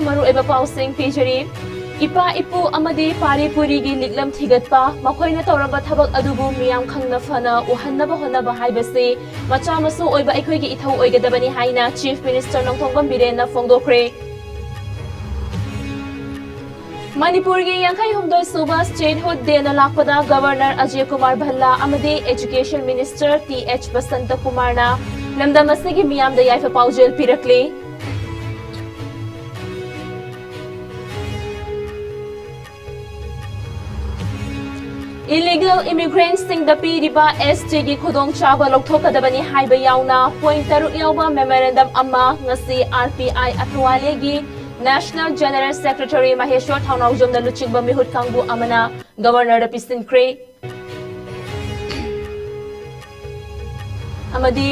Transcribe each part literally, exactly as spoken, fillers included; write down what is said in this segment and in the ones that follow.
ꯃꯔꯨꯑꯣꯏꯕ ꯄꯥꯎꯁꯤꯡ ꯄꯤꯖꯔꯤ꯫ ꯏꯄꯥ ꯏꯄꯨ ꯑꯃꯗꯤ ꯄꯥꯔꯤ ꯄꯨꯔꯤꯒꯤ ꯂꯤꯛꯂꯝ ꯊꯤꯒꯠꯄ, ꯃꯈꯣꯏꯅ ꯇꯧꯔꯝꯕ ꯊꯕꯛ ꯑꯗꯨꯕꯨ ꯃꯤꯌꯥꯝ ꯈꯪꯅ ꯐꯅ ꯎꯍꯟꯅꯕ ꯍꯣꯠꯅꯕ ꯍꯥꯏꯕꯁꯤ ꯃꯆꯥ ꯃꯁꯨ ꯑꯣꯏꯕ ꯑꯩꯈꯣꯏꯒꯤ ꯏꯊꯧ ꯑꯣꯏꯒꯗꯕꯅꯤ ꯍꯥꯏꯅ Chief Minister ꯅꯣꯡꯊꯣꯝꯕꯝ ꯕꯤꯔꯦꯟꯅ ꯐꯣꯡꯗꯣꯛꯈ꯭ꯔꯦ꯫ ꯃꯅꯤꯄꯨꯔꯒꯤ ꯌꯥꯡꯈꯩ ꯍꯨꯝꯗꯣꯏ ꯁꯨꯕ Statehood Dayꯅ ꯂꯥꯛꯄꯗ Governor ꯑꯖꯌ ꯀꯨꯃꯥꯔ ꯚꯜꯂꯥ ꯑꯃꯗꯤ Education Minister T H Basanta ꯀꯨꯃꯥꯔꯅ ꯂꯝꯗꯝ ꯑꯁꯤꯒꯤ ꯃꯤꯌꯥꯝꯗ ꯌꯥꯏꯐ ꯄꯥꯎꯖꯦꯜ ꯄꯤꯔꯛꯂꯤ꯫ Illegal immigrantꯁꯤꯡꯗ ꯄꯤꯔꯤꯕ STꯒꯤ ꯈꯨꯗꯣꯡꯆꯥꯕ ꯂꯧꯊꯣꯛꯀꯗꯕꯅꯤ ꯍꯥꯏꯕ ꯌꯥꯎꯅ point ꯇꯔꯨꯛ ꯌꯥꯎꯕ memorandum ꯑꯃ ꯉꯁꯤ RPI ꯑꯊꯋꯥꯂꯦꯒꯤ National General Secretary Maheshwar ꯊꯧꯅꯥꯎꯖꯝꯅ ꯂꯨꯆꯤꯡꯕ ꯃꯤꯍꯨꯠ ꯀꯥꯡꯕꯨ ꯑꯃꯅ Governorꯗ ꯄꯤꯁꯤꯟꯈ꯭ꯔꯦ꯫ ꯑꯃꯗꯤ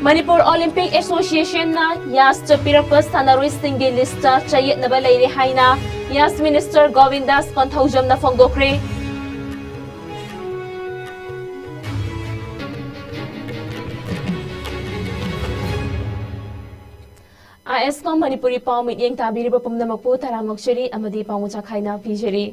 Manipur Olympic Associationꯅ ꯌꯥꯁꯇ ꯄꯤꯔꯛꯄ ꯁꯥꯟꯅꯔꯣꯏꯁꯤꯡꯒꯤ listꯇ ꯆꯌꯦꯠꯅꯕ ꯂꯩꯔꯦ ꯍꯥꯏꯅ ꯌꯥꯁ Minister ꯒꯣꯕꯤꯟꯗꯥꯁ ꯀꯣꯟꯊꯧꯖꯝꯅ ꯐꯣꯡꯗꯣꯛꯈ꯭ꯔꯦ꯫ ISCOM ꯃꯅꯤꯄꯨꯔꯤ ꯄꯥꯎ ꯃꯤꯠꯌꯦꯡ ꯇꯥꯕꯤꯔꯤꯕ ꯄꯨꯝꯅꯃꯛꯄꯨ ꯇꯔꯥꯝꯅ ꯑꯣꯛꯆꯔꯤ ꯑꯃꯗꯤ ꯄꯥꯎ ꯃꯆꯥ ꯈꯥꯏꯅ ꯄꯤꯖꯔꯤ꯫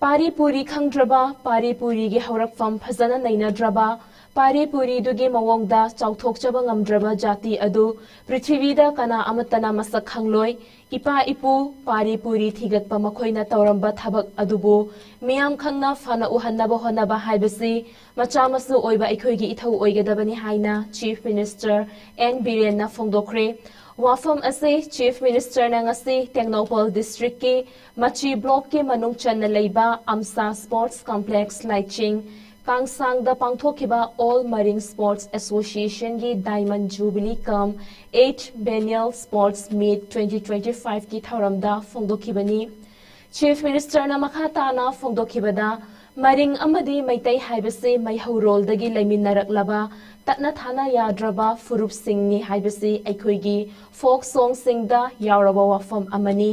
ꯄꯥꯔꯤ ꯄꯨꯔꯤ ꯈꯪꯗ꯭ꯔꯕ, ꯄꯥꯔꯤ ꯄꯨꯔꯤꯒꯤ ꯍꯧꯔꯛꯐꯝ ꯐꯖꯅ ꯅꯩꯅꯗ꯭ꯔꯕ, ꯄꯥꯔꯤ ꯄꯨꯔꯤꯗꯨꯒꯤ ꯃꯑꯣꯡꯗ ꯆꯥꯎꯊꯣꯛꯆꯕ ꯉꯝꯗ꯭ꯔꯕ ꯖꯥꯇꯤ ꯑꯗꯨ ꯄ꯭ꯔꯤꯊꯤꯕꯤꯗ ꯀꯅꯥ ꯑꯃꯠꯇꯅ ꯃꯁꯛ ꯈꯪꯂꯣꯏ꯫ ꯏꯄꯥ ꯏꯄꯨ ꯄꯥꯔꯤ ꯄꯨꯔꯤ ꯊꯤꯒꯠꯄ ꯃꯈꯣꯏꯅ ꯇꯧꯔꯝꯕ ꯊꯕꯛ ꯑꯗꯨꯕꯨ ꯃꯤꯌꯥꯝ ꯈꯪꯅ ꯐꯅ ꯎꯍꯟꯅꯕ ꯍꯣꯠꯅꯕ ꯍꯥꯏꯕꯁꯤ ꯃꯆꯥ ꯃꯁꯨ ꯑꯣꯏꯕ ꯑꯩꯈꯣꯏꯒꯤ ꯏꯊꯧ ꯑꯣꯏꯒꯗꯕꯅꯤ ꯍꯥꯏꯅ Chief Minister ꯑꯦꯟ ꯕꯤꯔꯦꯟꯅ ꯐꯣꯡꯗꯣꯛꯈ꯭ꯔꯦ꯫ ꯋꯥꯐꯝ ꯑꯁꯤ Chief Ministerꯅ ꯉꯁꯤ ꯇꯦꯡꯅꯧꯄꯜ districtꯀꯤ ꯃꯆꯤ blockꯀꯤ ꯃꯅꯨꯡ ꯆꯟꯅ ꯂꯩꯕ ꯑꯝꯁꯥ Sports Complex ꯂꯥꯏꯆꯤꯡ ꯀꯥꯡꯁꯥꯡꯗ ꯄꯥꯡꯊꯣꯛꯈꯤꯕ All Marine Sports Associationꯒꯤ Diamond Jubilee cum eighth Biennial Sports Meet twenty twenty-fiveꯀꯤ ꯊꯧꯔꯝꯗ ꯐꯣꯡꯗꯣꯛꯈꯤꯕꯅꯤ꯫ Chief Ministerꯅ ꯃꯈꯥ ꯇꯥꯅ ꯐꯣꯡꯗꯣꯛꯈꯤꯕꯗ, ꯃꯔꯤꯡ ꯑꯃꯗꯤ ꯃꯩꯇꯩ ꯍꯥꯏꯕꯁꯤ ꯃꯩꯍꯧꯔꯣꯜꯗꯒꯤ ꯂꯩꯃꯤꯟꯅꯔꯛꯂꯕ ꯇꯠꯅ ꯊꯥꯅ ꯌꯥꯗ꯭ꯔꯕ ꯐꯨꯔꯨꯞꯁꯤꯡꯅꯤ ꯍꯥꯏꯕꯁꯤ ꯑꯩꯈꯣꯏꯒꯤ folk songꯁꯤꯡꯗ ꯌꯥꯎꯔꯕ ꯋꯥꯐꯝ ꯑꯃꯅꯤ꯫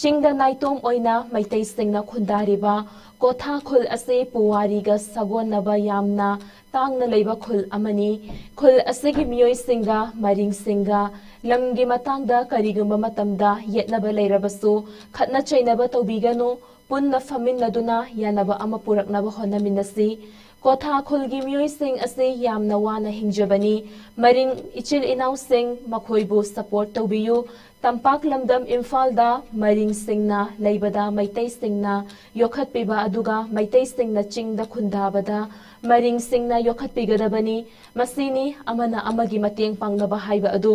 ꯆꯤꯡꯗ ꯅꯥꯏꯇꯣꯝ ꯑꯣꯏꯅ ꯃꯩꯇꯩꯁꯤꯡꯅ ꯈꯨꯟꯗꯥꯔꯤꯕ ꯀꯣꯊꯥ ꯈꯨꯜ ꯑꯁꯤ ꯄꯨꯋꯥꯔꯤꯒ ꯁꯥꯒꯣꯟꯅꯕ ꯌꯥꯝꯅ ꯇꯥꯡꯅ ꯂꯩꯕ ꯈꯨꯜ ꯑꯃꯅꯤ꯫ ꯈꯨꯜ ꯑꯁꯤꯒꯤ ꯃꯤꯑꯣꯏꯁꯤꯡꯒ, ꯃꯔꯤꯡꯁꯤꯡꯒ ꯂꯝꯒꯤ ꯃꯇꯥꯡꯗ ꯀꯔꯤꯒꯨꯝꯕ ꯃꯇꯝꯗ ꯌꯦꯠꯅꯕ ꯂꯩꯔꯕꯁꯨ, ꯈꯠꯅ ꯆꯩꯅꯕ ꯇꯧꯕꯤꯒꯅꯨ, ꯄꯨꯟꯅ ꯐꯝꯃꯤꯟꯅꯗꯨꯅ ꯌꯥꯅꯕ ꯑꯃ ꯄꯨꯔꯛꯅꯕ ꯍꯣꯠꯅꯃꯤꯟꯅꯁꯤ꯫ ꯀꯣꯊꯥ ꯈꯨꯜꯒꯤ ꯃꯤꯑꯣꯏꯁꯤꯡ ꯑꯁꯤ ꯌꯥꯝꯅ ꯋꯥꯅ ꯍꯤꯡꯖꯕꯅꯤ꯫ ꯃꯔꯤꯡ ꯏꯆꯤꯜ ꯏꯅꯥꯎꯁꯤꯡ, ꯃꯈꯣꯏꯕꯨ support ꯇꯧꯕꯤꯌꯨ꯫ ꯇꯝꯄꯥꯛ ꯂꯝꯗꯝ ꯏꯝꯐꯥꯜꯗ ꯃꯔꯤꯡꯁꯤꯡꯅ ꯂꯩꯕꯗ ꯃꯩꯇꯩꯁꯤꯡꯅ ꯌꯣꯛꯈꯠꯄꯤꯕ ꯑꯗꯨꯒ ꯃꯩꯇꯩꯁꯤꯡꯅ ꯆꯤꯡꯗ ꯈꯨꯟꯗꯥꯕꯗ ꯃꯔꯤꯡꯁꯤꯡꯅ ꯌꯣꯛꯈꯠꯄꯤꯒꯗꯕꯅꯤ꯫ ꯃꯁꯤꯅꯤ ꯑꯃꯅ ꯑꯃꯒꯤ ꯃꯇꯦꯡ ꯄꯥꯡꯅꯕ ꯍꯥꯏꯕ ꯑꯗꯨ꯫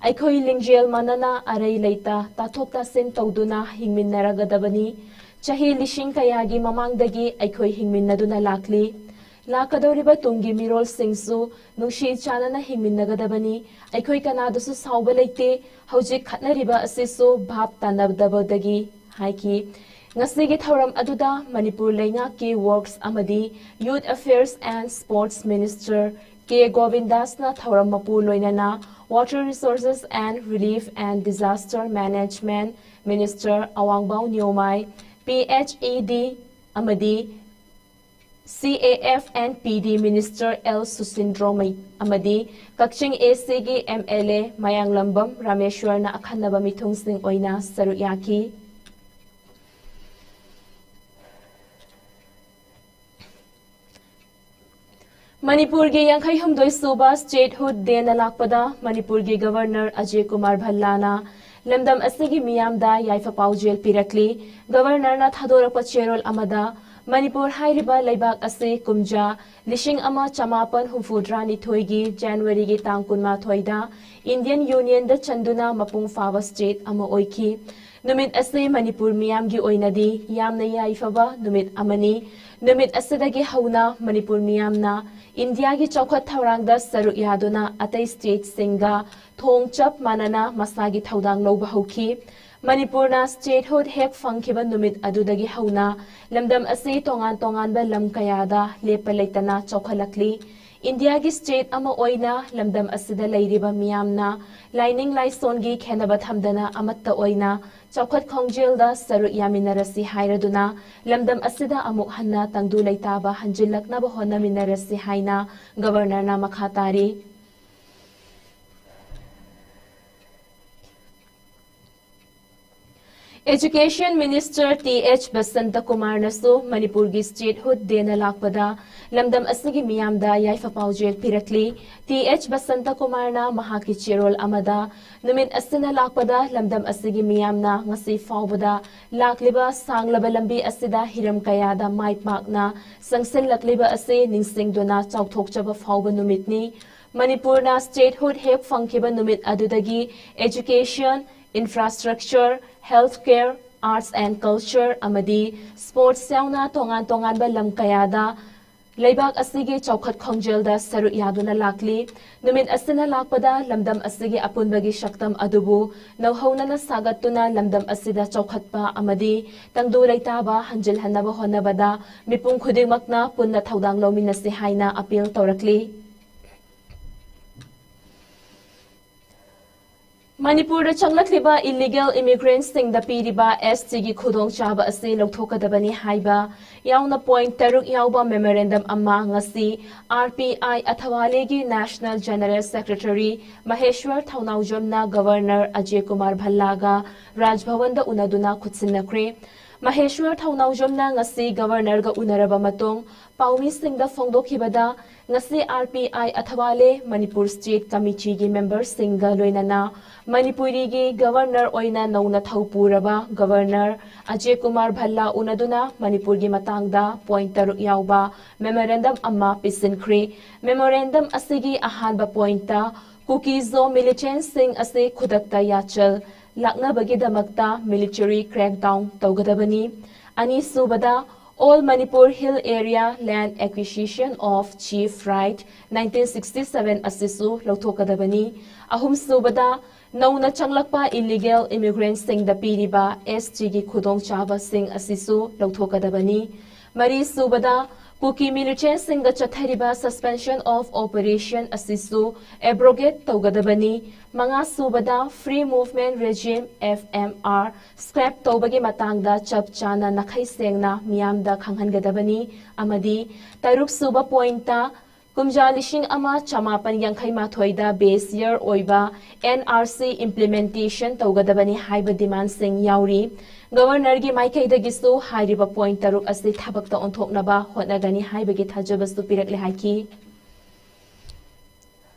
ꯑꯩꯈꯣꯏ ꯂꯤꯡꯖꯦꯜ ꯃꯥꯟꯅꯅ ꯑꯔꯩ ꯂꯩꯇ ꯇꯥꯊꯣꯛ ꯇꯥꯁꯤꯟ ꯇꯧꯗꯨꯅ ꯍꯤꯡꯃꯤꯟꯅꯔꯒꯗꯕꯅꯤ꯫ ꯆꯍꯤ ꯂꯤꯁꯤꯡ ꯀꯌꯥꯒꯤ ꯃꯃꯥꯡꯗꯒꯤ ꯑꯩꯈꯣꯏ ꯍꯤꯡꯃꯤꯟꯅꯗꯨꯅ ꯂꯥꯛꯂꯤ꯫ ꯂꯥꯛꯀꯗꯧꯔꯤꯕ ꯇꯨꯡꯒꯤ ꯃꯤꯔꯣꯜꯁꯤꯡꯁꯨ ꯅꯨꯡꯁꯤ ꯆꯥꯟꯅꯅ ꯍꯤꯡꯃꯤꯟꯅꯒꯗꯕꯅꯤ꯫ ꯑꯩꯈꯣꯏ ꯀꯅꯥꯗꯁꯨ ꯁꯥꯎꯕ ꯂꯩꯇꯦ꯫ ꯍꯧꯖꯤꯛ ꯈꯠꯅꯔꯤꯕ ꯑꯁꯤꯁꯨ ꯚꯥꯞ ꯇꯥꯅꯗꯕꯗꯒꯤ ꯍꯥꯏꯈꯤ꯫ ꯉꯁꯤꯒꯤ ꯊꯧꯔꯝ ꯑꯗꯨꯗ ꯃꯅꯤꯄꯨꯔ ꯂꯩꯉꯥꯛꯀꯤ Works ꯑꯃꯗꯤ Youth Affairs and Sports Minister ꯀꯦ ꯒꯣꯕꯤꯟꯗꯥꯁꯅ ꯊꯧꯔꯝ ꯃꯄꯨ ꯂꯣꯏꯅꯅ Water Resources and Relief and Disaster Management Minister ꯑꯋꯥꯡꯕꯥꯎ ꯅꯤꯌꯣꯃꯥꯏ, P H E D ꯑꯃꯗꯤ C A F and P D Minister L ꯁꯨꯁꯤꯟꯗ꯭ꯔꯣꯃꯩ ꯑꯃꯗꯤ ꯀꯛꯆꯤꯡ A Cꯒꯤ M L A ꯃꯌꯥꯡꯂꯝꯕꯝ ꯔꯥꯃꯦꯁ꯭ꯋꯔꯅ ꯑꯈꯟꯅꯕ ꯃꯤꯊꯨꯡꯁꯤꯡ ꯑꯣꯏꯅ ꯁꯔꯨꯛ ꯌꯥꯈꯤ꯫ ꯃꯅꯤꯄꯨꯔꯒꯤ ꯌꯥꯡꯈꯩ ꯍꯨꯝꯗꯣꯏ ꯁꯨꯕ Statehood Dayꯅ ꯂꯥꯛꯄꯗ ꯃꯅꯤꯄꯨꯔꯒꯤ Governor ꯑꯖꯌ ꯀꯨꯃꯥꯔ ꯚꯜꯂꯥꯅ ꯂꯝꯗꯝ ꯑꯁꯤꯒꯤ ꯃꯤꯌꯥꯝꯗ ꯌꯥꯏꯐ ꯄꯥꯎꯖꯦꯜ ꯄꯤꯔꯛꯂꯤ꯫ Governorꯅ ꯊꯥꯗꯣꯔꯛꯄ ꯆꯦꯔꯣꯜ ꯑꯃꯗ, ꯃꯅꯤꯄꯨꯔ ꯍꯥꯏꯔꯤꯕ ꯂꯩꯕꯥꯛ ꯑꯁꯤ ꯀꯨꯝꯖꯥ ꯂꯤꯁꯤꯡ ꯑꯃ ꯆꯃꯥꯄꯟ ꯍꯨꯝꯐꯨꯇꯔꯥ ꯅꯤꯊꯣꯏꯒꯤ Januaryꯒꯤ ꯇꯥꯡ ꯀꯨꯟꯃꯥꯊꯣꯏꯗ Indian Unionꯗ ꯆꯟꯗꯨꯅ ꯃꯄꯨꯡ ꯐꯥꯕ state ꯑꯃ ꯑꯣꯏꯈꯤ꯫ ꯅꯨꯃꯤꯠ ꯑꯁꯤ ꯃꯅꯤꯄꯨꯔ ꯃꯤꯌꯥꯝꯒꯤ ꯑꯣꯏꯅꯗꯤ ꯌꯥꯝꯅ ꯌꯥꯏꯐꯕ ꯅꯨꯃꯤꯠ ꯑꯃꯅꯤ꯫ ꯅꯨꯃꯤꯠ ꯑꯁꯤꯗꯒꯤ ꯍꯧꯅ ꯃꯅꯤꯄꯨꯔ ꯃꯤꯌꯥꯝꯅ ꯏꯟꯗꯤꯌꯥꯒꯤ ꯆꯥꯎꯈꯠ ꯊꯧꯔꯥꯡꯗ ꯁꯔꯨꯛ ꯌꯥꯗꯨꯅ ꯑꯇꯩ stateꯁꯤꯡꯒ ꯊꯣꯡ ꯆꯞ ꯃꯥꯟꯅꯅ ꯃꯁꯥꯒꯤ ꯊꯧꯗꯥꯡ ꯂꯧꯕ ꯍꯧꯈꯤ꯫ ꯃꯅꯤꯄꯨꯔꯅ statehood ꯍꯦꯛ ꯐꯪꯈꯤꯕ ꯅꯨꯃꯤꯠ ꯑꯗꯨꯗꯒꯤ ꯍꯧꯅ ꯂꯝꯗꯝ ꯑꯁꯤ ꯇꯣꯉꯥꯟ ꯇꯣꯉꯥꯟꯕ ꯂꯝ ꯀꯌꯥꯗ ꯂꯦꯞꯄ ꯂꯩꯇꯅ ꯆꯥꯎꯈꯠꯂꯛꯂꯤ꯫ ꯏꯟꯗꯤꯌꯥꯒꯤ ꯁ꯭ꯇꯦꯠ ꯑꯃ ꯑꯣꯏꯅ ꯂꯝꯗꯝ ꯑꯁꯤꯗ ꯂꯩꯔꯤꯕ ꯃꯤꯌꯥꯝꯅ ꯂꯥꯏꯅꯤꯡ ꯂꯥꯏꯁꯣꯟꯒꯤ ꯈꯦꯟꯅꯕ ꯊꯝꯗꯅ ꯑꯃꯠꯇ ꯑꯣꯏꯅ ꯆꯥꯎꯈꯠ ꯈꯣꯡꯖꯦꯜꯗ ꯁꯔꯨꯛ ꯌꯥꯃꯤꯟꯅꯔꯁꯤ ꯍꯥꯏꯔꯗꯨꯅ ꯂꯝꯗꯝ ꯑꯁꯤꯗ ꯑꯃꯨꯛ ꯍꯟꯅ ꯇꯪꯗꯨ ꯂꯩꯇꯥꯕ ꯍꯟꯖꯤꯜꯂꯛꯅꯕ ꯍꯣꯠꯅꯃꯤꯟꯅꯔꯁꯤ ꯍꯥꯏꯅ ꯒꯕꯔꯅꯔꯅ ꯃꯈꯥ ꯇꯥꯔꯤ꯫ Education Minister T H Basanta ꯀꯨꯃꯥꯔꯅꯁꯨ ꯃꯅꯤꯄꯨꯔꯒꯤ ꯁ꯭ꯇꯦꯠꯍꯨꯗ ꯗꯦꯅ ꯂꯥꯛꯄꯗ ꯂꯝꯗꯝ ꯑꯁꯤꯒꯤ ꯃꯤꯌꯥꯝꯗ ꯌꯥꯏꯐ ꯄꯥꯎꯖꯦꯜ ꯄꯤꯔꯛꯂꯤ꯫ ꯇꯤ ꯑꯦꯆ ꯕꯁꯟꯇ ꯀꯨꯃꯥꯔꯅ ꯃꯍꯥꯛꯀꯤ ꯆꯦꯔꯣꯜ ꯑꯃꯗ ꯅꯨꯃꯤꯠ ꯑꯁꯤꯅ ꯂꯥꯛꯄꯗ ꯂꯝꯗꯝ ꯑꯁꯤꯒꯤ ꯃꯤꯌꯥꯝꯅ ꯉꯁꯤ ꯐꯥꯎꯕꯗ ꯂꯥꯛꯂꯤꯕ ꯁꯥꯡꯂꯕ ꯂꯝꯕꯤ ꯑꯁꯤꯗ ꯍꯤꯔꯝ ꯀꯌꯥꯗ ꯃꯥꯏ ꯄꯥꯛꯅ ꯆꯪꯁꯤꯜꯂꯛꯂꯤꯕ ꯑꯁꯤ ꯅꯤꯡꯁꯤꯡꯗꯨꯅ ꯆꯥꯎꯊꯣꯛꯆꯕ ꯐꯥꯎꯕ ꯅꯨꯃꯤꯠꯅꯤ꯫ ꯃꯅꯤꯄꯨꯔꯅ ꯁ꯭ꯇꯦꯠꯍꯨꯗ ꯍꯦꯛ ꯐꯪꯈꯤꯕ ꯅꯨꯃꯤꯠ ꯑꯗꯨꯗꯒꯤ education, infrastructure, health care, arts and culture ꯑꯃꯗꯤ sports ꯌꯥꯎꯅ ꯇꯣꯉꯥꯟ ꯇꯣꯉꯥꯟꯕ ꯂꯝ ꯀꯌꯥꯗ ꯂꯩꯕꯥꯛ ꯑꯁꯤꯒꯤ ꯆꯥꯎꯈꯠ ꯈꯣꯡꯖꯦꯜꯗ ꯁꯔꯨꯛ ꯌꯥꯗꯨꯅ ꯂꯥꯛꯂꯤ꯫ ꯅꯨꯃꯤꯠ ꯑꯁꯤꯅ ꯂꯥꯛꯄꯗ ꯂꯝꯗꯝ ꯑꯁꯤꯒꯤ ꯑꯄꯨꯟꯕꯒꯤ ꯁꯛꯇꯝ ꯑꯗꯨꯕꯨ ꯅꯧꯍꯧꯅꯅ ꯁꯥꯒꯠꯇꯨꯅ ꯂꯝꯗꯝ ꯑꯁꯤꯗ ꯆꯥꯎꯈꯠꯄ ꯑꯃꯗꯤ ꯇꯪꯗꯨ ꯂꯩꯇꯥꯕ ꯍꯟꯖꯤꯜꯍꯟꯅꯕ ꯍꯣꯠꯅꯕꯗ ꯃꯤꯄꯨꯝ ꯈꯨꯗꯤꯡꯃꯛꯅ ꯄꯨꯟꯅ ꯊꯧꯗꯥꯡ ꯂꯧꯃꯤꯟꯅꯁꯤ ꯍꯥꯏꯅ ꯑꯄꯤꯜ ꯇꯧꯔꯛꯂꯤ꯫ ꯃꯅꯤꯄꯨꯔꯗ ꯆꯪꯂꯛꯂꯤꯕ ꯏꯂꯤꯒꯦꯜ ꯏꯃꯤꯒ꯭ꯔꯦꯟꯠꯁꯤꯡꯗ ꯄꯤꯔꯤꯕ ꯑꯦꯁ ꯇꯤꯒꯤ ꯈꯨꯗꯣꯡꯆꯥꯕ ꯑꯁꯤ ꯂꯧꯊꯣꯛꯀꯗꯕꯅꯤ ꯍꯥꯏꯕ ꯌꯥꯎꯅ ꯄꯣꯏꯟꯠ ꯇꯔꯨꯛ ꯌꯥꯎꯕ ꯃꯦꯃꯣꯔꯦꯟꯗꯝ ꯑꯃ ꯉꯁꯤ ꯑꯥꯔ ꯄꯤ ꯑꯥꯏ ꯑꯊꯋꯥꯂꯦꯒꯤ ꯅꯦꯁꯅꯦꯜ ꯖꯦꯅꯔꯦꯜ ꯁꯦꯀ꯭ꯔꯦꯇꯔꯤ ꯃꯍꯦꯁ꯭ꯋꯔ ꯊꯧꯅꯥꯎꯖꯝꯅ ꯒꯕꯔꯅꯔ ꯑꯖꯦ ꯀꯨꯃꯥꯔ ꯚꯜꯂꯥꯒ ꯔꯥꯖꯚꯋꯟꯗ ꯎꯅꯗꯨꯅ ꯈꯨꯠꯁꯤꯟꯅꯈ꯭ꯔꯦ꯫ ꯃꯍꯦꯁ꯭ꯋꯔ ꯊꯧꯅꯥꯎꯖꯝꯅ ꯉꯁꯤ ꯒꯕꯔꯅꯔꯒ ꯎꯅꯔꯕ ꯃꯇꯨꯡ ꯄꯥꯎꯃꯤꯁꯤꯡꯗ ꯐꯣꯡꯗꯣꯛꯈꯤꯕꯗ, ꯉꯁꯤ ꯑꯥꯔ ꯄꯤ ꯑꯥꯏ ꯑꯊꯋꯥꯂꯦ ꯃꯅꯤꯄꯨꯔ ꯁ꯭ꯇꯦꯠ ꯀꯃꯤꯇꯤꯒꯤ ꯃꯦꯝꯕꯔꯁꯤꯡꯒ ꯂꯣꯏꯅꯅ ꯃꯅꯤꯄꯨꯔꯤꯒꯤ ꯒꯕꯔꯅꯔ ꯑꯣꯏꯅ ꯅꯧꯅ ꯊꯧ ꯄꯨꯔꯕ ꯒꯕꯔꯅꯔ ꯑꯖꯦ ꯀꯨꯃꯥꯔ ꯚꯜꯂꯥ ꯎꯅꯗꯨꯅ ꯃꯅꯤꯄꯨꯔꯒꯤ ꯃꯇꯥꯡꯗ ꯄꯣꯏꯟꯠ ꯇꯔꯨꯛ ꯌꯥꯎꯕ ꯃꯦꯃꯣꯔꯦꯟꯗꯝ ꯑꯃ ꯄꯤꯁꯤꯟꯈ꯭ꯔꯦ꯫ ꯃꯦꯃꯣꯔꯦꯟꯗꯝ ꯑꯁꯤꯒꯤ ꯑꯍꯥꯟꯕ ꯄꯣꯏꯟꯠꯇ ꯀꯨꯀꯤꯖꯣ ꯃꯤꯂꯤꯇꯦꯟꯠꯁꯤꯡ ꯑꯁꯤ ꯈꯨꯗꯛꯇ ꯌꯥꯆꯜ ꯂꯥꯛꯅꯕꯒꯤꯗꯃꯛꯇ ꯃꯤꯂꯤꯇꯔꯤ ꯀ꯭ꯔꯦꯛꯗꯥꯎꯟ ꯇꯧꯒꯗꯕꯅꯤ꯫ ꯑꯅꯤꯁꯨꯕꯗ, All Manipur Hill Area Land Acquisition of Chief Right nineteen sixty seven ꯑꯁꯤꯁꯨ ꯂꯧꯊꯣꯛꯀꯗꯕꯅꯤ꯫ ꯑꯍꯨꯝꯁꯨꯕꯗ, ꯅꯧꯅ ꯆꯪꯂꯛꯄ ꯏꯂꯤꯒꯦꯜ ꯏꯃꯤꯒ꯭ꯔꯦꯟꯠꯁꯤꯡꯗ ꯄꯤꯔꯤꯕ ꯑꯦꯁ ꯇꯤꯒꯤ ꯈꯨꯗꯣꯡꯆꯥꯕꯁꯤꯡ ꯑꯁꯤꯁꯨ ꯂꯧꯊꯣꯛꯀꯗꯕꯅꯤ꯫ ꯃꯔꯤꯁꯨꯕꯗ, ꯀꯨꯀꯤ ꯃꯤꯂꯤꯇꯦꯟꯠꯁꯤꯡꯗ ꯆꯠꯊꯔꯤꯕ Suspension of Operation ꯑꯁꯤꯁꯨ abrogate ꯇꯧꯒꯗꯕꯅꯤ꯫ ꯃꯉꯥꯁꯨꯕꯗ, Free Movement Regime, F M R, scrap ꯇꯧꯕꯒꯤ ꯃꯇꯥꯡꯗ ꯆꯞ ꯆꯥꯅ ꯅꯥꯈꯩ ꯁꯦꯡꯅ ꯃꯤꯌꯥꯝꯗ ꯈꯪꯍꯟꯒꯗꯕꯅꯤ꯫ ꯑꯃꯗꯤ ꯇꯔꯨꯛꯁꯨꯕ point ꯇ, ꯀꯨꯝꯖꯥ ꯂꯤꯁꯤꯡ ꯑꯃ ꯆꯃꯥꯄꯟ ꯌꯥꯡꯈꯩ ꯃꯥꯊꯣꯏꯗ base year ꯑꯣꯏꯕ N R C implementation ꯇꯧꯒꯗꯕꯅꯤ ꯍꯥꯏꯕ demand ꯁꯤꯡ ꯌꯥꯎꯔꯤ꯫ Governor ꯒꯤ ꯃꯥꯏꯀꯩꯗꯒꯤꯁꯨ ꯍꯥꯏꯔꯤꯕ point ꯇꯔꯨꯛ ꯑꯁꯤ ꯊꯕꯛꯇ ꯑꯣꯟꯊꯣꯛꯅꯕ ꯍꯣꯠꯅꯒꯅꯤ ꯍꯥꯏꯕꯒꯤ ꯊꯥꯖꯕꯁꯨ ꯄꯤꯔꯛꯂꯦ ꯍꯥꯏꯈꯤ꯫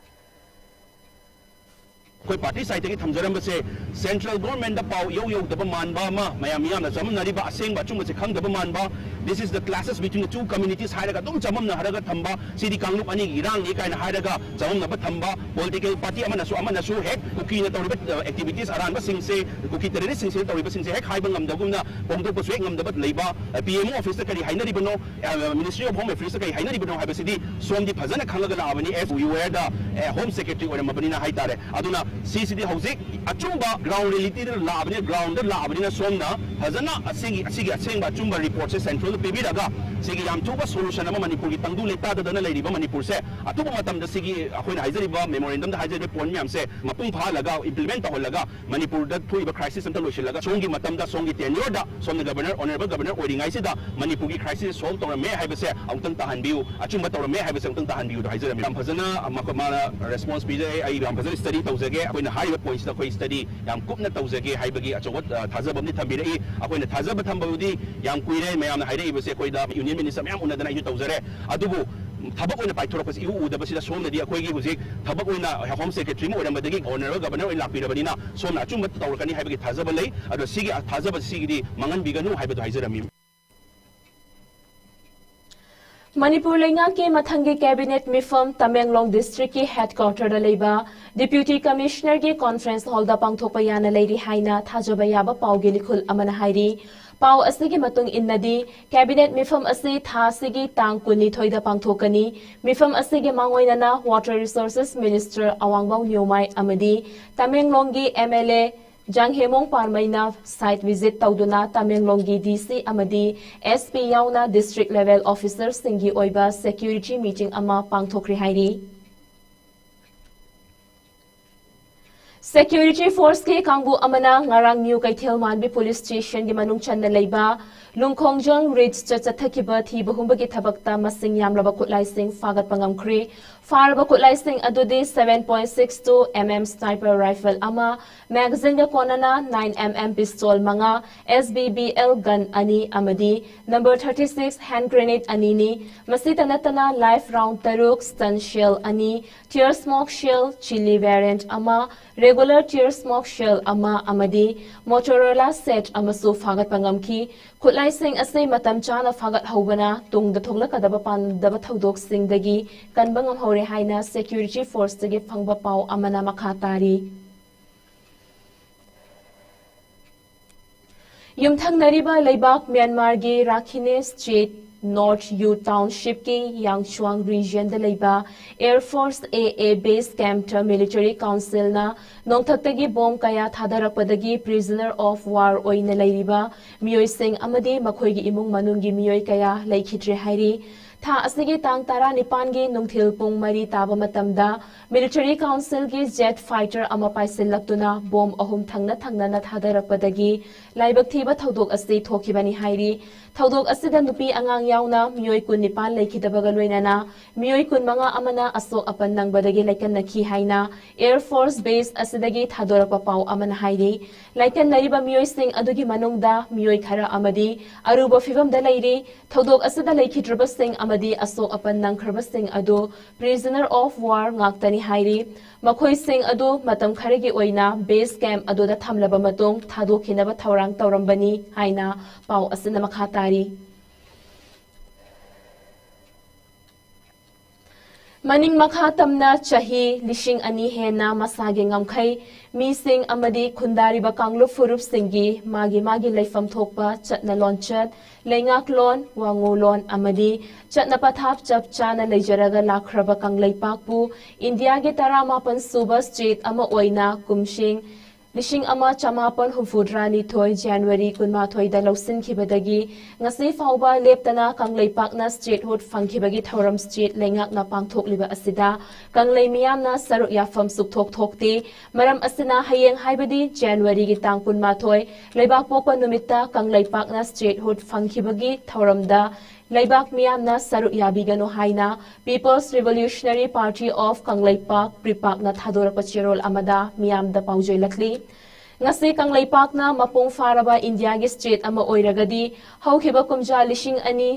ꯑꯩꯈꯣꯏ party side ꯇꯒꯤ ꯊꯝꯖꯔꯝꯕꯁꯦ, central government ꯗ ꯄꯥꯎ ꯏꯌꯧ ꯌꯧꯗꯕ ꯃꯥꯟꯕ ꯑꯃ, ꯃꯌꯥꯝ ꯃꯤꯌꯥꯝꯅ ꯆꯃꯝꯅꯔꯤꯕ ꯑꯁꯦꯡꯕ ꯑꯆꯨꯝꯕꯁꯦ ꯈꯪꯗꯕ ꯃꯥꯟꯕ, this is the clashes between the two communities ꯍꯥꯏꯔꯒ ꯑꯗꯨꯝ ꯆꯃꯝꯅꯍꯔꯒ ꯊꯝꯕ, ꯁꯤꯗꯤ ꯀꯥꯡꯂꯨꯞ ꯑꯅꯤꯒꯤ ꯏꯔꯥꯡꯅꯤ ꯀꯥꯏꯅ ꯍꯥꯏꯔꯒ ꯆꯃꯝꯅꯕ ꯊꯝꯕ, political party ꯑꯃꯅꯁꯨ ꯑꯃꯅꯁꯨ ꯍꯦꯛ ꯀꯨꯀꯤꯅ ꯇꯧꯔꯤꯕ, ꯑ, activities ꯑꯔꯥꯟꯕꯁꯤꯡꯁꯦ, ꯀꯨꯀꯤ terrorist ꯁꯤꯡꯁꯤꯅ ꯇꯧꯔꯤꯕꯁꯤꯡꯁꯦ ꯍꯦꯛ ꯍꯥꯏꯕ ꯉꯝꯗꯕꯒꯨꯝꯅ ꯐꯣꯡꯗꯣꯛꯄꯁꯨ ꯍꯦꯛ ꯉꯝꯗꯕ ꯂꯩꯕ, ꯑ, P M O office ꯇ ꯀꯔꯤ ꯍꯥꯏꯅꯔꯤꯕꯅꯣ, ꯑ, Ministry of Home Affairs ꯇ ꯀꯔꯤ ꯍꯥꯏꯅꯔꯤꯕꯅꯣ ꯍꯥꯏꯕꯁꯤꯗꯤ ꯁꯣꯝꯗꯤ ꯐꯖꯅ ꯈꯪꯉꯒ ꯂꯥꯛꯑꯕꯅꯤ, as you were the, ꯑ, Home Secretary ꯑꯣꯏꯔꯝꯃꯕꯅꯤꯅ ꯍꯥꯏꯇꯥꯔꯦ꯫ ꯑꯗꯨꯅ ꯁꯤꯁꯤꯗꯤ ꯍꯧꯖꯤꯛ ꯑꯆꯨꯝꯕ ground reality ꯗ ꯂꯥꯛꯑꯕꯅꯤꯅ, ground ꯗ ꯂꯥꯛꯑꯕꯅꯤꯅ ꯁꯣꯝꯅ ꯐꯖꯅ ꯑꯁꯤꯒꯤ, ꯑꯁꯤꯒꯤ ꯑꯁꯦꯡꯕ ꯑꯆꯨꯝꯕ report ꯁꯦ central ꯗ ꯄꯤꯕꯤꯔꯒ ꯁꯤꯒꯤ ꯌꯥꯝ ꯊꯨꯕ solution ꯑꯃ ꯃꯅꯤꯄꯨꯔꯒꯤ ꯇꯪꯗꯨ ꯂꯩꯇꯥꯗꯗꯅ ꯂꯩꯔꯤꯕ ꯃꯅꯤꯄꯨꯔꯁꯦ ꯑꯊꯨꯕ ꯃꯇꯝꯗ ꯁꯤꯒꯤ ꯑꯩꯈꯣꯏꯅ ꯍꯥꯏꯖꯔꯤꯕ memorandum ꯗ ꯍꯥꯏꯖꯔꯤꯕ point ꯃꯌꯥꯝꯁꯦ ꯃꯄꯨꯡ ꯐꯥꯍꯜꯂꯒ implement ꯇꯧꯍꯜꯂꯒ ꯃꯅꯤꯄꯨꯔꯗ ꯊꯣꯛꯏꯕ crisis ꯑꯝꯇ ꯂꯣꯏꯁꯤꯜꯂꯒ ꯁꯣꯝꯒꯤ ꯃꯇꯝꯗ, ꯁꯣꯝꯒꯤ tenure ꯗ, ꯁꯣꯝꯅ Governor, Honourable Governor ꯑꯣꯏꯔꯤꯉꯩꯁꯤꯗ ꯃꯅꯤꯄꯨꯔꯒꯤ crisis solve ꯇꯧꯔꯝꯃꯦ ꯍꯥꯏꯕꯁꯦ ꯑꯃꯨꯛꯇꯪ ꯇꯥꯍꯟꯕꯤꯌꯨ, ꯑꯆꯨꯝꯕ ꯇꯧꯔꯝꯃꯦ ꯍꯥꯏꯕꯁꯦ ꯑꯃꯨꯛꯇꯪ ꯇꯥꯍꯟꯕꯤꯌꯨꯗꯣ ꯍꯥꯏꯖꯔꯝꯃꯤ꯫ ꯌꯥꯝ ꯐꯖꯅ ꯃꯈꯣꯏ, ꯃꯥꯅ response ꯄꯤꯖꯔꯦ꯫ ꯑꯩ ꯌꯥꯝ ꯐꯖꯅ study ꯇꯧꯖꯒꯦ꯫ ꯑꯩꯈꯣꯏꯅ ꯍꯥꯏꯔꯤꯕ point ꯁꯤꯗ ꯑꯩꯈꯣꯏ study ꯌꯥꯝ ꯀꯨꯞꯅ ꯇꯧꯖꯒꯦ ꯍꯥꯏꯕꯒꯤ ꯑꯆꯧꯕ, ꯑ, ꯊꯥꯖꯕ ꯑꯃꯗꯤ ꯊꯝꯕꯤꯔꯛꯏ꯫ ꯑꯩꯈꯣꯏꯅ ꯊꯥꯖꯕ ꯊꯝꯕꯕꯨꯗꯤ ꯌꯥꯝ ꯀꯨꯏꯔꯦ, ꯃꯌꯥꯝꯅ ꯍꯥꯏꯔꯛꯏꯕꯁꯦ, ꯑꯩꯈꯣꯏꯗ Union Minister ꯃꯌꯥꯝ ꯎꯅꯗꯅ ꯑꯩꯁꯨ ꯇꯧꯖꯔꯦ꯫ ꯑꯗꯨꯕꯨ ꯊꯕꯛ ꯑꯣꯏꯅ ꯄꯥꯏꯊꯣꯔꯛꯄꯁꯤ ꯏꯎ ꯎꯗꯕꯁꯤꯗ ꯁꯣꯝꯗꯗꯤ ꯑꯩꯈꯣꯏꯒꯤ ꯍꯧꯖꯤꯛ ꯊꯕꯛ ꯑꯣꯏꯅ Home Secretary ꯑꯃ ꯑꯣꯏꯔꯝꯕꯗꯒꯤ Honourable Governor ꯑꯣꯏꯅ ꯂꯥꯛꯄꯤꯔꯕꯅꯤꯅ ꯁꯣꯝꯅ ꯑꯆꯨꯝꯕ ꯇꯧꯔꯛꯀꯅꯤ ꯍꯥꯏꯕꯒꯤ ꯊꯥꯖꯕ ꯂꯩ꯫ ꯑꯗꯣ ꯁꯤꯒꯤ ꯊꯥꯖꯕ ꯁꯤꯒꯤꯗꯤ ꯃꯥꯡꯍꯟꯕꯤꯒꯅꯨ ꯍꯥꯏꯕꯗꯣ ꯍꯥꯏꯖꯔꯝꯃꯤ꯫ ꯃꯅꯤꯄꯨꯔ ꯂꯩꯉꯥꯛꯀꯤ ꯃꯊꯪꯒꯤ cabinet ꯃꯤꯐꯝ ꯇꯃꯦꯡꯂꯣꯡ district ꯀꯤ headquarter ꯗ ꯂꯩꯕ Deputy Commissioner ꯒꯤ conference hall ꯗ ꯄꯥꯡꯊꯣꯛꯄ ꯌꯥꯅ ꯂꯩꯔꯤ ꯍꯥꯏꯅ ꯊꯥꯖꯕ ꯌꯥꯕ ꯄꯥꯎꯒꯤ ꯂꯤꯈꯨꯜ ꯑꯃꯅ ꯍꯥꯏꯔꯤ꯫ ꯄꯥꯎ ꯑꯁꯤꯒꯤ ꯃꯇꯨꯡ ꯏꯟꯅꯗꯤ, cabinet ꯃꯤꯐꯝ ꯑꯁꯤ ꯊꯥ ꯑꯁꯤꯒꯤ ꯇꯥꯡ ꯀꯨꯟꯅꯤꯊꯣꯏꯗ ꯄꯥꯡꯊꯣꯛꯀꯅꯤ꯫ ꯃꯤꯐꯝ ꯑꯁꯤꯒꯤ ꯃꯥꯡꯑꯣꯏꯅꯅ Water Resources Minister ꯑꯋꯥꯡꯕꯝ ꯅ꯭ꯌꯣꯃꯥꯏ ꯑꯃꯗꯤ ꯇꯃꯦꯡꯂꯣꯡꯒꯤ M L A ꯖꯥꯡꯍꯦꯃꯣꯡ ꯄꯥꯔꯃꯩꯅ site visit ꯇꯧꯗꯨꯅ ꯇꯃꯦꯡꯂꯣꯡꯒꯤ D C ꯑꯃꯗꯤ S P ꯌꯥꯎꯅ district level officerꯁꯤꯡꯒꯤ ꯑꯣꯏꯕ security meeting ꯑꯃ ꯄꯥꯡꯊꯣꯛꯈ꯭ꯔꯦ ꯍꯥꯏꯔꯤ꯫ Security forceꯀꯤ ꯀꯥꯡꯕꯨ ꯑꯃꯅ ꯉꯔꯥꯡ ꯅ꯭ꯌꯨ ꯀꯩꯊꯦꯜ ꯃꯥꯟꯕꯤ police stationꯒꯤ ꯃꯅꯨꯡ ꯆꯟꯅ ꯂꯩꯕ ꯂꯨꯡꯈꯣꯡꯖꯪ ridgeꯇ ꯆꯠꯊꯈꯤꯕ ꯊꯤꯕ ꯍꯨꯝꯕꯒꯤ ꯊꯕꯛꯇ ꯃꯁꯤꯡ ꯌꯥꯝꯂꯕ ꯈꯨꯠꯂꯥꯏꯁꯤꯡ ꯐꯥꯒꯠꯄ ꯉꯝꯈ꯭ꯔꯦ꯫ ꯐꯥꯔꯕ ꯈꯨꯠꯂꯥꯏꯁꯤꯡ ꯑꯗꯨꯗꯤ seven point six two M M sniper rifle ꯑꯃ, magazineꯒ ꯀꯣꯟꯅꯅ nine M M pistol ꯃꯉꯥ, S B B L gun ꯑꯅꯤ ꯑꯃꯗꯤ number thirty six hand grenade ꯑꯅꯤꯅꯤ꯫ ꯃꯁꯤꯇ ꯅꯠꯇꯅ live round ꯇꯔꯨꯛ, stun shell ꯑꯅꯤ, tear smoke shell, chilli variant ꯑꯃ, regular tear smoke shell ꯑꯃ ꯑꯃꯗꯤ Motorola set ꯑꯃꯁꯨ ꯐꯥꯒꯠꯄ ꯉꯝꯈꯤ꯫ ꯈꯨꯠꯂꯥꯏꯁꯤꯡ ꯑꯁꯤ ꯃꯇꯝ ꯆꯥꯅ ꯐꯥꯒꯠꯍꯧꯕꯅ ꯇꯨꯡꯗ ꯊꯣꯛꯂꯛꯀꯗꯕ ꯄꯥꯝꯗꯕ ꯊꯧꯗꯣꯛꯁꯤꯡꯗꯒꯤ ꯀꯟꯕ ꯉꯝꯍꯧꯔꯦ ꯍꯥꯏꯅ security forceꯇꯒꯤ ꯐꯪꯕ ꯄꯥꯎ ꯑꯃꯅ ꯃꯈꯥ ꯇꯥꯔꯤ꯫ ꯌꯨꯝꯊꯪꯅꯔꯤꯕ ꯂꯩꯕꯥꯛ ꯃ꯭ꯌꯥꯟꯃꯥꯔꯒꯤ ꯔꯥꯈꯤꯅꯦ state North Yu townshipꯀꯤ ꯌꯥꯡꯆꯨꯋꯥꯡ regionꯗ ꯂꯩꯕ Air Force A A base campꯇ military councilꯅ ꯅꯣꯡꯊꯛꯇꯒꯤ bomb ꯀꯌꯥ ꯊꯥꯗꯔꯛꯄꯗꯒꯤ prisoner of war ꯑꯣꯏꯅ ꯂꯩꯔꯤꯕ ꯃꯤꯑꯣꯏꯁꯤꯡ ꯑꯃꯗꯤ ꯃꯈꯣꯏꯒꯤ ꯏꯃꯨꯡ ꯃꯅꯨꯡꯒꯤ ꯃꯤꯑꯣꯏ ꯀꯌꯥ ꯂꯩꯈꯤꯗ꯭ꯔꯦ ꯍꯥꯏꯔꯤ꯫ ꯊꯥ ꯑꯁꯤꯒꯤ ꯇꯥꯡ ꯇꯔꯥꯅꯤꯄꯥꯟꯒꯤ ꯅꯨꯡꯊꯤꯜ ꯄꯨꯡ ꯃꯔꯤ ꯇꯥꯕ ꯃꯇꯝꯗ military councilꯒꯤ jet fighter ꯑꯃ ꯄꯥꯏꯁꯤꯜꯂꯛꯇꯨꯅ bomb ꯑꯍꯨꯝ ꯊꯪꯅ ꯊꯪꯅꯅ ꯊꯥꯗꯔꯛꯄꯗꯒꯤ ꯂꯥꯏꯕꯛ ꯊꯤꯕ ꯊꯧꯗꯣꯛ ꯑꯁꯤ ꯊꯣꯛꯈꯤꯕꯅꯤ ꯍꯥꯏꯔꯤ꯫ ꯊꯧꯗꯣꯛ ꯑꯁꯤꯗ ꯅꯨꯄꯤ ꯑꯉꯥꯡ ꯌꯥꯎꯅ ꯃꯤꯑꯣꯏ ꯀꯨꯟꯅꯤꯄꯥꯟ ꯂꯩꯈꯤꯗꯕꯒ ꯂꯣꯏꯅꯅ ꯃꯤꯑꯣꯏ ꯀꯨꯟꯃꯉꯥ ꯑꯃꯅ ꯑꯁꯣꯛ ꯑꯄꯟ ꯅꯪꯕꯗꯒꯤ ꯂꯥꯏꯀꯠꯅꯈꯤ ꯍꯥꯏꯅ Air Force base ꯑꯁꯤꯗꯒꯤ ꯊꯥꯗꯣꯔꯛꯄ ꯄꯥꯎ ꯑꯃꯅ ꯍꯥꯏꯔꯤ꯫ ꯂꯥꯏꯀꯠꯅꯔꯤꯕ ꯃꯤꯑꯣꯏꯁꯤꯡ ꯑꯗꯨꯒꯤ ꯃꯅꯨꯡꯗ ꯃꯤꯑꯣꯏ ꯈꯔ ꯑꯃꯗꯤ ꯑꯔꯨꯕ ꯐꯤꯚꯝꯗ ꯂꯩꯔꯤ꯫ ꯊꯧꯗꯣꯛ ꯑꯁꯤꯗ ꯂꯩꯈꯤꯗ꯭ꯔꯕꯁꯤꯡ ꯑꯃꯗꯤ ꯑꯁꯣꯛ ꯑꯄꯟ ꯅꯪꯈ꯭ꯔꯕꯁꯤꯡ ꯑꯗꯨ prisoner of war ꯉꯥꯛꯇꯅꯤ ꯍꯥꯏꯔꯤ꯫ ꯃꯈꯣꯏꯁꯤꯡ ꯑꯗꯨ ꯃꯇꯝ ꯈꯔꯒꯤ ꯑꯣꯏꯅ base camp ꯑꯗꯨꯗ ꯊꯝꯂꯕ ꯃꯇꯨꯡ ꯊꯥꯗꯣꯛꯈꯤꯅꯕ ꯊꯧꯔꯥꯡ ꯇꯧꯔꯝꯕꯅꯤ ꯍꯥꯏꯅ ꯄꯥꯎ ꯑꯁꯤꯅ ꯃꯈꯥ ꯇꯥꯔꯤ꯫ ꯃꯅꯤꯡ ꯃꯈꯥ ꯇꯝꯅ ꯆꯍꯤ ꯂꯤꯁꯤꯡ ꯑꯅꯤ ꯍꯦꯟꯅ ꯃꯁꯥꯒꯤ ꯉꯝꯈꯩ, ꯃꯤꯁꯤꯡ ꯑꯃꯗꯤ ꯈꯨꯟꯗꯥꯔꯤꯕ ꯀꯥꯡꯂꯨꯞ ꯐꯨꯔꯨꯞꯁꯤꯡꯒꯤ ꯃꯥꯒꯤ ꯃꯥꯒꯤ ꯂꯩꯐꯝ ꯊꯣꯛꯄ ꯆꯠꯅ ꯂꯣꯟꯆꯠ, ꯂꯩꯉꯥꯛꯂꯣꯟ, ꯋꯥꯉꯨꯂꯣꯟ ꯑꯃꯗꯤ ꯆꯠꯅ ꯄꯊꯥꯞ ꯆꯞ ꯆꯥꯅ ꯂꯩꯖꯔꯒ ꯂꯥꯛꯈ꯭ꯔꯕ ꯀꯪꯂꯩꯄꯥꯛꯄꯨ ꯏꯟꯗꯤꯌꯥꯒꯤ ꯇꯔꯥꯃꯥꯄꯟ ꯁꯨꯕ state ꯑꯃ ꯑꯣꯏꯅ ꯀꯨꯝꯁꯤꯡ ꯂꯤꯁꯤꯡ ꯑꯃ ꯆꯃꯥꯄꯟ ꯍꯨꯝꯐꯨꯇꯔꯥꯅꯤꯊꯣꯏ January ꯀꯨꯟꯃꯥꯊꯣꯏꯗ ꯂꯧꯁꯤꯟꯈꯤꯕꯗꯒꯤ ꯉꯁꯤ ꯐꯥꯎꯕ ꯂꯦꯞꯇꯅ ꯀꯪꯂꯩꯄꯥꯛꯅ statehood ꯐꯪꯈꯤꯕꯒꯤ ꯊꯧꯔꯝ state ꯂꯩꯉꯥꯛꯅ ꯄꯥꯡꯊꯣꯛꯂꯤꯕ ꯑꯁꯤꯗ ꯀꯪꯂꯩ ꯃꯤꯌꯥꯝꯅ ꯁꯔꯨꯛ ꯌꯥꯐꯝ ꯁꯨꯛꯊꯣꯛ ꯊꯣꯛꯇꯦ꯫ ꯃꯔꯝ ꯑꯁꯤꯅ ꯍꯌꯦꯡ ꯍꯥꯏꯕꯗꯤ Januaryꯒꯤ ꯇꯥꯡ ꯀꯨꯟꯃꯥꯊꯣꯏ ꯂꯩꯕꯥꯛꯄꯣꯛꯄ ꯅꯨꯃꯤꯠꯇ ꯀꯪꯂꯩꯄꯥꯛꯅ statehood ꯐꯪꯈꯤꯕꯒꯤ ꯊꯧꯔꯝꯗ ꯂꯩꯕꯥꯛ ꯃꯤꯌꯥꯝꯅ ꯁꯔꯨꯛ ꯌꯥꯕꯤꯒꯅꯨ ꯍꯥꯏꯅ People's Revolutionary Party of Kangleipak, ꯄ꯭ꯔꯤꯄꯥꯛꯅ ꯊꯥꯗꯣꯔꯛꯄ ꯆꯦꯔꯣꯜ ꯑꯃꯗ ꯃꯤꯌꯥꯝꯗ ꯄꯥꯎꯖꯦꯜꯂꯛꯂꯤ꯫ ꯉꯁꯤ ꯀꯪꯂꯩꯄꯥꯛꯅ ꯃꯄꯨꯡ ꯐꯥꯔꯕ ꯏꯟꯗꯤꯌꯥꯒꯤ state ꯑꯃ ꯑꯣꯏꯔꯒꯗꯤ ꯍꯧꯈꯤꯕ ꯀꯨꯝꯖꯥ ꯂꯤꯁꯤꯡ ꯑꯅꯤ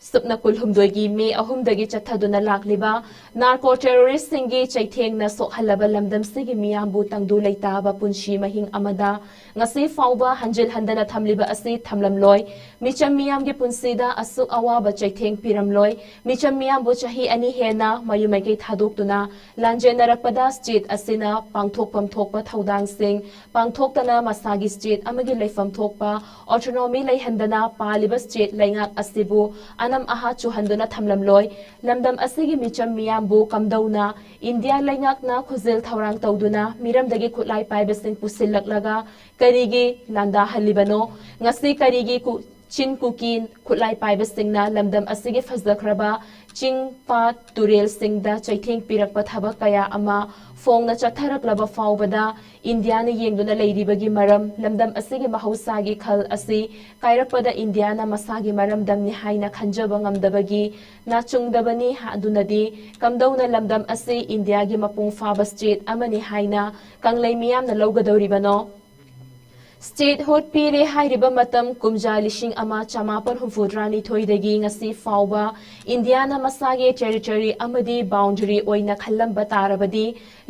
ꯁꯨꯞꯅ ꯀꯨꯟꯍꯨꯝꯗꯣꯏꯒꯤ May ꯑꯍꯨꯝꯗꯒꯤ ꯆꯠꯊꯗꯨꯅ ꯂꯥꯛꯂꯤꯕ narco terroristꯁꯤꯡꯒꯤ ꯆꯩꯊꯦꯡꯅ ꯁꯣꯛꯍꯜꯂꯕ ꯂꯝꯗꯝꯁꯤꯒꯤ ꯃꯤꯌꯥꯝꯕꯨ ꯇꯪꯗꯨ ꯂꯩꯇꯥꯕ ꯄꯨꯟꯁꯤ ꯃꯍꯤꯡ ꯑꯃꯗ ꯉꯁꯤ ꯐꯥꯎꯕ ꯍꯟꯖꯤꯜ ꯍꯟꯗꯅ ꯊꯝꯂꯤꯕ ꯑꯁꯤ ꯊꯝꯂꯝꯂꯣꯏ꯫ ꯃꯤꯆꯝ ꯃꯤꯌꯥꯝꯒꯤ ꯄꯨꯟꯁꯤꯗ ꯑꯁꯨꯛ ꯑꯋꯥꯕ ꯆꯩꯊꯦꯡ ꯄꯤꯔꯝꯂꯣꯏ꯫ ꯃꯤꯆꯝ ꯃꯤꯌꯥꯝꯕꯨ ꯆꯍꯤ ꯑꯅꯤ ꯍꯦꯟꯅ ꯃꯌꯨꯝ ꯃꯩꯀꯩ ꯊꯥꯗꯣꯛꯇꯨꯅ ꯂꯥꯟꯖꯦꯟꯅꯔꯛꯄꯗ state ꯑꯁꯤꯅ ꯄꯥꯡꯊꯣꯛꯐꯝ ꯊꯣꯛꯄ ꯊꯧꯗꯥꯡꯁꯤꯡ ꯄꯥꯡꯊꯣꯛꯇꯅ ꯃꯁꯥꯒꯤ state ꯑꯃꯒꯤ ꯂꯩꯐꯝ ꯊꯣꯛꯄ autonomy ꯂꯩꯍꯟꯗꯅ ꯄꯥꯜꯂꯤꯕ state ꯂꯩꯉꯥꯛ ꯑꯁꯤꯕꯨ ꯑꯅꯝ ꯑꯍꯥ ꯆꯨꯍꯟꯗꯨꯅ ꯊꯝꯂꯝꯂꯣꯏ꯫ ꯂꯝꯗꯝ ꯑꯁꯤꯒꯤ ꯃꯤꯆꯝ ꯃꯤꯌꯥꯝꯕꯨ ꯀꯝꯗꯧꯅ ꯏꯟꯗꯤꯌꯥ ꯂꯩꯉꯥꯛꯅ ꯈꯨꯖꯤꯜ ꯊꯧꯔꯥꯡ ꯇꯧꯗꯨꯅ ꯃꯤꯔꯝꯗꯒꯤ ꯈꯨꯠꯂꯥꯏ ꯄꯥꯏꯕꯁꯤꯡ ꯄꯨꯁꯤꯜꯂꯛꯂꯒ ꯀꯔꯤꯒꯤ ꯂꯥꯟꯗꯥꯍꯜꯂꯤꯕꯅꯣ? ꯉꯁꯤ ꯀꯔꯤꯒꯤ ꯀꯨ-, ꯆꯤꯟ ꯀꯨꯀꯤ ꯈꯨꯠꯂꯥꯏ ꯄꯥꯏꯕꯁꯤꯡꯅ ꯂꯝꯗꯝ ꯑꯁꯤꯒꯤ ꯐꯖꯈ꯭ꯔꯕ ꯆꯤꯡ, ꯄꯥꯠ, ꯇꯨꯔꯦꯜꯁꯤꯡꯗ ꯆꯩꯊꯦꯡ ꯄꯤꯔꯛꯄ ꯊꯕꯛ ꯀꯌꯥ ꯑꯃ ꯐꯣꯡꯅ ꯆꯠꯊꯔꯛꯂꯕ ꯐꯥꯎꯕꯗ ꯏꯟꯗꯤꯌꯥꯅ ꯌꯦꯡꯗꯨꯅ ꯂꯩꯔꯤꯕꯒꯤ ꯃꯔꯝ, ꯂꯝꯗꯝ ꯑꯁꯤꯒꯤ ꯃꯍꯧꯁꯥꯒꯤ ꯈꯜ ꯑꯁꯤ ꯀꯥꯏꯔꯛꯄꯗ ꯏꯟꯗꯤꯌꯥꯅ ꯃꯁꯥꯒꯤ ꯃꯔꯝꯗꯝꯅꯤ ꯍꯥꯏꯅ ꯈꯟꯖꯕ ꯉꯝꯗꯕꯒꯤ ꯅꯥꯆꯨꯡꯗꯕꯅꯤ꯫ ꯑꯗꯨꯅꯗꯤ ꯀꯝꯗꯧꯅ ꯂꯝꯗꯝ ꯑꯁꯤ ꯏꯟꯗꯤꯌꯥꯒꯤ ꯃꯄꯨꯡ ꯐꯥꯕ state ꯑꯃꯅꯤ ꯍꯥꯏꯅ ꯀꯪꯂꯩ ꯃꯤꯌꯥꯝꯅ ꯂꯧꯒꯗꯧꯔꯤꯕꯅꯣ? Statehood ꯄꯤꯔꯦ ꯍꯥꯏꯔꯤꯕ ꯃꯇꯝ ꯀꯨꯝꯖꯥ ꯂꯤꯁꯤꯡ ꯑꯃ ꯆꯃꯥꯄꯟ ꯍꯨꯝꯐꯨꯇꯔꯥꯅꯤꯊꯣꯏꯗꯒꯤ ꯉꯁꯤ ꯐꯥꯎꯕ ꯏꯟꯗꯤꯌꯥꯅ ꯃꯁꯥꯒꯤ territory ꯑꯃꯗꯤ boundary ꯑꯣꯏꯅ ꯈꯜꯂꯝꯕ ꯇꯥꯔꯕꯗꯤ,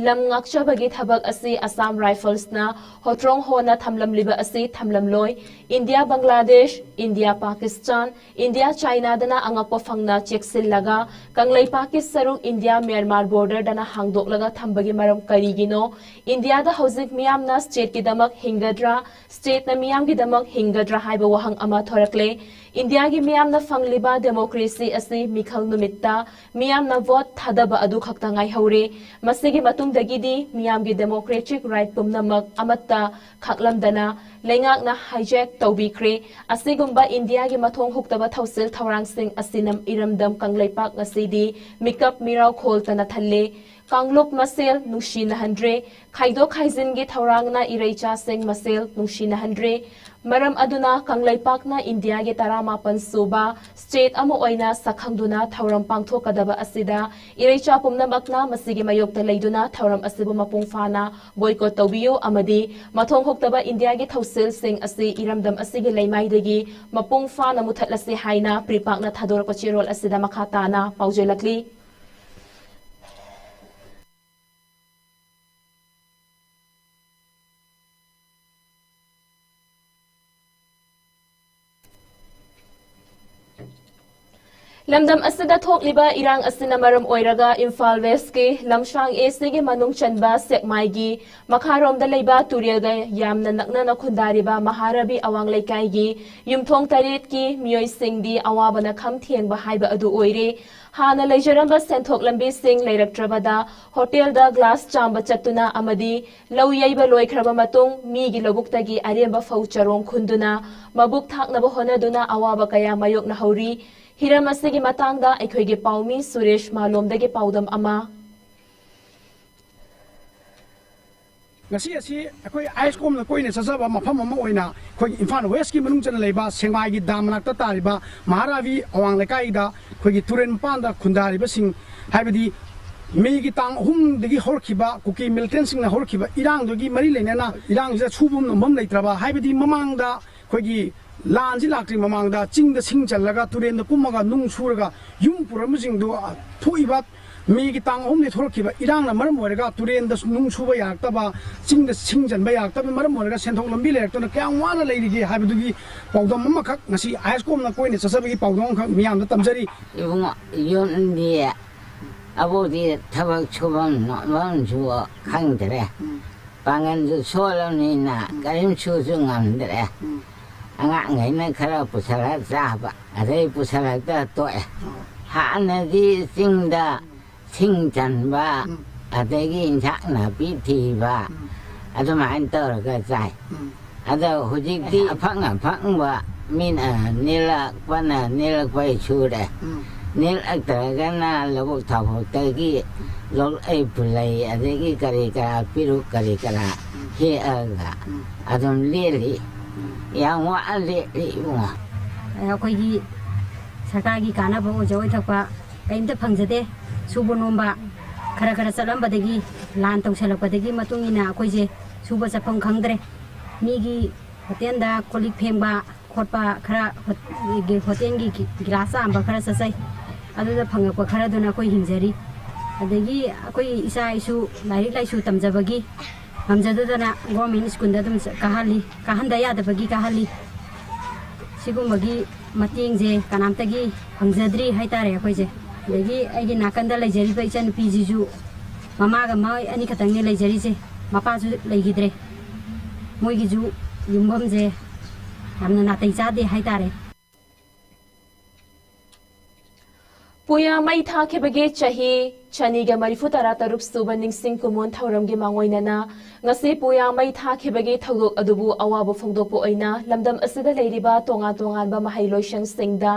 ꯂꯝ ꯉꯥꯛꯆꯕꯒꯤ ꯊꯕꯛ ꯑꯁꯤ Assam Riflesꯅ ꯍꯣꯇ꯭ꯔꯣꯡ ꯍꯣꯅ ꯊꯝꯂꯝꯂꯤꯕ ꯑꯁꯤ ꯊꯝꯂꯝꯂꯣꯏ꯫ India Bangladesh, India Pakistan, India ꯆꯥꯏꯅꯥꯗꯅ ꯑꯉꯛꯄ ꯐꯪꯅ ꯆꯦꯛꯁꯤꯜꯂꯒ ꯀꯪꯂꯩꯄꯥꯛꯀꯤ ꯁꯔꯨꯛ ꯏꯟꯗꯤꯌꯥ ꯃ꯭ꯌꯥꯟꯃꯥꯔ borderꯗꯅ ꯍꯥꯡꯗꯣꯛꯂꯒ ꯊꯝꯕꯒꯤ ꯃꯔꯝ ꯀꯔꯤꯒꯤꯅꯣ? ꯏꯟꯗꯤꯌꯥꯗ ꯍꯧꯖꯤꯛ ꯃꯤꯌꯥꯝꯅ stateꯀꯤꯗꯃꯛ ꯍꯤꯡꯒꯗ꯭ꯔꯥ, stateꯅ ꯃꯤꯌꯥꯝꯒꯤꯗꯃꯛ ꯍꯤꯡꯒꯗ꯭ꯔꯥ ꯍꯥꯏꯕ ꯋꯥꯍꯪ ꯑꯃ ꯊꯣꯔꯛꯂꯦ꯫ ꯏꯟꯗꯤꯌꯥꯒꯤ ꯃꯤꯌꯥꯝꯅ ꯐꯪꯂꯤꯕ ꯗꯦꯃꯣꯀ꯭ꯔꯦꯁꯤ ꯑꯁꯤ ꯃꯤꯈꯜ ꯅꯨꯃꯤꯠꯇ ꯃꯤꯌꯥꯝꯅ ꯚꯣꯠ ꯊꯥꯗꯕ ꯑꯗꯨ ꯈꯛꯇ ꯉꯥꯏꯍꯧꯔꯦ꯫ ꯃꯁꯤꯒꯤ ꯃꯇꯨꯡꯗꯒꯤꯗꯤ ꯃꯤꯌꯥꯝꯒꯤ ꯗꯦꯃꯣꯀ꯭ꯔꯦꯇꯤꯛ ꯔꯥꯏꯠ ꯄꯨꯝꯅꯃꯛ ꯑꯃꯠꯇ ꯈꯥꯛꯂꯝꯗꯅ ꯂꯩꯉꯥꯛꯅ ꯍꯥꯏꯖꯦꯛ ꯇꯧꯕꯤꯈ꯭ꯔꯦ꯫ ꯑꯁꯤꯒꯨꯝꯕ ꯏꯟꯗꯤꯌꯥꯒꯤ ꯃꯊꯣꯡ ꯍꯨꯛꯇꯕ ꯊꯧꯁꯤꯜ ꯊꯧꯔꯥꯡꯁꯤꯡ ꯑꯁꯤꯅ ꯏꯔꯝꯗꯝ ꯀꯪꯂꯩꯄꯥꯛ ꯉꯁꯤꯗꯤ ꯃꯤꯀꯞ ꯃꯤꯔꯥꯎꯈꯣꯜꯇꯅ ꯊꯜꯂꯦ꯫ ꯀꯥꯡꯂꯨꯞ ꯃꯁꯦꯜ ꯅꯨꯡꯁꯤꯅꯍꯟꯗ꯭ꯔꯦ꯫ ꯈꯥꯏꯗꯣꯛ ꯈꯥꯏꯖꯤꯟꯒꯤ ꯊꯧꯔꯥꯡꯅ ꯏꯔꯩꯆꯥꯁꯤꯡ ꯃꯁꯦꯜ ꯅꯨꯡꯁꯤꯅꯍꯟꯗ꯭ꯔꯦ꯫ ꯃꯔꯝ ꯑꯗꯨꯅ ꯀꯪꯂꯩꯄꯥꯛꯅ ꯏꯟꯗꯤꯌꯥꯒꯤ ꯇꯔꯥꯃꯥꯄꯟ ꯁꯨꯕ ꯁ꯭ꯇꯦꯠ ꯑꯃ ꯑꯣꯏꯅ ꯁꯛꯈꯪꯗꯨꯅ ꯊꯧꯔꯝ ꯄꯥꯡꯊꯣꯛꯀꯗꯕ ꯑꯁꯤꯗ ꯏꯔꯩꯆꯥ ꯄꯨꯝꯅꯃꯛꯅ ꯃꯁꯤꯒꯤ ꯃꯥꯌꯣꯛꯇ ꯂꯩꯗꯨꯅ ꯊꯧꯔꯝ ꯑꯁꯤꯕꯨ ꯃꯄꯨꯡ ꯐꯥꯅ ꯕꯣꯏꯀꯣꯠ ꯇꯧꯕꯤꯌꯨ ꯑꯃꯗꯤ ꯃꯊꯣꯡ ꯍꯨꯛꯇꯕ ꯏꯟꯗꯤꯌꯥꯒꯤ ꯊꯧꯁꯤꯜꯁꯤꯡ ꯑꯁꯤ ꯏꯔꯝꯗꯝ ꯑꯁꯤꯒꯤ ꯂꯩꯃꯥꯏꯗꯒꯤ ꯃꯄꯨꯡ ꯐꯥꯅ ꯃꯨꯊꯠꯂꯁꯤ ꯍꯥꯏꯅ ꯄ꯭ꯔꯤꯄꯥꯛꯅ ꯊꯥꯗꯣꯔꯛꯄ ꯆꯦꯔꯣꯜ ꯑꯁꯤꯗ ꯃꯈꯥ ꯇꯥꯅ ꯄꯥꯎꯖꯦꯜꯂꯛꯂꯤ꯫ ꯂꯝꯗꯝ ꯑꯁꯤꯗ ꯊꯣꯛꯂꯤꯕ ꯏꯔꯥꯡ ꯑꯁꯤꯅ ꯃꯔꯝ ꯑꯣꯏꯔꯒ ꯏꯝꯐꯥꯜ ꯋꯦꯁꯀꯤ ꯂꯝꯁꯥꯡ ꯑꯦ ꯁꯤꯒꯤ ꯃꯅꯨꯡ ꯆꯟꯕ ꯁꯦꯛꯃꯥꯏꯒꯤ ꯃꯈꯥꯔꯣꯝꯗ ꯂꯩꯕ ꯇꯨꯔꯦꯜꯒ ꯌꯥꯝꯅ ꯅꯛꯅꯅ ꯈꯨꯟꯗꯥꯔꯤꯕ ꯃꯍꯥꯔꯥꯕꯤ ꯑꯋꯥꯡ ꯂꯩꯀꯥꯏꯒꯤ ꯌꯨꯝꯊꯣꯡ ꯇꯔꯦꯠꯀꯤ ꯃꯤꯑꯣꯏꯁꯤꯡꯗꯤ ꯑꯋꯥꯕꯅ ꯈꯝ ꯊꯦꯡꯕ ꯍꯥꯏꯕ ꯑꯗꯨ ꯑꯣꯏꯔꯦ꯫ ꯍꯥꯟꯅ ꯂꯩꯖꯔꯝꯕ ꯁꯦꯟꯊꯣꯛ ꯂꯝꯕꯤꯁꯤꯡ ꯂꯩꯔꯛꯇ꯭ꯔꯕꯗ ꯍꯣꯇꯦꯜꯗ ꯒ꯭ꯂꯥꯁ ꯆꯥꯝꯕ ꯆꯠꯇꯨꯅ ꯑꯃꯗꯤ ꯂꯧ ꯌꯩꯕ ꯂꯣꯏꯈ꯭ꯔꯕ ꯃꯇꯨꯡ ꯃꯤꯒꯤ ꯂꯧꯕꯨꯛꯇꯒꯤ ꯑꯔꯦꯝꯕ ꯐꯧ ꯆꯔꯣꯡ ꯈꯨꯟꯗꯨꯅ ꯃꯕꯨꯛ ꯊꯥꯛꯅꯕ ꯍꯣꯠꯅꯗꯨꯅ ꯑꯋꯥꯕ ꯀꯌꯥ ꯃꯥꯌꯣꯛꯅꯍꯧꯔꯤ꯫ ꯍꯤꯔꯝ ꯑꯁꯤꯒꯤ ꯃꯇꯥꯡꯗ ꯑꯩꯈꯣꯏꯒꯤ ꯄꯥꯎꯃꯤ ꯁꯨꯔꯦꯁ ꯃꯥꯂꯣꯝꯗꯒꯤ ꯄꯥꯎꯗꯝ ꯑꯃ꯫ ꯉꯁꯤ ꯑꯁꯤ ꯑꯩꯈꯣꯏ ꯑꯥꯏ ꯑꯦꯁ ꯀꯣꯝꯅ ꯀꯣꯏꯅ ꯆꯠꯆꯕ ꯃꯐꯝ ꯑꯃ ꯑꯣꯏꯅ ꯑꯩꯈꯣꯏꯒꯤ ꯏꯝꯐꯥꯜ ꯋꯦꯁꯀꯤ ꯃꯅꯨꯡ ꯆꯟꯅ ꯂꯩꯕ ꯁꯦꯡꯃꯥꯏꯒꯤ ꯗꯥꯝ ꯃꯅꯥꯛꯇ ꯇꯥꯔꯤꯕ ꯃꯍꯥꯔꯥꯕꯤ ꯑꯋꯥꯡ ꯂꯩꯀꯥꯏꯗ ꯑꯩꯈꯣꯏꯒꯤ ꯇꯨꯔꯦꯜ ꯃꯄꯥꯟꯗ ꯈꯨꯟꯗꯥꯔꯤꯕꯁꯤꯡ, ꯍꯥꯏꯕꯗꯤ ꯃꯦꯒꯤ ꯇꯥꯡ ꯑꯍꯨꯝꯗꯒꯤ ꯍꯧꯔꯛꯈꯤꯕ ꯀꯨꯀꯤ ꯃꯤꯂꯤꯇꯦꯟꯁꯤꯡꯅ ꯍꯧꯔꯛꯈꯤꯕ ꯏꯔꯥꯡꯗꯨꯒꯤ ꯃꯔꯤ ꯂꯩꯅꯅ ꯏꯔꯥꯡꯁꯤꯗ ꯁꯨꯐꯝ ꯅꯣꯝꯐꯝ ꯂꯩꯇ꯭ꯔꯕ, ꯍꯥꯏꯕꯗꯤ ꯃꯃꯥꯡꯗ ꯑꯩꯈꯣꯏꯒꯤ ꯂꯥꯟꯁꯤ ꯂꯥꯛꯇ꯭ꯔꯤ ꯃꯃꯥꯡꯗ ꯆꯤꯡꯗ ꯁꯤꯡ ꯆꯜꯂꯒ ꯇꯨꯔꯦꯟꯗ ꯀꯨꯝꯃꯒ ꯅꯨꯡ ꯁꯨꯔꯒ ꯌꯨꯝ ꯄꯨꯔꯝꯕꯁꯤꯡꯗꯨ, ꯊꯣꯛꯏꯕ ꯃꯦꯒꯤ ꯇꯥꯡ ꯑꯍꯨꯝꯗ ꯊꯣꯛꯂꯛꯈꯤꯕ ꯏꯔꯥꯡꯅ ꯃꯔꯝ ꯑꯣꯏꯔꯒ ꯇꯨꯔꯦꯟꯗ ꯅꯨꯡ ꯁꯨꯕ ꯌꯥꯔꯛꯇꯕ, ꯆꯤꯡꯗ ꯁꯤꯡ ꯆꯟꯕ ꯌꯥꯔꯛꯇꯕꯅ ꯃꯔꯝ ꯑꯣꯏꯔꯒ ꯁꯦꯟꯊꯣꯛ ꯂꯝꯕꯤ ꯂꯩꯔꯛꯇꯅ ꯀꯌꯥꯝ ꯋꯥꯅ ꯂꯩꯔꯤꯒꯦ ꯍꯥꯏꯕꯗꯨꯒꯤ ꯄꯥꯎꯗꯝ ꯑꯃꯈꯛ ꯉꯁꯤ ꯑꯥꯏ ꯑꯦꯁ ꯀꯣꯝꯅ ꯀꯣꯏꯅ ꯆꯠꯆꯕꯒꯤ ꯄꯥꯎꯗꯝ ꯑꯃꯈꯛ ꯃꯤꯌꯥꯝꯗ ꯇꯝꯖꯔꯤ꯫ ꯏꯕꯨꯡꯉꯣ, ꯌꯨꯝꯗꯤ ꯑꯕꯣꯛꯇꯤ ꯊꯕꯛ ꯁꯨꯐꯝ ꯅꯣꯝꯐꯝꯁꯨ ꯈꯪꯗ꯭ꯔꯦ꯫ ꯎꯝ꯫ ꯄꯥꯡꯒꯜꯁꯨ ꯁꯣꯜꯂꯕꯅꯤꯅ ꯎꯝ꯫ ꯀꯔꯤꯝ ꯁꯨꯁꯨ ꯉꯝꯗ꯭ꯔꯦ꯫ ꯎꯝ꯫ ꯑꯉꯥꯡꯈꯩꯅ ꯈꯔ ꯄꯨꯁꯜꯂ ꯆꯥꯕ, ꯑꯗꯩ ꯄꯨꯁꯜꯂꯛꯇ ꯇꯣꯛꯑꯦ꯫ ꯍꯥꯟꯅꯗꯤ ꯆꯤꯡꯗ ꯁꯤꯡ ꯆꯟꯕ, ꯎꯝ꯫ ꯑꯗꯒꯤ ꯏꯟꯁꯥꯡ ꯅꯥꯄꯤ ꯊꯤꯕ, ꯎꯝ꯫ ꯑꯗꯨꯃꯥꯏꯅ ꯇꯧꯔꯒ ꯆꯥꯏ꯫ ꯎꯝ꯫ ꯑꯗꯣ ꯍꯧꯖꯤꯛꯇꯤ ꯑꯐꯪ ꯑꯐꯪꯕ ꯃꯤꯅ ꯅꯦꯜꯂꯛꯄꯅ ꯅꯦꯜꯂꯛꯄꯩ ꯁꯨꯔꯦ꯫ ꯎꯝ꯫ ꯅꯦꯜꯂꯛꯇ꯭ꯔꯒꯅ ꯂꯧꯕꯨꯛ ꯊꯥꯕꯣꯛꯇꯒꯤ ꯂꯣꯛꯂꯩ ꯄꯨꯜꯂꯩ, ꯑꯗꯒꯤ ꯀꯔꯤ ꯀꯔꯥ, ꯄꯤꯔꯨꯛ ꯀꯔꯤ ꯀꯔꯥ ꯎꯝ꯫ ꯍꯦꯛꯑꯒ ꯎꯝ꯫ ꯑꯗꯨꯝ ꯂꯦꯜꯂꯤ꯫ ꯎꯝ꯫ ꯌꯥꯝ ꯋꯥꯅ ꯂꯦꯜꯂꯤ ꯏꯕꯨꯡꯉꯣ꯫ ꯑꯩꯈꯣꯏꯒꯤ ꯁꯔꯀꯥꯔꯒꯤ ꯀꯥꯟꯅꯕ ꯑꯣꯏꯖ ꯑꯣꯏꯊꯣꯛꯄ ꯀꯔꯤꯝꯇ ꯐꯪꯖꯗꯦ꯫ ꯁꯨꯕ ꯅꯣꯝꯕ ꯈꯔ ꯈꯔ ꯆꯠꯂꯝꯕꯗꯒꯤ, ꯂꯥꯟ ꯇꯧꯁꯜꯂꯛꯄꯗꯒꯤ ꯃꯇꯨꯡ ꯏꯟꯅ ꯑꯩꯈꯣꯏꯁꯦ ꯁꯨꯕ ꯆꯠꯐꯝ ꯈꯪꯗ꯭ꯔꯦ꯫ ꯃꯤꯒꯤ ꯍꯣꯇꯦꯜꯗ ꯀꯣꯜ ꯂꯤꯛ ꯐꯦꯡꯕ ꯈꯣꯠꯄ ꯈꯔ, ꯍꯣꯠ-, ꯍꯣꯇꯦꯜꯒꯤ ꯒꯤ-, ꯒꯤꯂꯥꯁ ꯆꯥꯝꯕ ꯈꯔ ꯆꯠꯆꯩ꯫ ꯑꯗꯨꯗ ꯐꯪꯉꯛꯄ ꯈꯔꯗꯨꯅ ꯑꯩꯈꯣꯏ ꯍꯤꯡꯖꯔꯤ꯫ ꯑꯗꯒꯤ ꯑꯩꯈꯣꯏ ꯏꯆꯥ ꯏꯁꯨ ꯂꯥꯏꯔꯤꯛ ꯂꯥꯏꯁꯨ ꯇꯝꯖꯕꯒꯤ ꯉꯝꯖꯗꯗꯅ ꯒꯣꯔꯃꯦꯟ ꯁ꯭ꯀꯨꯜꯗ ꯑꯗꯨꯝ ꯆ-, ꯀꯥꯍꯜꯂꯤ, ꯀꯥꯍꯟꯗ ꯌꯥꯗꯕꯒꯤ ꯀꯥꯍꯜꯂꯤ꯫ ꯁꯤꯒꯨꯝꯕꯒꯤ ꯃꯇꯦꯡꯁꯦ ꯀꯅꯥꯝꯇꯒꯤ ꯐꯪꯖꯗ꯭ꯔꯤ ꯍꯥꯏꯇꯥꯔꯦ ꯑꯩꯈꯣꯏꯁꯦ꯫ ꯑꯗꯒꯤ ꯑꯩꯒꯤ ꯅꯥꯀꯟꯗ ꯂꯩꯖꯔꯤꯕ ꯏꯆꯟꯅꯨꯄꯤꯁꯤꯁꯨ ꯃꯃꯥꯒ ꯃꯣꯏ ꯑꯅꯤꯈꯛꯇꯪꯅꯦ ꯂꯩꯖꯔꯤꯁꯦ, ꯃꯄꯥꯁꯨ ꯂꯩꯈꯤꯗ꯭ꯔꯦ꯫ ꯃꯣꯏꯒꯤꯁꯨ ꯌꯨꯝꯐꯝꯁꯦ ꯌꯥꯝꯅ ꯅꯥꯇꯩ ꯆꯥꯗꯦ ꯍꯥꯏꯇꯥꯔꯦ꯫ ꯄꯨꯌꯥ ꯃꯩ ꯊꯥꯈꯤꯕꯒꯤ ꯆꯍꯤ ꯆꯅꯤꯒ ꯃꯔꯤꯐꯨ ꯇꯔꯥ ꯇꯔꯨꯛ ꯁꯨꯕ ꯅꯤꯡꯁꯤꯡ ꯀꯨꯝꯑꯣꯟ ꯊꯧꯔꯝꯒꯤ ꯃꯥꯡꯑꯣꯏꯅꯅ ꯉꯁꯤ ꯄꯨꯌꯥ ꯃꯩ ꯊꯥꯈꯤꯕꯒꯤ ꯊꯧꯗꯣꯛ ꯑꯗꯨꯕꯨ ꯑꯋꯥꯕ ꯐꯣꯡꯗꯣꯛꯄ ꯑꯣꯏꯅ ꯂꯝꯗꯝ ꯑꯁꯤꯗ ꯂꯩꯔꯤꯕ ꯇꯣꯉꯥꯟ ꯇꯣꯉꯥꯟꯕ ꯃꯍꯩꯂꯣꯏꯁꯪꯁꯤꯡꯗ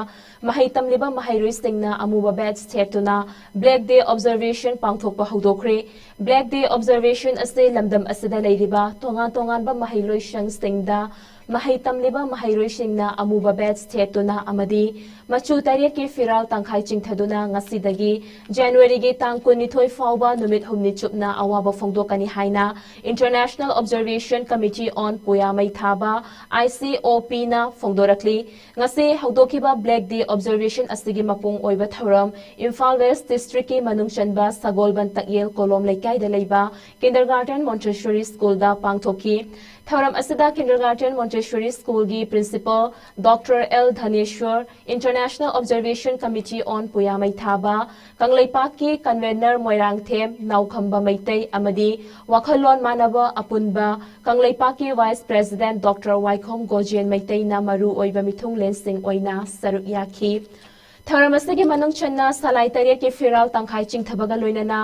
ꯃꯍꯩ ꯇꯝꯂꯤꯕ ꯃꯍꯩꯔꯣꯏꯁꯤꯡꯅ ꯑꯃꯨꯕ badge ꯊꯦꯠꯇꯨꯅ Black Day Observation ꯄꯥꯡꯊꯣꯛꯄ ꯍꯧꯗꯣꯛꯈ꯭ꯔꯦ꯫ Black Day Observation ꯑꯁꯤ ꯂꯝꯗꯝ ꯑꯁꯤꯗ ꯂꯩꯔꯤꯕ ꯇꯣꯉꯥꯟ ꯇꯣꯉꯥꯟꯕ ꯃꯍꯩꯂꯣꯏꯁꯪꯁꯤꯡꯗ ꯃꯍꯩ ꯇꯝꯂꯤꯕ ꯃꯍꯩꯔꯣꯏꯁꯤꯡꯅ ꯑꯃꯨꯕ badge ꯊꯦꯠꯇꯨꯅ ꯑꯃꯗꯤ ꯃꯆꯨ ꯇꯔꯦꯠꯀꯤ ꯐꯤꯔꯥꯜ ꯇꯪꯈꯥꯏ ꯆꯤꯡꯊꯗꯨꯅ ꯉꯁꯤꯗꯒꯤ ꯖꯅꯋꯥꯔꯤꯒꯤ ꯇꯥꯡ ꯀꯨꯟꯅꯤꯊꯣꯏ ꯐꯥꯎꯕ ꯅꯨꯃꯤꯠ ꯍꯨꯝꯅꯤ ꯆꯨꯞꯅ ꯑꯋꯥꯕ ꯐꯣꯡꯗꯣꯛꯀꯅꯤ ꯍꯥꯏꯅ International Observation Committee on ꯄꯨꯌꯥ ꯃꯩ ꯊꯥꯕ, I C O P ꯅ ꯐꯣꯡꯗꯣꯔꯛꯂꯤ꯫ ꯉꯁꯤ ꯍꯧꯗꯣꯛꯈꯤꯕ Black Day Observation ꯑꯁꯤꯒꯤ ꯃꯄꯨꯡ ꯑꯣꯏꯕ ꯊꯧꯔꯝ ꯏꯝꯐꯥꯜ West District ꯀꯤ ꯃꯅꯨꯡ ꯆꯟꯕ ꯁꯒꯣꯜꯕꯟ ꯇꯛꯌꯦꯜ ꯀꯣꯂꯣꯝ ꯂꯩꯀꯥꯏꯗ ꯂꯩꯕ Kindergarten Montessori School ꯗ ꯄꯥꯡꯊꯣꯛꯈꯤ꯫ ꯊꯧꯔꯝ ꯑꯁꯤꯗ Kindergarten Montessori Tertiary Schoolꯒꯤ Principal Doctor L Dhaneshwar, International Observation Committee on ꯄꯨꯌꯥꯃꯩ ꯊꯥꯕ, ꯀꯪꯂꯩꯄꯥꯛꯀꯤ Convener ꯃꯣꯏꯔꯥꯡꯊꯦꯝ ꯅꯥꯎꯈꯝꯕ ꯃꯩꯇꯩ ꯑꯃꯗꯤ ꯋꯥꯈꯜꯂꯣꯟ ꯃꯥꯟꯅꯕ ꯑꯄꯨꯟꯕ ꯀꯪꯂꯩꯄꯥꯛꯀꯤ Vice President Doctor ꯋꯥꯏꯈꯣꯝ ꯒꯣꯖꯦꯟ ꯃꯩꯇꯩꯅ ꯃꯔꯨ ꯑꯣꯏꯕ ꯃꯤꯊꯨꯡꯂꯦꯟꯁꯤꯡ ꯑꯣꯏꯅ ꯁꯔꯨꯛ ꯌꯥꯈꯤ꯫ ꯊꯧꯔꯝ ꯑꯁꯤꯒꯤ ꯃꯅꯨꯡ ꯆꯟꯅ ꯁꯂꯥꯏ ꯇꯔꯦꯠꯀꯤ ꯐꯤꯔꯥꯜ ꯇꯪꯈꯥꯏ ꯆꯤꯡꯊꯕꯒ ꯂꯣꯏꯅꯅ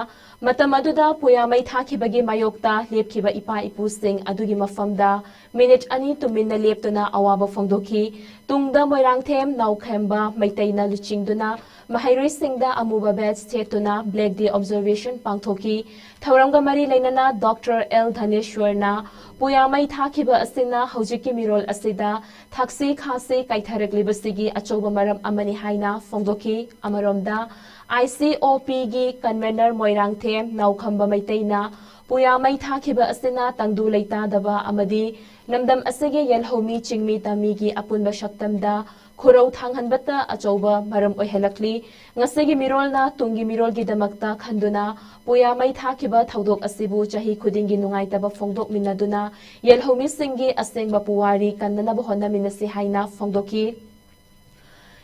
ꯃꯇꯝ ꯑꯗꯨꯗ ꯄꯨꯌꯥꯃꯩ ꯊꯥꯈꯤꯕꯒꯤ ꯃꯥꯌꯣꯛꯇ ꯂꯦꯞꯈꯤꯕ ꯏꯄꯥ ꯏꯄꯨꯁꯤꯡ ꯑꯗꯨꯒꯤ ꯃꯐꯝꯗ ꯃꯤꯅꯤꯠ ꯑꯅꯤ ꯇꯨꯃꯤꯟꯅ ꯂꯦꯞꯇꯨꯅ ꯑꯋꯥꯕ ꯐꯣꯡꯗꯣꯛꯈꯤ꯫ ꯇꯨꯡꯗ ꯃꯣꯏꯔꯥꯡꯊꯦꯝ ꯅꯥꯎꯈꯦꯝꯕ ꯃꯩꯇꯩꯅ ꯂꯨꯆꯤꯡꯗꯨꯅ ꯃꯍꯩꯔꯣꯏꯁꯤꯡꯗ ꯑꯃꯨꯕ badge ꯁꯦꯠꯇꯨꯅ Black Day Observation ꯄꯥꯡꯊꯣꯛꯈꯤ꯫ ꯊꯧꯔꯝꯒ ꯃꯔꯤ ꯂꯩꯅꯅ Doctor L ꯙꯅꯦꯁ꯭ꯋꯔꯅ ꯄꯨꯌꯥꯃꯩ ꯊꯥꯈꯤꯕ ꯑꯁꯤꯅ ꯍꯧꯖꯤꯛꯀꯤ ꯃꯤꯔꯣꯜ ꯑꯁꯤꯗ ꯊꯛꯁꯤ ꯈꯥꯁꯤ ꯀꯥꯏꯊꯔꯛꯂꯤꯕꯁꯤꯒꯤ ꯑꯆꯧꯕ ꯃꯔꯝ ꯑꯃꯅꯤ ꯍꯥꯏꯅ ꯐꯣꯡꯗꯣꯛꯈꯤ꯫ ꯑꯃꯔꯣꯝꯗ, ICOPꯒꯤ Convener ꯃꯣꯏꯔꯥꯡꯊꯦꯝ ꯅꯥꯎꯈꯝꯕ ꯃꯩꯇꯩꯅ ꯄꯨꯌꯥꯃꯩ ꯊꯥꯈꯤꯕ ꯑꯁꯤꯅ ꯇꯪꯗꯨ ꯂꯩꯇꯥꯗꯕ ꯑꯃꯗꯤ ꯂꯝꯗꯝ ꯑꯁꯤꯒꯤ ꯌꯦꯜꯍꯧꯃꯤ ꯆꯤꯡꯃꯤ ꯇꯝꯃꯤꯒꯤ ꯑꯄꯨꯟꯕ ꯁꯛꯇꯝꯗ ꯈꯨꯔꯧ ꯊꯥꯡꯍꯟꯕꯇ ꯑꯆꯧꯕ ꯃꯔꯝ ꯑꯣꯏꯍꯜꯂꯛꯂꯤ꯫ ꯉꯁꯤꯒꯤ ꯃꯤꯔꯣꯜꯅ ꯇꯨꯡꯒꯤ ꯃꯤꯔꯣꯜꯒꯤꯗꯃꯛꯇ ꯈꯟꯗꯨꯅ ꯄꯨꯌꯥꯃꯩ ꯊꯥꯈꯤꯕ ꯊꯧꯗꯣꯛ ꯑꯁꯤꯕꯨ ꯆꯍꯤ ꯈꯨꯗꯤꯡꯒꯤ ꯅꯨꯡꯉꯥꯏꯇꯕ ꯐꯣꯡꯗꯣꯛꯃꯤꯟꯅꯗꯨꯅ ꯌꯦꯜꯍꯧꯃꯤꯁꯤꯡꯒꯤ ꯑꯁꯦꯡꯕ ꯄꯨꯋꯥꯔꯤ ꯀꯟꯅꯅꯕ ꯍꯣꯠꯅꯃꯤꯟꯅꯁꯤ ꯍꯥꯏꯅ ꯐꯣꯡꯗꯣꯛꯈꯤ꯫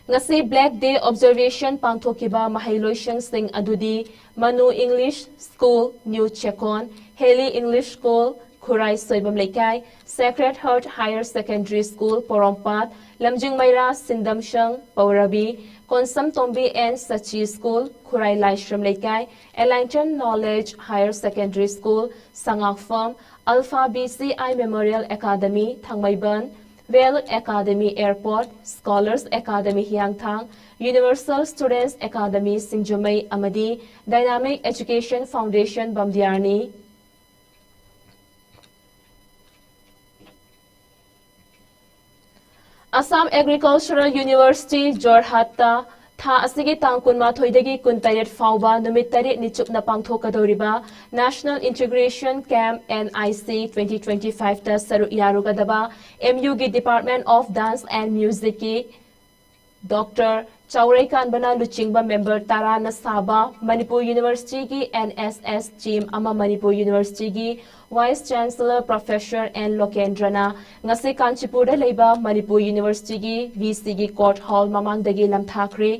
ꯉꯁꯤ Black Day Observation ꯄꯥꯡꯊꯣꯛꯈꯤꯕ ꯃꯍꯩꯂꯣꯏꯁꯪꯁꯤꯡ ꯑꯗꯨꯗꯤ Manu English School, New Chekon, ꯍꯦꯂꯤ English School, Khurai Soibam Leikai, Sacred Heart Higher Secondary School, ꯄꯣꯔꯣꯝꯄꯥꯠ, ꯂꯝꯖꯤꯡ ꯃꯩꯔꯥ ꯁꯤꯟꯗꯝꯁꯪ ꯄꯧꯔꯕꯤ, ꯀꯣꯟꯁꯝ ꯇꯣꯝꯕꯤ and ꯁꯆꯤ School, ꯈꯨꯔꯥꯏ ꯂꯥꯏꯁ꯭ꯔꯝ ꯂꯩꯀꯥꯏ, Enlighten Knowledge Higher Secondary School, ꯁꯉꯥꯛꯐꯝ, Alpha BCI Memorial Academy, ꯊꯥꯡꯃꯩꯕꯟ, Well Academy Airport, Scholars Academy ꯍꯤꯌꯥꯡꯊꯥꯡ, Universal Students Academy ꯁꯤꯡꯖꯃꯩ ꯑꯃꯗꯤ Dynamic Education Foundation ꯕꯝꯗꯤꯌꯥꯔꯅꯤ꯫ Assam Agricultural University, ꯖꯣꯔꯍꯥꯠꯇ ꯊꯥ ꯑꯁꯤꯒꯤ ꯇꯥꯡ ꯀꯨꯟꯃꯥꯊꯣꯏꯗꯒꯤ ꯀꯨꯟꯇꯔꯦꯠ ꯐꯥꯎꯕ ꯅꯨꯃꯤꯠ ꯇꯔꯦꯠꯅꯤ ꯆꯨꯞꯅ ꯄꯥꯡꯊꯣꯛꯀꯗꯧꯔꯤꯕ National Integration Camp, NIC, twenty twenty-fiveꯇ ꯁꯔꯨꯛ ꯌꯥꯔꯨꯒꯗꯕ MUꯒꯤ Department of Dance and Musicꯀꯤ Doctor ꯆꯥꯎꯔꯩ ꯀꯥꯟꯕꯅ ꯂꯨꯆꯤꯡꯕ member ꯇꯔꯥꯅ ꯁꯥꯕ Manipur Universityꯒꯤ N S S team ꯑꯃ Manipur Universityꯒꯤ Vice Chancellor Professor N ꯂꯣꯀꯦꯟꯗ꯭ꯔꯅ ꯉꯁꯤ ꯀꯥꯟꯆꯤꯄꯨꯔꯗ ꯂꯩꯕ ꯃꯅꯤꯄꯨꯔ Universityꯒꯤ VCꯒꯤ court hall ꯃꯃꯥꯡꯗꯒꯤ ꯂꯝꯊꯥꯈ꯭ꯔꯦ꯫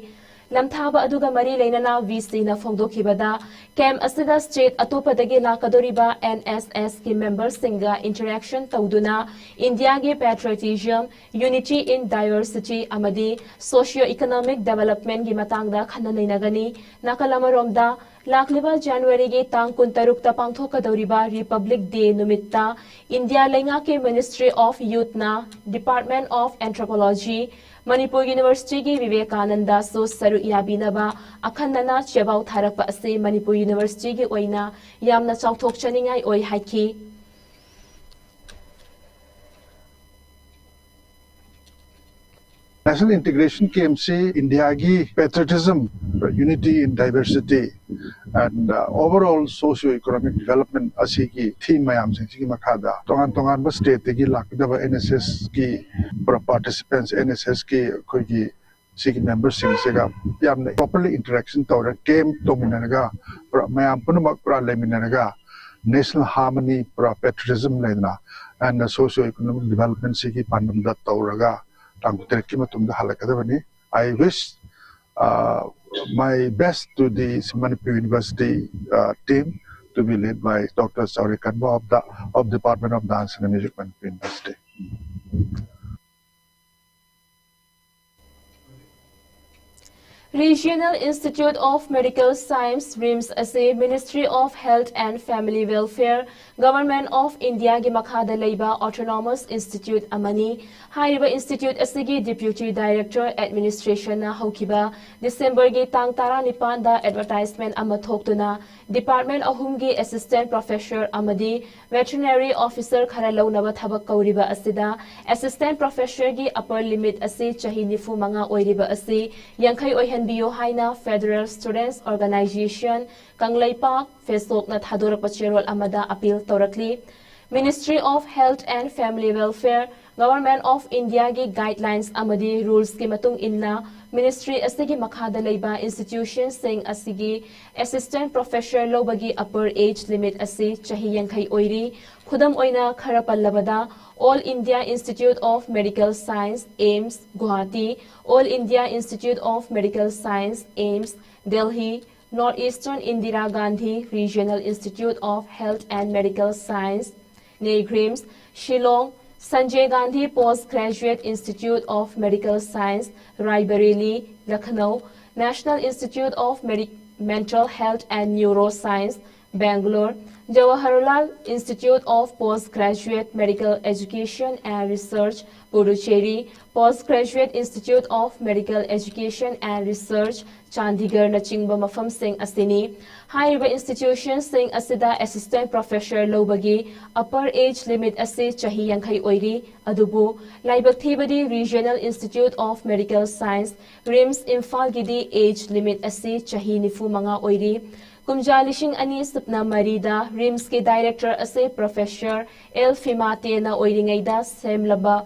ꯂꯝꯊꯥꯕ ꯑꯗꯨꯒ ꯃꯔꯤ ꯂꯩꯅꯅ VCꯅ ꯐꯣꯡꯗꯣꯛꯈꯤꯕꯗ, camp ꯑꯁꯤꯗ state ꯑꯇꯣꯞꯄꯗꯒꯤ ꯂꯥꯛꯀꯗꯧꯔꯤꯕ N S Sꯀꯤ memberꯁꯤꯡꯒ interaction ꯇꯧꯗꯨꯅ ꯏꯟꯗꯤꯌꯥꯒꯤ patriotism, unity in diversity ꯑꯃꯗꯤ socio economic developmentꯀꯤ ꯃꯇꯥꯡꯗ ꯈꯟꯅ ꯅꯩꯅꯒꯅꯤ꯫ ꯅꯥꯀꯜ ꯑꯃꯔꯣꯝꯗ, ꯂꯥꯛꯂꯤꯕ Januaryꯒꯤ ꯇꯥꯡ ꯀꯨꯟꯇꯔꯨꯛꯇ ꯄꯥꯡꯊꯣꯛꯀꯗꯧꯔꯤꯕ Republic Day ꯅꯨꯃꯤꯠꯇ ꯏꯟꯗꯤꯌꯥ ꯂꯩꯉꯥꯛꯀꯤ Ministry of Youthꯅ Department of Anthropology, ꯃꯅꯤꯄꯨꯔ Universityꯒꯤ ꯕꯤꯕꯦꯀꯥꯅꯟꯗꯁꯨ ꯁꯔꯨꯛ ꯌꯥꯕꯤꯅꯕ ꯑꯈꯟꯅꯅ ꯆꯦꯕꯥꯎ ꯊꯥꯔꯛꯄ ꯑꯁꯤ ꯃꯅꯤꯄꯨꯔ Universityꯒꯤ ꯑꯣꯏꯅ ꯌꯥꯝꯅ ꯆꯥꯎꯊꯣꯛꯆꯅꯤꯡꯉꯥꯏ ꯑꯣꯏ ꯍꯥꯏꯈꯤ꯫ National Integration Campꯁꯤ ꯏꯟꯗꯤꯌꯥꯒꯤ patriotism, unity in diversity and uh, overall socio economic development ꯑꯁꯤꯒꯤ theme ꯃꯌꯥꯝꯁꯤꯡꯁꯤꯒꯤ ꯃꯈꯥꯗ ꯇꯣꯉꯥꯟ ꯇꯣꯉꯥꯟꯕ stateꯇꯒꯤ ꯂꯥꯛꯀꯗꯕ NSSꯀꯤ participants, NSSꯀꯤ ꯑꯩꯈꯣꯏꯒꯤ ꯁꯤꯒꯤ memberꯁꯤꯡꯁꯤꯒ ꯌꯥꯝꯅ properly interaction ꯇꯧꯔ, camp ꯇꯧꯃꯤꯟꯅꯔꯒ ꯄꯨꯔꯥ ꯃꯌꯥꯝ ꯄꯨꯝꯅꯃꯛ ꯄꯨꯔꯥ ꯂꯩꯃꯤꯟꯅꯔꯒ national harmony, ꯄꯨꯔꯥ patriotism ꯂꯩꯗꯅ and socio economic developmentꯁꯤꯒꯤ ꯄꯥꯟꯗꯝꯗ ꯇꯧꯔꯒ ꯇꯥꯡ ꯇꯔꯦꯠꯀꯤ ꯃꯇꯨꯡꯗ ꯍꯜꯂꯛꯀꯗꯕꯅꯤ꯫ I wish uh, my best to the Manipur University uh, team to be led by Doctor Chauri Kanbo of the of Department of Dance and Music, Manipur University. Regional Institute of Medical Science, RIMS ꯑꯁꯤ Ministry of Health and Family Welfare, Government of Indiaꯒꯤ ꯃꯈꯥꯗ ꯂꯩꯕ autonomous institute ꯑꯃꯅꯤ꯫ ꯍꯥꯏꯔꯤꯕ institute ꯑꯁꯤꯒꯤ Deputy Director Administrationꯅ ꯍꯧꯈꯤꯕ Decemberꯒꯤ ꯇꯥꯡ ꯇꯔꯥꯅꯤꯄꯥꯟꯗ advertisement ꯑꯃ ꯊꯣꯛꯇꯨꯅ department ꯑꯍꯨꯝꯒꯤ assistant professor ꯑꯃꯗꯤ veterinary officer ꯈꯔ ꯂꯧꯅꯕ ꯊꯕꯛ ꯀꯧꯔꯤꯕ ꯑꯁꯤꯗ assistant professorꯒꯤ upper limit ꯑꯁꯤ ꯆꯍꯤ ꯅꯤꯐꯨ ꯃꯉꯥ ꯑꯣꯏꯔꯤꯕ ꯑꯁꯤ ꯌꯥꯡꯈꯩ ꯑꯣꯏꯍꯟꯕꯤꯌꯨ ꯍꯥꯏꯅ Federal Students Organisation ꯀꯪꯂꯩꯄꯥꯛ ꯐꯦꯁꯣꯛꯅ ꯊꯥꯗꯣꯔꯛꯄ ꯆꯦꯔꯣꯜ ꯑꯃꯗ appeal ꯇꯧꯔꯛꯂꯤ꯫ Ministry of Health and Family Welfare, Government of Indiaꯒꯤ guidelines ꯑꯃꯗꯤ rulesꯀꯤ ꯃꯇꯨꯡ ꯏꯟꯅ Ministry ꯑꯁꯤꯒꯤ ꯃꯈꯥꯗ ꯂꯩꯕ institutionꯁꯤꯡ ꯑꯁꯤꯒꯤ assistant professor ꯂꯧꯕꯒꯤ upper age limit ꯑꯁꯤ ꯆꯍꯤ ꯌꯥꯡꯈꯩ ꯑꯣꯏꯔꯤ꯫ ꯈꯨꯗꯝ ꯑꯣꯏꯅ ꯈꯔ ꯄꯜꯂꯕꯗ, All India Institute of Medical Science, AIIMS, Guwahati, All India Institute of Medical Science, AIIMS, Delhi, North Eastern Indira Gandhi Regional Institute of Health and Medical Science, NEIGHRIMS, Shillong, Sanjay Gandhi Postgraduate Institute of Medical Science, Raebareli, Lucknow, National Institute of Medi- Mental Health and Neuroscience, Bangalore, Jawaharlal Institute of Postgraduate Medical Education and Research, Puducherry, Postgraduate Institute of Medical Education and Research, ꯆꯥꯟꯗꯤꯒꯔꯅꯆꯤꯡꯕ ꯃꯐꯝꯁꯤꯡ ꯑꯁꯤꯅꯤ꯫ ꯍꯥꯏꯔꯤꯕ institutionꯁꯤꯡ ꯑꯁꯤꯗ assistant professor ꯂꯧꯕꯒꯤ upper age limit ꯑꯁꯤ ꯆꯍꯤ ꯌꯥꯡꯈꯩ ꯑꯣꯏꯔꯤ꯫ ꯑꯗꯨꯕꯨ ꯂꯥꯏꯕꯛ ꯊꯤꯕꯗꯤ Regional Institute of Medical Science, RIMS, ꯏꯝꯐꯥꯜꯒꯤꯗꯤ age limit ꯑꯁꯤ ꯆꯍꯤ ꯅꯤꯐꯨ ꯃꯉꯥ ꯑꯣꯏꯔꯤ꯫ ꯀꯨꯝꯖꯥ ꯂꯤꯁꯤꯡ ꯑꯅꯤ ꯁꯨꯞꯅ ꯃꯔꯤꯗ RIMSꯀꯤ director ꯑꯁꯤ professor L Phimateꯅ ꯑꯣꯏꯔꯤꯉꯩꯗ ꯁꯦꯝꯂꯕ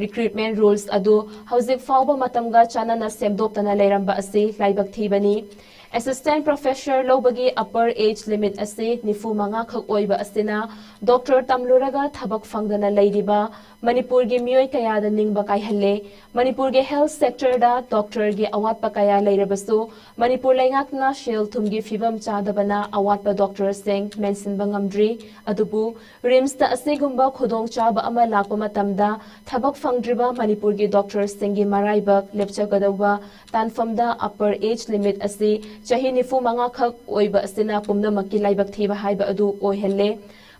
recruitment rules ꯑꯗꯨ ꯍꯧꯖꯤꯛ ꯐꯥꯎꯕ ꯃꯇꯝꯒ ꯆꯥꯟꯅꯅ ꯁꯦꯝꯗꯣꯛꯇꯅ ꯂꯩꯔꯝꯕ ꯑꯁꯤ ꯂꯥꯏꯕꯛ ꯊꯤꯕꯅꯤ꯫ Assistant professor ꯂꯧꯕꯒꯤ upper age limit ꯑꯁꯤ ꯅꯤꯐꯨ ꯃꯉꯥ ꯈꯛ ꯑꯣꯏꯕ ꯑꯁꯤꯅ doctor ꯇꯝꯂꯨꯔꯒ ꯊꯕꯛ ꯐꯪꯗꯅ ꯂꯩꯔꯤꯕ ꯃꯅꯤꯄꯨꯔꯒꯤ ꯃꯤꯑꯣꯏ ꯀꯌꯥꯗ ꯅꯤꯡꯕ ꯀꯥꯏꯍꯜꯂꯦ꯫ ꯃꯅꯤꯄꯨꯔꯒꯤ health sectorꯗ doctorꯒꯤ ꯑꯋꯥꯠꯄ ꯀꯌꯥ ꯂꯩꯔꯕꯁꯨ, ꯃꯅꯤꯄꯨꯔ ꯂꯩꯉꯥꯛꯅ ꯁꯦꯜ ꯊꯨꯝꯒꯤ ꯐꯤꯕꯝ ꯆꯥꯗꯕꯅ ꯑꯋꯥꯠꯄ doctorꯁꯤꯡ ꯃꯦꯟꯁꯤꯟꯕ ꯉꯝꯗ꯭ꯔꯤ꯫ ꯑꯗꯨꯕꯨ RIMSꯇ ꯑꯁꯤꯒꯨꯝꯕ ꯈꯨꯗꯣꯡꯆꯥꯕ ꯑꯃ ꯂꯥꯛꯄ ꯃꯇꯝꯗ ꯊꯕꯛ ꯐꯪꯗ꯭ꯔꯤꯕ ꯃꯅꯤꯄꯨꯔꯒꯤ doctorꯁꯤꯡꯒꯤ ꯃꯔꯥꯏꯕꯛ ꯂꯦꯞꯆꯒꯗꯧꯕ ꯇꯥꯟꯐꯝꯗ upper age limit ꯑꯁꯤ ꯆꯍꯤ ꯅꯤꯐꯨ ꯃꯉꯥ ꯈꯛ ꯑꯣꯏꯕ ꯑꯁꯤꯅ ꯄꯨꯝꯅꯃꯛꯀꯤ ꯂꯥꯏꯕꯛ ꯊꯤꯕ ꯍꯥꯏꯕ ꯑꯗꯨ ꯑꯣꯏꯍꯜꯂꯦ꯫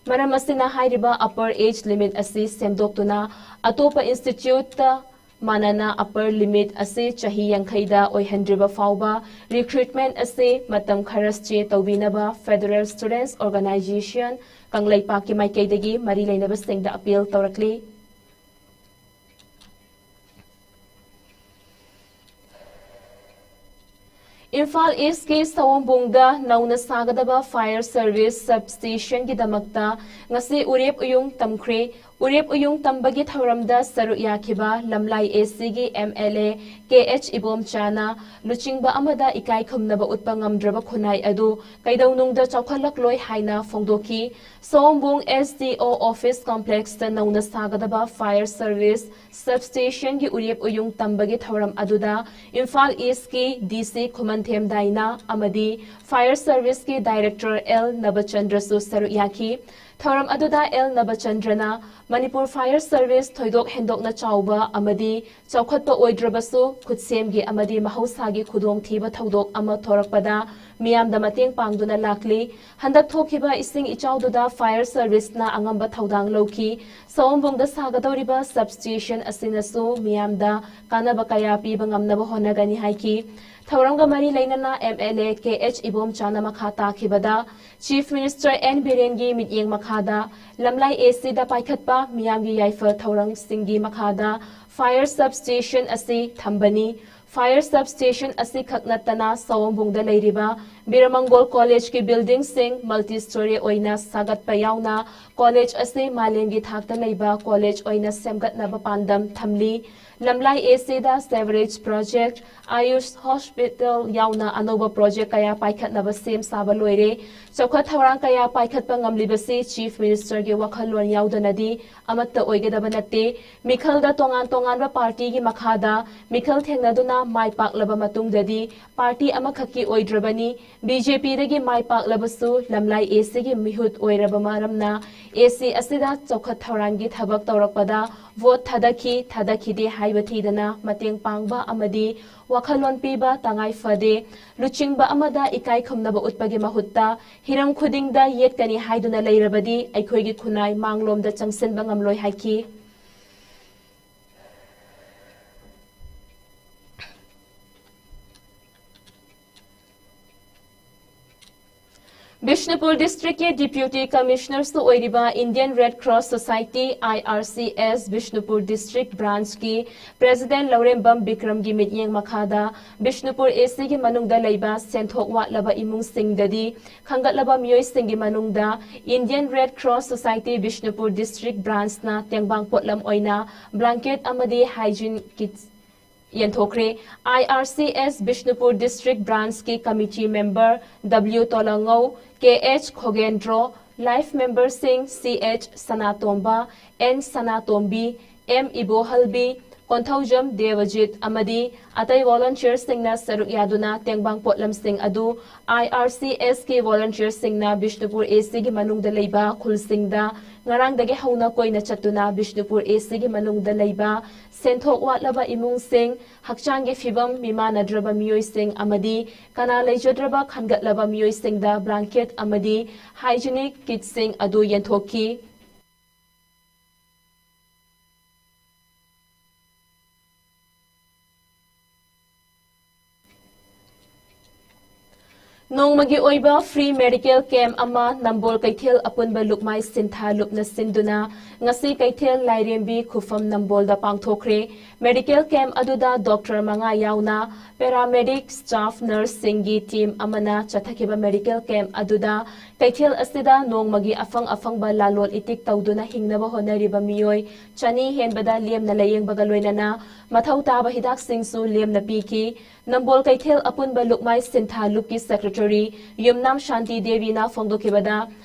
ꯃꯔꯝ ꯑꯁꯤꯅ ꯍꯥꯏꯔꯤꯕ upper age limit ꯑꯁꯤ ꯁꯦꯝꯗꯣꯛꯇꯨꯅ ꯑꯇꯣꯞꯄ instituteꯇ ꯃꯥꯟꯅꯅ upper limit ꯑꯁꯤ ꯆꯍꯤ ꯌꯥꯡꯈꯩꯗ ꯑꯣꯏꯍꯟꯗ꯭ꯔꯤꯕ ꯐꯥꯎꯕ recruitment ꯑꯁꯤ ꯃꯇꯝ ꯈꯔ stay ꯇꯧꯕꯤꯅꯕ Federal Students Organisation ꯀꯪꯂꯩꯄꯥꯛꯀꯤ ꯃꯥꯏꯀꯩꯗꯒꯤ ꯃꯔꯤ ꯂꯩꯅꯕꯁꯤꯡꯗ appeal ꯇꯧꯔꯛꯂꯤ꯫ ꯏꯝꯐꯥꯜ Eastꯀꯤ ꯁꯑꯣꯝꯕꯨꯡꯗ ꯅꯧꯅ ꯁꯥꯒꯗꯕ fire service substationꯒꯤꯗꯃꯛꯇ ꯉꯁꯤ ꯎꯔꯦꯞ ꯎꯌꯨꯡ ꯇꯝꯈ꯭ꯔꯦ꯫ ꯎꯔꯦꯞ ꯎꯌꯨꯡ ꯇꯝꯕꯒꯤ ꯊꯧꯔꯝꯗ ꯁꯔꯨꯛ ꯌꯥꯈꯤꯕ ꯂꯝꯂꯥꯏ ꯑꯦ ꯁꯤꯒꯤ M L A K H ꯏꯕꯣꯝꯆꯥꯅ ꯂꯨꯆꯤꯡꯕ ꯑꯃꯗ ꯏꯀꯥꯏ ꯈꯨꯝꯅꯕ ꯎꯠꯄ ꯉꯝꯗ꯭ꯔꯕ ꯈꯨꯟꯅꯥꯏ ꯑꯗꯨ ꯀꯩꯗꯧꯅꯨꯡꯗ ꯆꯥꯎꯈꯠꯂꯛꯂꯣꯏ ꯍꯥꯏꯅ ꯐꯣꯡꯗꯣꯛꯈꯤ꯫ ꯁꯑꯣꯝꯕꯨꯡ ꯑꯦꯁ ꯗꯤ ꯑꯣ ꯑꯣꯐꯤꯁ ꯀꯣꯝꯄ꯭ꯂꯦꯛꯁꯇ ꯅꯧꯅ ꯁꯥꯒꯗꯕ ꯐꯥꯌꯔ ꯁꯔꯚꯤꯁ ꯁꯕꯁ꯭ꯇꯦꯁꯟꯒꯤ ꯎꯔꯦꯞ ꯎꯌꯨꯡ ꯇꯝꯕꯒꯤ ꯊꯧꯔꯝ ꯑꯗꯨꯗ ꯏꯝꯐꯥꯜ ꯏꯁꯀꯤ ꯗꯤ ꯁꯤ ꯈꯨꯃꯟꯊꯦꯝ ꯗꯥꯏꯅꯥ ꯑꯃꯗꯤ ꯐꯥꯌꯔ ꯁꯔꯚꯤꯁꯀꯤ ꯗꯥꯏꯔꯦꯛꯇꯔ ꯑꯦꯜ ꯅꯕꯆꯟꯗ꯭ꯔꯁꯨ ꯁꯔꯨꯛ ꯌꯥꯈꯤ꯫ ꯊꯧꯔꯝ ꯑꯗꯨꯗ ꯑꯦꯜ ꯅꯕꯆꯟꯗ꯭ꯔꯅ ꯃꯅꯤꯄꯨꯔ ꯐꯥꯌꯔ ꯁꯔꯚꯤꯁ ꯊꯣꯏꯗꯣꯛ ꯍꯦꯟꯗꯣꯛꯅ ꯆꯥꯎꯕ ꯑꯃꯗꯤ ꯆꯥꯎꯈꯠꯄ ꯑꯣꯏꯗ꯭ꯔꯕꯁꯨ ꯈꯨꯠꯁꯦꯝꯒꯤ ꯑꯃꯗꯤ ꯃꯍꯧꯁꯥꯒꯤ ꯈꯨꯗꯣꯡꯊꯤꯕ ꯊꯧꯗꯣꯛ ꯑꯃ ꯊꯣꯔꯛꯄꯗ ꯃꯤꯌꯥꯝꯗ ꯃꯇꯦꯡ ꯄꯥꯡꯗꯨꯅ ꯂꯥꯛꯂꯤ꯫ ꯍꯟꯗꯛ ꯊꯣꯛꯈꯤꯕ ꯏꯁꯤꯡ ꯏꯆꯥꯎꯗꯨꯗ ꯐꯥꯌꯔ ꯁꯔꯚꯤꯁꯅ ꯑꯉꯝꯕ ꯊꯧꯗꯥꯡ ꯂꯧꯈꯤ꯫ ꯁꯑꯣꯝꯕꯨꯡꯗ ꯁꯥꯒꯗꯧꯔꯤꯕ ꯁꯕꯁ꯭ꯇꯦꯁꯟ ꯑꯁꯤꯅꯁꯨ ꯃꯤꯌꯥꯝꯗ ꯀꯥꯟꯅꯕ ꯀꯌꯥ ꯄꯤꯕ ꯉꯝꯅꯕ ꯍꯣꯠꯅꯒꯅꯤ ꯍꯥꯏꯈꯤ꯫ ꯊꯧꯔꯝꯒ ꯃꯔꯤ ꯂꯩꯅꯅ M L A K H ꯏꯕꯣꯝꯆꯥꯅ ꯃꯈꯥ ꯇꯥꯈꯤꯕꯗ, ꯆꯤꯐ ꯃꯤꯅꯤꯁꯇꯔ ꯑꯦꯟ ꯕꯤꯔꯦꯟꯒꯤ ꯃꯤꯠꯌꯦꯡ ꯃꯈꯥꯗ ꯂꯝꯂꯥꯏ ꯑꯦ ꯁꯤꯗ ꯄꯥꯏꯈꯠꯄ ꯃꯤꯌꯥꯝꯒꯤ ꯌꯥꯏꯐ ꯊꯧꯔꯥꯡꯁꯤꯡꯒꯤ ꯃꯈꯥꯗ ꯐꯥꯌꯔ ꯁꯕꯁ꯭ꯇꯦꯁꯟ ꯑꯁꯤ ꯊꯝꯕꯅꯤ꯫ ꯐꯥꯌꯔ ꯁꯕꯁ꯭ꯇꯦꯁꯟ ꯑꯁꯤ ꯈꯛ ꯅꯠꯇꯅ ꯁꯑꯣꯝꯕꯨꯡꯗ ꯂꯩꯔꯤꯕ ꯕꯤꯔꯃꯪꯒꯣꯜ ꯀꯣꯂꯦꯖꯀꯤ ꯕꯤꯜꯗꯤꯡꯁꯤꯡ ꯃꯜꯇꯤ ꯁ꯭ꯇꯣꯔꯤ ꯑꯣꯏꯅ ꯁꯥꯒꯠꯄ ꯌꯥꯎꯅ ꯀꯣꯂꯦꯖ ꯑꯁꯤ ꯃꯥꯂꯦꯝꯒꯤ ꯊꯥꯛꯇ ꯂꯩꯕ ꯀꯣꯂꯦꯖ ꯑꯣꯏꯅ ꯁꯦꯝꯒꯠꯅꯕ ꯄꯥꯟꯗꯝ ꯊꯝꯂꯤ꯫ ꯂꯝꯂꯥꯏ ꯑꯦ ꯁꯤꯗ ꯁꯦꯋꯔꯦꯖ ꯄ꯭ꯔꯣꯖꯦꯛ, ꯑꯥꯌꯨꯁ ꯍꯣꯁꯄꯤꯇꯥꯜ ꯌꯥꯎꯅ ꯑꯅꯧꯕ ꯄ꯭ꯔꯣꯖꯦꯛ ꯀꯌꯥ ꯄꯥꯏꯈꯠꯅꯕ ꯁꯦꯝ ꯁꯥꯕ ꯂꯣꯏꯔꯦ꯫ ꯆꯥꯎꯈꯠ ꯊꯧꯔꯥꯡ ꯀꯌꯥ ꯄꯥꯏꯈꯠꯄ ꯉꯝꯂꯤꯕꯁꯤ ꯆꯤꯐ ꯃꯤꯅꯤꯁꯇꯔꯒꯤ ꯋꯥꯈꯜꯂꯣꯟ ꯌꯥꯎꯗꯅꯗꯤ ꯑꯃꯠꯇ ꯑꯣꯏꯒꯗꯕ ꯅꯠꯇꯦ꯫ ꯃꯤꯈꯜꯗ ꯇꯣꯉꯥꯟ ꯇꯣꯉꯥꯟꯕ ꯄꯥꯔꯇꯤꯒꯤ ꯃꯈꯥꯗ ꯃꯤꯈꯜ ꯊꯦꯡꯅꯗꯨꯅ ꯃꯥꯏ ꯄꯥꯛꯂꯕ ꯃꯇꯨꯡꯗꯗꯤ party ꯑꯃꯈꯛꯀꯤ ꯑꯣꯏꯗ꯭ꯔꯕꯅꯤ꯫ B J ꯄꯤꯗꯒꯤ my ꯄꯥꯛꯂꯕꯁꯨ ꯂꯝꯂꯥꯏ A ꯁꯤꯒꯤ ꯃꯤꯍꯨꯠ ꯑꯣꯏꯔꯕ ꯃꯔꯝꯅ ꯑꯦ ꯁꯤ ꯑꯁꯤꯗ ꯆꯥꯎꯈꯠ ꯊꯧꯔꯥꯡꯒꯤ ꯊꯕꯛ ꯇꯧꯔꯛꯄꯗ ꯚꯣꯠ ꯊꯥꯗꯈꯤ, ꯊꯥꯗꯈꯤꯗꯦ ꯍꯥꯏꯕ ꯊꯤꯗꯅ ꯃꯇꯦꯡ ꯄꯥꯡꯕ ꯑꯃꯗꯤ ꯋꯥꯈꯜꯂꯣꯟ ꯄꯤꯕ ꯇꯉꯥꯏ ꯐꯗꯦ꯫ ꯂꯨꯆꯤꯡꯕ ꯑꯃꯗ ꯏꯀꯥꯏ ꯈꯨꯝꯅꯕ ꯎꯠꯄꯒꯤ ꯃꯍꯨꯠꯇ ꯍꯤꯔꯝ ꯈꯨꯗꯤꯡꯗ ꯌꯦꯠꯀꯅꯤ ꯍꯥꯏꯗꯨꯅ ꯂꯩꯔꯕꯗꯤ ꯑꯩꯈꯣꯏꯒꯤ ꯈꯨꯟꯅꯥꯏ ꯃꯥꯡꯂꯣꯝꯗ ꯆꯪꯁꯤꯟꯕ ꯉꯝꯂꯣꯏ ꯍꯥꯏꯈꯤ꯫ ꯕꯤꯁꯅꯨꯄꯨꯔ ꯗꯤꯁꯇ꯭ꯔꯤꯛꯀꯤ ꯗꯤꯄ꯭ꯌꯨꯇꯤ ꯀꯃꯤꯁꯅꯔꯁꯨ ꯑꯣꯏꯔꯤꯕ Indian red cross society, I R C S, Bishnupur district ꯕ꯭ꯔꯥꯟꯆꯀꯤ ꯄ꯭ꯔꯦꯁꯤꯗꯦꯟꯠ ꯂꯧꯔꯦꯝꯕꯝ ꯕꯤꯀ꯭ꯔꯝꯒꯤ ꯃꯤꯠꯌꯦꯡ ꯃꯈꯥꯗ ꯕꯤꯁꯅꯨꯄꯨꯔ ꯑꯦ ꯁꯤꯒꯤ ꯃꯅꯨꯡꯗ ꯂꯩꯕ ꯁꯦꯟꯊꯣꯛ ꯋꯥꯠꯂꯕ ꯏꯃꯨꯡꯁꯤꯡꯗꯗꯤ ꯈꯟꯒꯠꯂꯕ ꯃꯤꯑꯣꯏꯁꯤꯡꯒꯤ ꯃꯅꯨꯡꯗ Indian red cross society Bishnupur district ꯕ꯭ꯔꯥꯟꯆꯅ ꯇꯦꯡꯕꯥꯡ ꯄꯣꯠꯂꯝ ꯑꯣꯏꯅ ꯕ꯭ꯂꯥꯡꯀꯦꯠ ꯑꯃꯗꯤ ꯍꯥꯏꯖꯤꯟ kits ꯌꯦꯟꯊꯣꯛꯈ꯭ꯔꯦ꯫ I R C S Bishnupur district ꯕ꯭ꯔꯥꯟꯆꯀꯤ committee member W Tolangou, K H Khogendro, life ꯃꯦꯝꯕꯔꯁꯤꯡ C H Sanatomba, N Sanatombi, M Ibohalbi, Konthoujam Debajit ꯑꯃꯗꯤ ꯑꯇꯩ ꯚꯣꯂꯨꯟꯇꯤꯌꯔꯁꯤꯡꯅ ꯁꯔꯨꯛ ꯌꯥꯗꯨꯅ ꯇꯦꯡꯕꯥꯡ ꯄꯣꯠꯂꯝꯁꯤꯡ ꯑꯗꯨ ꯑꯥꯏ ꯑꯥꯔ ꯁꯤ ꯑꯦꯁꯀꯤ ꯚꯣꯂꯨꯟꯇꯤꯌꯔꯁꯤꯡꯅ ꯕꯤꯁꯅꯨꯄꯨꯔ ꯑꯦ ꯁꯤꯒꯤ ꯃꯅꯨꯡꯗ ꯂꯩꯕ ꯈꯨꯜꯁꯤꯡꯗ ꯉꯔꯥꯡꯗꯒꯤ ꯍꯧꯅ ꯀꯣꯏꯅ ꯆꯠꯇꯨꯅ ꯕꯤꯁꯅꯨꯄꯨꯔ ꯑꯦ ꯁꯤꯒꯤ ꯃꯅꯨꯡꯗ ꯂꯩꯕ ꯁꯦꯟꯊꯣꯛ ꯋꯥꯠꯂꯕ ꯏꯃꯨꯡꯁꯤꯡ, ꯍꯛꯆꯥꯡꯒꯤ ꯐꯤꯕꯝ ꯃꯤꯃꯥꯟꯅꯗ꯭ꯔꯕ ꯃꯤꯑꯣꯏꯁꯤꯡ ꯑꯃꯗꯤ ꯀꯅꯥ ꯂꯩꯖꯗ꯭ꯔꯕ ꯈꯟꯒꯠꯂꯕ ꯃꯤꯑꯣꯏꯁꯤꯡꯗ ꯕ꯭ꯂꯥꯡꯀꯦꯠ ꯑꯃꯗꯤ ꯍꯥꯏꯖꯤꯅꯤꯛ ꯀꯤꯠꯁꯤꯡ ꯑꯗꯨ ꯌꯦꯟꯊꯣꯛꯈꯤ꯫ ꯅꯣꯡꯃꯒꯤ ꯑꯣꯏꯕ ꯐ꯭ꯔꯤ ꯃꯦꯗꯤꯀꯦꯜ ꯀꯦꯝꯞ ꯑꯃ ꯅꯝꯕꯣꯜ ꯀꯩꯊꯦꯜ ꯑꯄꯨꯟꯕ ꯂꯨꯞꯃꯥꯏ ꯁꯤꯟꯊꯥ ꯂꯨꯞꯅ ꯁꯤꯟꯗꯨꯅ ꯉꯁꯤ ꯀꯩꯊꯦꯜ ꯂꯥꯏꯔꯦꯝꯕꯤ ꯈꯨꯐꯝ ꯅꯝꯕꯣꯜꯗ ꯄꯥꯡꯊꯣꯛꯈ꯭ꯔꯦ꯫ ꯃꯦꯗꯤꯀꯦꯜ ꯀꯦꯝꯞ ꯑꯗꯨꯗ ꯗꯣꯛꯇꯔ ꯃꯉꯥ ꯌꯥꯎꯅ ꯄꯦꯔꯥꯃꯦꯗꯤꯛ ꯁ꯭ꯇꯥꯐ ꯅꯔꯁꯁꯤꯡꯒꯤ ꯇꯤꯝ ꯑꯃꯅ ꯆꯠꯊꯈꯤꯕ ꯃꯦꯗꯤꯀꯦꯜ ꯀꯦꯝꯞ ꯑꯗꯨꯗ ꯀꯩꯊꯦꯜ ꯑꯁꯤꯗ ꯅꯣꯡꯃꯒꯤ ꯑꯐꯪ ꯑꯐꯪꯕ ꯂꯥꯂꯣꯜ ꯏꯇꯤꯛ ꯇꯧꯗꯨꯅ ꯍꯤꯡꯅꯕ ꯍꯣꯠꯅꯔꯤꯕ ꯃꯤꯑꯣꯏ ꯆꯅꯤ ꯍꯦꯟꯕꯗ ꯂꯦꯝꯅ ꯂꯥꯌꯦꯡꯕꯒ ꯂꯣꯏꯅꯅ ꯃꯊꯧ ꯇꯥꯕ ꯍꯤꯗꯥꯛꯁꯤꯡꯁꯨ ꯂꯦꯝꯅ ꯄꯤꯈꯤ꯫ ꯅꯝꯕꯣꯜ ꯀꯩꯊꯦꯜ ꯑꯄꯨꯟꯕ ꯂꯨꯞꯃꯥꯏ ꯁꯤꯟꯊꯥ ꯂꯨꯞꯀꯤ ꯁꯦꯀ꯭ꯔꯦꯇꯔꯤ ꯌꯨꯝꯅꯥꯝ ꯁꯥꯟꯇꯤ ꯗꯦꯕꯤꯅ ꯐꯣꯡꯗꯣꯛꯈꯤꯕꯗ,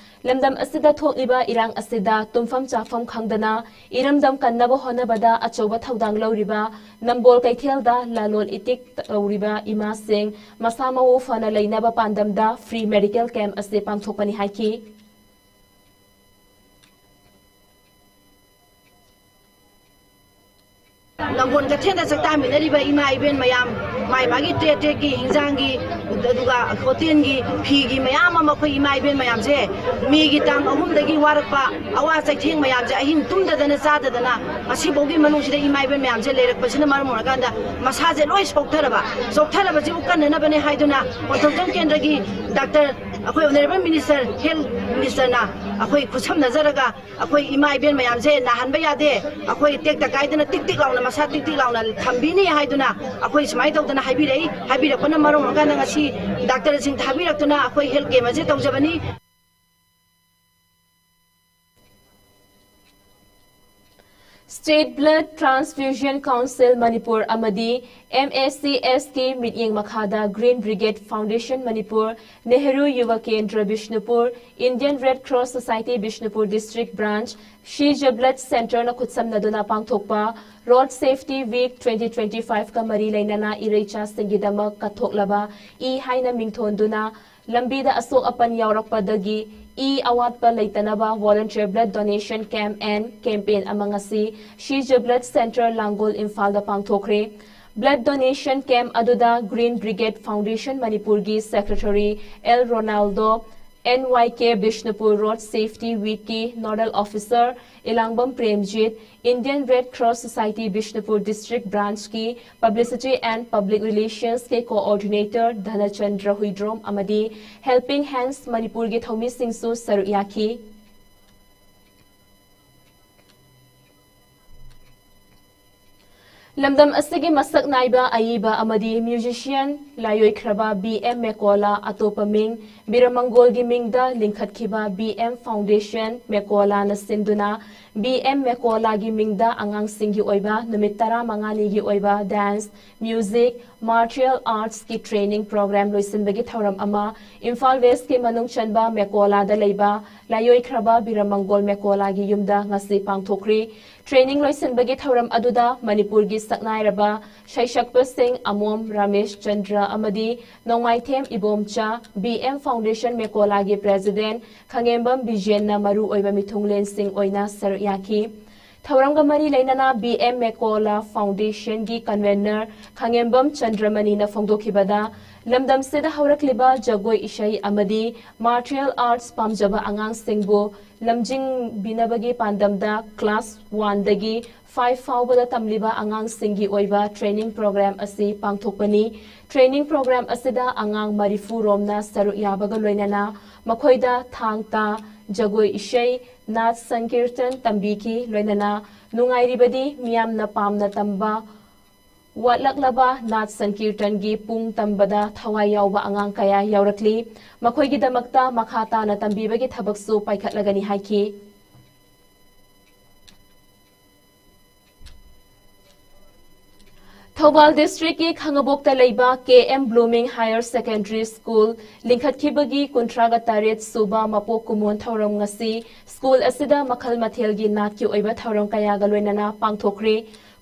ꯂꯝꯗꯝ ꯑꯁꯤꯗ ꯊꯣꯛꯂꯤꯕ ꯏꯔꯥꯡ ꯑꯁꯤꯗ ꯇꯨꯝꯐꯝ ꯆꯥꯐꯝ ꯈꯪꯗꯅ ꯏꯔꯝꯗꯝ ꯀꯟꯅꯕ ꯍꯣꯠꯅꯕꯗ ꯑꯆꯧꯕ ꯊꯧꯗꯥꯡ ꯂꯧꯔꯤꯕ ꯅꯝꯕꯣꯜ ꯀꯩꯊꯦꯜꯗ ꯂꯥꯂꯣꯜ ꯏꯇꯤꯛ ꯇꯧꯔꯤꯕ ꯏꯃꯥꯁꯤꯡ ꯃꯁꯥ ꯃꯎ ꯐꯅ ꯂꯩꯅꯕ ꯄꯥꯟꯗꯝꯗ ꯐ꯭ꯔꯤ ꯃꯦꯗꯤꯀꯦꯜ ꯀꯦꯝꯞ ꯑꯁꯤ ꯄꯥꯡꯊꯣꯛꯄꯅꯤ ꯍꯥꯏꯈꯤ꯫ ꯅꯝꯕꯣꯜ ꯀꯩꯊꯦꯜꯗ ꯆꯥꯛꯇꯥꯃꯤꯟꯅꯔꯤꯕ ꯏꯃꯥ ꯏꯕꯦꯟ ꯃꯌꯥꯝ, ꯃꯥꯏ ꯃꯥꯒꯤ ꯇ꯭ꯔꯦꯠ ꯇ꯭ꯔꯦꯠꯀꯤ ꯏꯟꯖꯥꯡꯒꯤ, ꯑꯗꯨꯒ ꯍꯣꯇꯦꯜꯒꯤ, ꯐꯤꯒꯤ ꯃꯌꯥꯝ ꯑꯃ ꯑꯩꯈꯣꯏ ꯏꯃꯥ ꯏꯕꯦꯟ ꯃꯌꯥꯝꯁꯦ ꯃꯦꯒꯤ ꯇꯥꯡ ꯑꯍꯨꯝꯗꯒꯤ ꯋꯥꯔꯛꯄ ꯑꯋꯥ ꯆꯩꯊꯦꯡ ꯃꯌꯥꯝꯁꯦ ꯑꯍꯤꯡ ꯇꯨꯝꯗꯗꯅ ꯆꯥꯗꯗꯅ ꯉꯁꯤꯐꯥꯎꯒꯤ ꯃꯅꯨꯡꯁꯤꯗ ꯏꯃꯥ ꯏꯕꯦꯟ ꯃꯌꯥꯝꯁꯦ ꯂꯩꯔꯛꯄꯁꯤꯅ ꯃꯔꯝ ꯑꯣꯏꯔꯀꯥꯟꯗ ꯃꯁꯥꯁꯦ ꯂꯣꯏ ꯁꯣꯛꯊꯔꯕ, ꯁꯣꯛꯊꯔꯕꯁꯤꯕꯨ ꯀꯟꯅꯅꯕꯅꯦ ꯍꯥꯏꯗꯨꯅ ꯀꯣꯟꯊꯧꯖꯝ ꯀꯦꯟꯗ꯭ꯔꯒꯤ ꯗꯥꯛꯇꯔ ꯑꯩꯈꯣꯏ ꯑꯣꯅꯔꯦꯕꯜ ꯃꯤꯅꯤꯁꯇꯔ, ꯍꯦꯜꯊ ꯃꯤꯅꯤꯁꯇꯔꯅ ꯑꯩꯈꯣꯏ ꯈꯨꯠꯁꯝꯅꯖꯔꯒ ꯑꯩꯈꯣꯏ ꯏꯃꯥ ꯏꯕꯦꯟ ꯃꯌꯥꯝꯁꯦ ꯅꯥꯍꯟꯕ ꯌꯥꯗꯦ, ꯑꯩꯈꯣꯏ ꯇꯦꯛꯇ ꯀꯥꯏꯗꯅ ꯇꯤꯛ ꯇꯤꯛ ꯂꯥꯎꯅ, ꯃꯁꯥ ꯇꯤꯛ ꯇꯤꯛ ꯂꯥꯎꯅ ꯊꯝꯕꯤꯅꯤ ꯍꯥꯏꯗꯨꯅ ꯑꯩꯈꯣꯏ ꯁꯨꯃꯥꯏꯅ ꯇꯧꯗꯅ ꯍꯥꯏꯕꯤꯔꯛꯏ꯫ ꯍꯥꯏꯕꯤꯔꯛꯄꯅ ꯃꯔꯝ ꯑꯣꯏꯔꯀꯥꯟꯗ ꯉꯁꯤ ꯗꯥꯛꯇꯔꯁꯤꯡ ꯊꯥꯕꯤꯔꯛꯇꯨꯅ ꯑꯩꯈꯣꯏ ꯍꯦꯜꯊ ꯀꯦꯝ ꯑꯁꯦ ꯇꯧꯖꯕꯅꯤ꯫ State Blood Transfusion Council Manipur ꯑꯃꯗꯤ M A C S ꯀꯤ ꯃꯤꯠꯌꯦꯡ ꯃꯈꯥꯗ Green Brigade Foundation Manipur, Nehru Yuva Kendra Bishnupur, Indian Red Cross Society Bishnupur District Branch, Shija Blood Centre ꯅ ꯈꯨꯠꯁꯝꯅꯗꯨꯅ ꯄꯥꯡꯊꯣꯛꯄ Road Safety Week twenty twenty-five ꯀ ꯃꯔꯤ ꯂꯩꯅꯅ ꯏꯔꯩꯆꯥꯁꯤꯡꯒꯤꯗꯃꯛ ꯀꯠꯊꯣꯛꯂꯕ E ꯍꯥꯏꯅ ꯃꯤꯡꯊꯣꯟꯗꯨꯅ ꯂꯝꯕꯤꯗ ꯑꯁꯣꯛ ꯑꯄꯟ ꯌꯥꯎꯔꯛꯄꯗꯒꯤ ꯏ ꯑꯋꯥꯠꯄ ꯂꯩꯇꯅꯕ Volunteer Blood Donation Camp and Campaign ꯑꯃ ꯉꯁꯤ Shija Blood Centre, ꯂꯥꯡꯒꯣꯜ, ꯏꯝꯐꯥꯜꯗ ꯄꯥꯡꯊꯣꯛꯈ꯭ꯔꯦ꯫ Blood Donation Camp ꯑꯗꯨꯗ Green Brigade Foundation ꯃꯅꯤꯄꯨꯔꯒꯤ Secretary L Ronaldo, N Y K Bishnupur Road Safety Week ꯀꯤ Nodal Officer ꯏꯂꯥꯡꯕꯝ Premjit, Indian Red Cross Society Bishnupur District Branch ꯀꯤ Publicity and Public Relations ꯀꯤ Coordinator ꯙꯅꯆꯟꯗ꯭ꯔ Huidrom ꯑꯃꯗꯤ Helping Hands ꯃꯅꯤꯄꯨꯔꯒꯤ ꯊꯧꯃꯤꯁꯤꯡꯁꯨ ꯁꯔꯨꯛ ꯌꯥꯈꯤ꯫ ꯂꯝꯗꯝ ꯑꯁꯤꯒꯤ ꯃꯁꯛ ꯅꯥꯏꯕ ꯑꯏꯕ ꯑꯃꯗꯤ musician ꯂꯥꯏꯑꯣꯏꯈ꯭ꯔꯕ B M ꯃꯦꯀꯣꯂꯥ, ꯑꯇꯣꯞꯄ ꯃꯤꯡ ꯕꯤꯔꯃꯪꯒꯣꯜꯒꯤ ꯃꯤꯡꯗ ꯂꯤꯡꯈꯠꯈꯤꯕ B M Foundation ꯃꯦꯀꯣꯂꯥꯅ ꯁꯤꯟꯗꯨꯅ B M ꯃꯦꯀꯣꯂꯥꯒꯤ ꯃꯤꯡꯗ ꯑꯉꯥꯡꯁꯤꯡꯒꯤ ꯑꯣꯏꯕ ꯅꯨꯃꯤꯠ ꯇꯔꯥꯃꯉꯥꯅꯤꯒꯤ ꯑꯣꯏꯕ dance, music, martial arts ꯀꯤ training program ꯂꯣꯏꯁꯤꯟꯕꯒꯤ ꯊꯧꯔꯝ ꯑꯃ ꯏꯝꯐꯥꯜ West ꯀꯤ ꯃꯅꯨꯡ ꯆꯟꯕ ꯃꯦꯀꯣꯂꯥꯗ ꯂꯩꯕ ꯂꯥꯏꯑꯣꯏꯈ꯭ꯔꯕ ꯕꯤꯔꯃꯪꯒꯣꯜ ꯃꯦꯀꯣꯂꯥꯒꯤ ꯌꯨꯝꯗ ꯉꯁꯤ ꯄꯥꯡꯊꯣꯛꯈ꯭ꯔꯤ꯫ Training ꯂꯣꯏꯁꯤꯟꯕꯒꯤ ꯊꯧꯔꯝ ꯑꯗꯨꯗ ꯃꯅꯤꯄꯨꯔꯒꯤ ꯁꯛꯅꯥꯏꯔꯕ ꯁꯩꯁꯛꯄꯁꯤꯡ ꯑꯃꯣꯝ ꯔꯥꯃꯦꯁ ꯆꯟꯗ꯭ꯔ ꯑꯃꯗꯤ ꯅꯣꯡꯃꯥꯏꯊꯦꯝ Ibomcha, B M Foundation ꯃꯦꯀꯣꯂꯥꯒꯤ President ꯈꯪꯉꯦꯝꯕꯝ ꯕꯤꯖꯦꯟꯅ ꯃꯔꯨ ꯑꯣꯏꯕ ꯃꯤꯊꯨꯡꯂꯦꯟꯁꯤꯡ ꯑꯣꯏꯅ ꯁꯔꯨꯛ ꯌꯥꯈꯤ꯫ ꯊꯧꯔꯝꯒ ꯃꯔꯤ ꯂꯩꯅꯅ B M ꯃꯦꯀꯣꯂꯥ Foundation ꯒꯤ Convener ꯈꯪꯉꯦꯝꯕꯝ ꯆꯟꯗ꯭ꯔꯃꯅꯤꯅ ꯐꯣꯡꯗꯣꯛꯈꯤꯕꯗ, ꯂꯝꯗꯝꯁꯤꯗ ꯍꯧꯔꯛꯂꯤꯕ ꯖꯒꯣꯏ ꯏꯁꯩ ꯑꯃꯗꯤ martial arts ꯄꯥꯝꯖꯕ ꯑꯉꯥꯡꯁꯤꯡꯕꯨ ꯂꯝꯖꯤꯡꯕꯤꯅꯕꯒꯤ ꯄꯥꯟꯗꯝꯗ class one ꯗꯒꯤ five ꯐꯥꯎꯕꯗ ꯇꯝꯂꯤꯕ ꯑꯉꯥꯡꯁꯤꯡꯒꯤ ꯑꯣꯏꯕ training program ꯑꯁꯤ ꯄꯥꯡꯊꯣꯛꯄꯅꯤ꯫ Training program ꯑꯁꯤꯗ ꯑꯉꯥꯡ ꯃꯔꯤꯐꯨ ꯔꯣꯝꯅ ꯁꯔꯨꯛ ꯌꯥꯕꯒ ꯂꯣꯏꯅꯅ ꯃꯈꯣꯏꯗ ꯊꯥꯡ ꯇꯥ, ꯖꯒꯣꯏ ꯏꯁꯩ, ꯅꯥꯠ ꯁꯪꯀꯤꯔꯇꯟ ꯇꯝꯕꯤꯈꯤ꯫ ꯂꯣꯏꯅꯅ ꯅꯨꯡꯉꯥꯏꯔꯤꯕꯗꯤ ꯃꯤꯌꯥꯝꯅ ꯄꯥꯝꯅ ꯇꯝꯕ ꯋꯥꯠꯂꯛꯂꯕ ꯅꯥꯠ ꯁꯪꯀꯤꯔꯇꯟꯒꯤ ꯄꯨꯡ ꯇꯝꯕꯗ ꯊꯋꯥꯏ ꯌꯥꯎꯕ ꯑꯉꯥꯡ ꯀꯌꯥ ꯌꯥꯎꯔꯛꯂꯤ꯫ ꯃꯈꯣꯏꯒꯤꯗꯃꯛꯇ ꯃꯈꯥ ꯇꯥꯅ ꯇꯝꯕꯤꯕꯒꯤ ꯊꯕꯛꯁꯨ ꯄꯥꯏꯈꯠꯂꯒꯅꯤ ꯍꯥꯏꯈꯤ꯫ ꯊꯧꯕꯥꯜ district ꯀꯤ ꯈꯥꯉꯕꯣꯛꯇ ꯂꯩꯕ K M Blooming Higher Secondary School ꯂꯤꯡꯈꯠꯈꯤꯕꯒꯤ ꯀꯨꯟꯊ꯭ꯔꯥꯒ ꯇꯔꯦꯠ ꯁꯨꯕ ꯃꯄꯣꯛ ꯀꯨꯝꯑꯣꯟ ꯊꯧꯔꯝ ꯉꯁꯤ school ꯑꯁꯤꯗ ꯃꯈꯜ ꯃꯊꯦꯜꯒꯤ ꯅꯥꯠꯀꯤ ꯑꯣꯏꯕ ꯊꯧꯔꯝ ꯀꯌꯥꯒ ꯂꯣꯏꯅꯅ ꯄꯥꯡꯊꯣꯛꯈ꯭ꯔꯦ꯫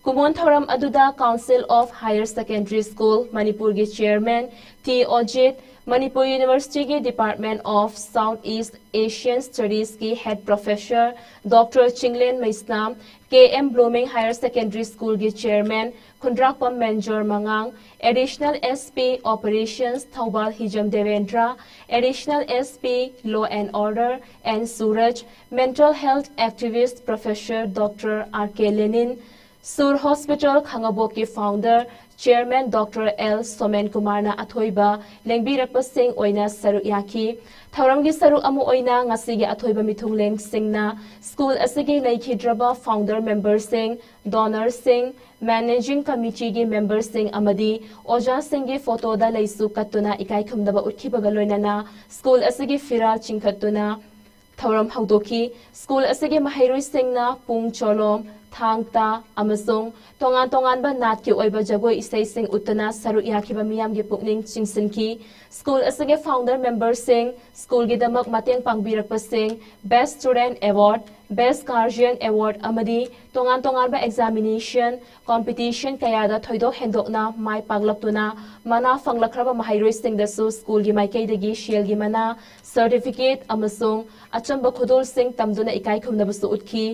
ꯀꯨꯝꯑꯣꯟ ꯊꯧꯔꯝ ꯑꯗꯨꯗ Council of Higher Secondary School ꯃꯅꯤꯄꯨꯔꯒꯤ chairman T ꯑꯣꯖꯤꯠ, ꯃꯅꯤꯄꯨꯔ University ꯒꯤ Department of South East Asian Studies ꯀꯤ head professor Doctor Chinglen Meisnam, K M Blooming Higher Secondary School ꯒꯤ chairman ꯈꯨꯟꯗ꯭ꯔꯥꯛꯄꯝ ꯃꯦꯟꯖꯣꯔ ꯃꯉꯥꯡ, Additional S P Operations Thoubal Hijam Devendra, Additional S P Law and Order N Suraj, mental health activist professor Doctor R K Lenin, ꯁꯨꯔ Hospital ꯈꯥꯉꯕꯣꯛꯀꯤ founder chairman Doctor L Somen ꯀꯨꯃꯥꯔꯅ ꯑꯊꯣꯏꯕ ꯂꯦꯡꯕꯤꯔꯛꯄꯁꯤꯡ ꯑꯣꯏꯅ ꯁꯔꯨꯛ ꯌꯥꯈꯤ꯫ ꯊꯧꯔꯝꯒꯤ ꯁꯔꯨꯛ ꯑꯃ ꯑꯣꯏꯅ ꯉꯁꯤꯒꯤ ꯑꯊꯣꯏꯕ ꯃꯤꯊꯨꯡꯂꯦꯟꯁꯤꯡꯅ school ꯑꯁꯤꯒꯤ ꯂꯩꯈꯤꯗ꯭ꯔꯕ founder member ꯁꯤꯡ, donor ꯁꯤꯡ, managing committee ꯒꯤ member ꯁꯤꯡ ꯑꯃꯗꯤ ꯑꯣꯖꯥꯁꯤꯡꯒꯤ photo ꯗ ꯂꯩꯁꯨ ꯀꯠꯇꯨꯅ ꯏꯀꯥꯏ ꯈꯨꯝꯅꯕ ꯎꯠꯈꯤꯕꯒ ꯂꯣꯏꯅꯅ school ꯑꯁꯤꯒꯤ ꯐꯤꯔꯥꯜ ꯆꯤꯡꯈꯠꯇꯨꯅ ꯊꯧꯔꯝ ꯍꯧꯗꯣꯛꯈꯤ꯫ School ꯑꯁꯤꯒꯤ ꯃꯍꯩꯔꯣꯏꯁꯤꯡꯅ ꯄꯨꯡ ꯆꯣꯂꯣꯝ, ꯊꯥꯡ ꯇꯥ ꯑꯃꯁꯨꯡ ꯇꯣꯉꯥꯟ ꯇꯣꯉꯥꯟꯕ ꯅꯥꯠꯀꯤ ꯑꯣꯏꯕ ꯖꯒꯣꯏ ꯏꯁꯩꯁꯤꯡ ꯎꯠꯇꯨꯅ ꯁꯔꯨꯛ ꯌꯥꯈꯤꯕ ꯃꯤꯌꯥꯝꯒꯤ ꯄꯨꯛꯅꯤꯡ ꯆꯤꯡꯁꯤꯟꯈꯤ꯫ School ꯑꯁꯤꯒꯤ founder member ꯁꯤꯡ, school ꯒꯤꯗꯃꯛ ꯃꯇꯦꯡ ꯄꯥꯡꯕꯤꯔꯛꯄꯁꯤꯡ, Best Student Award, Best Guardian Award ꯑꯃꯗꯤ ꯇꯣꯉꯥꯟ ꯇꯣꯉꯥꯟꯕ examination, competition ꯀꯌꯥꯗ ꯊꯣꯏꯗꯣꯛ ꯍꯦꯟꯗꯣꯛꯅ ꯃꯥꯏ ꯄꯥꯛꯂꯛꯇꯨꯅ ꯃꯅꯥ ꯐꯪꯂꯛꯈ꯭ꯔꯕ ꯃꯍꯩꯔꯣꯏꯁꯤꯡꯗꯁꯨ school ꯒꯤ ꯃꯥꯏꯀꯩꯗꯒꯤ ꯁꯦꯜꯒꯤ ꯃꯅꯥ, certificate ꯑꯃꯁꯨꯡ ꯑꯆꯝꯕ ꯈꯨꯗꯣꯜꯁꯤꯡ ꯇꯝꯗꯨꯅ ꯏꯀꯥꯏ ꯈꯨꯝꯅꯕꯁꯨ ꯎꯠꯈꯤ꯫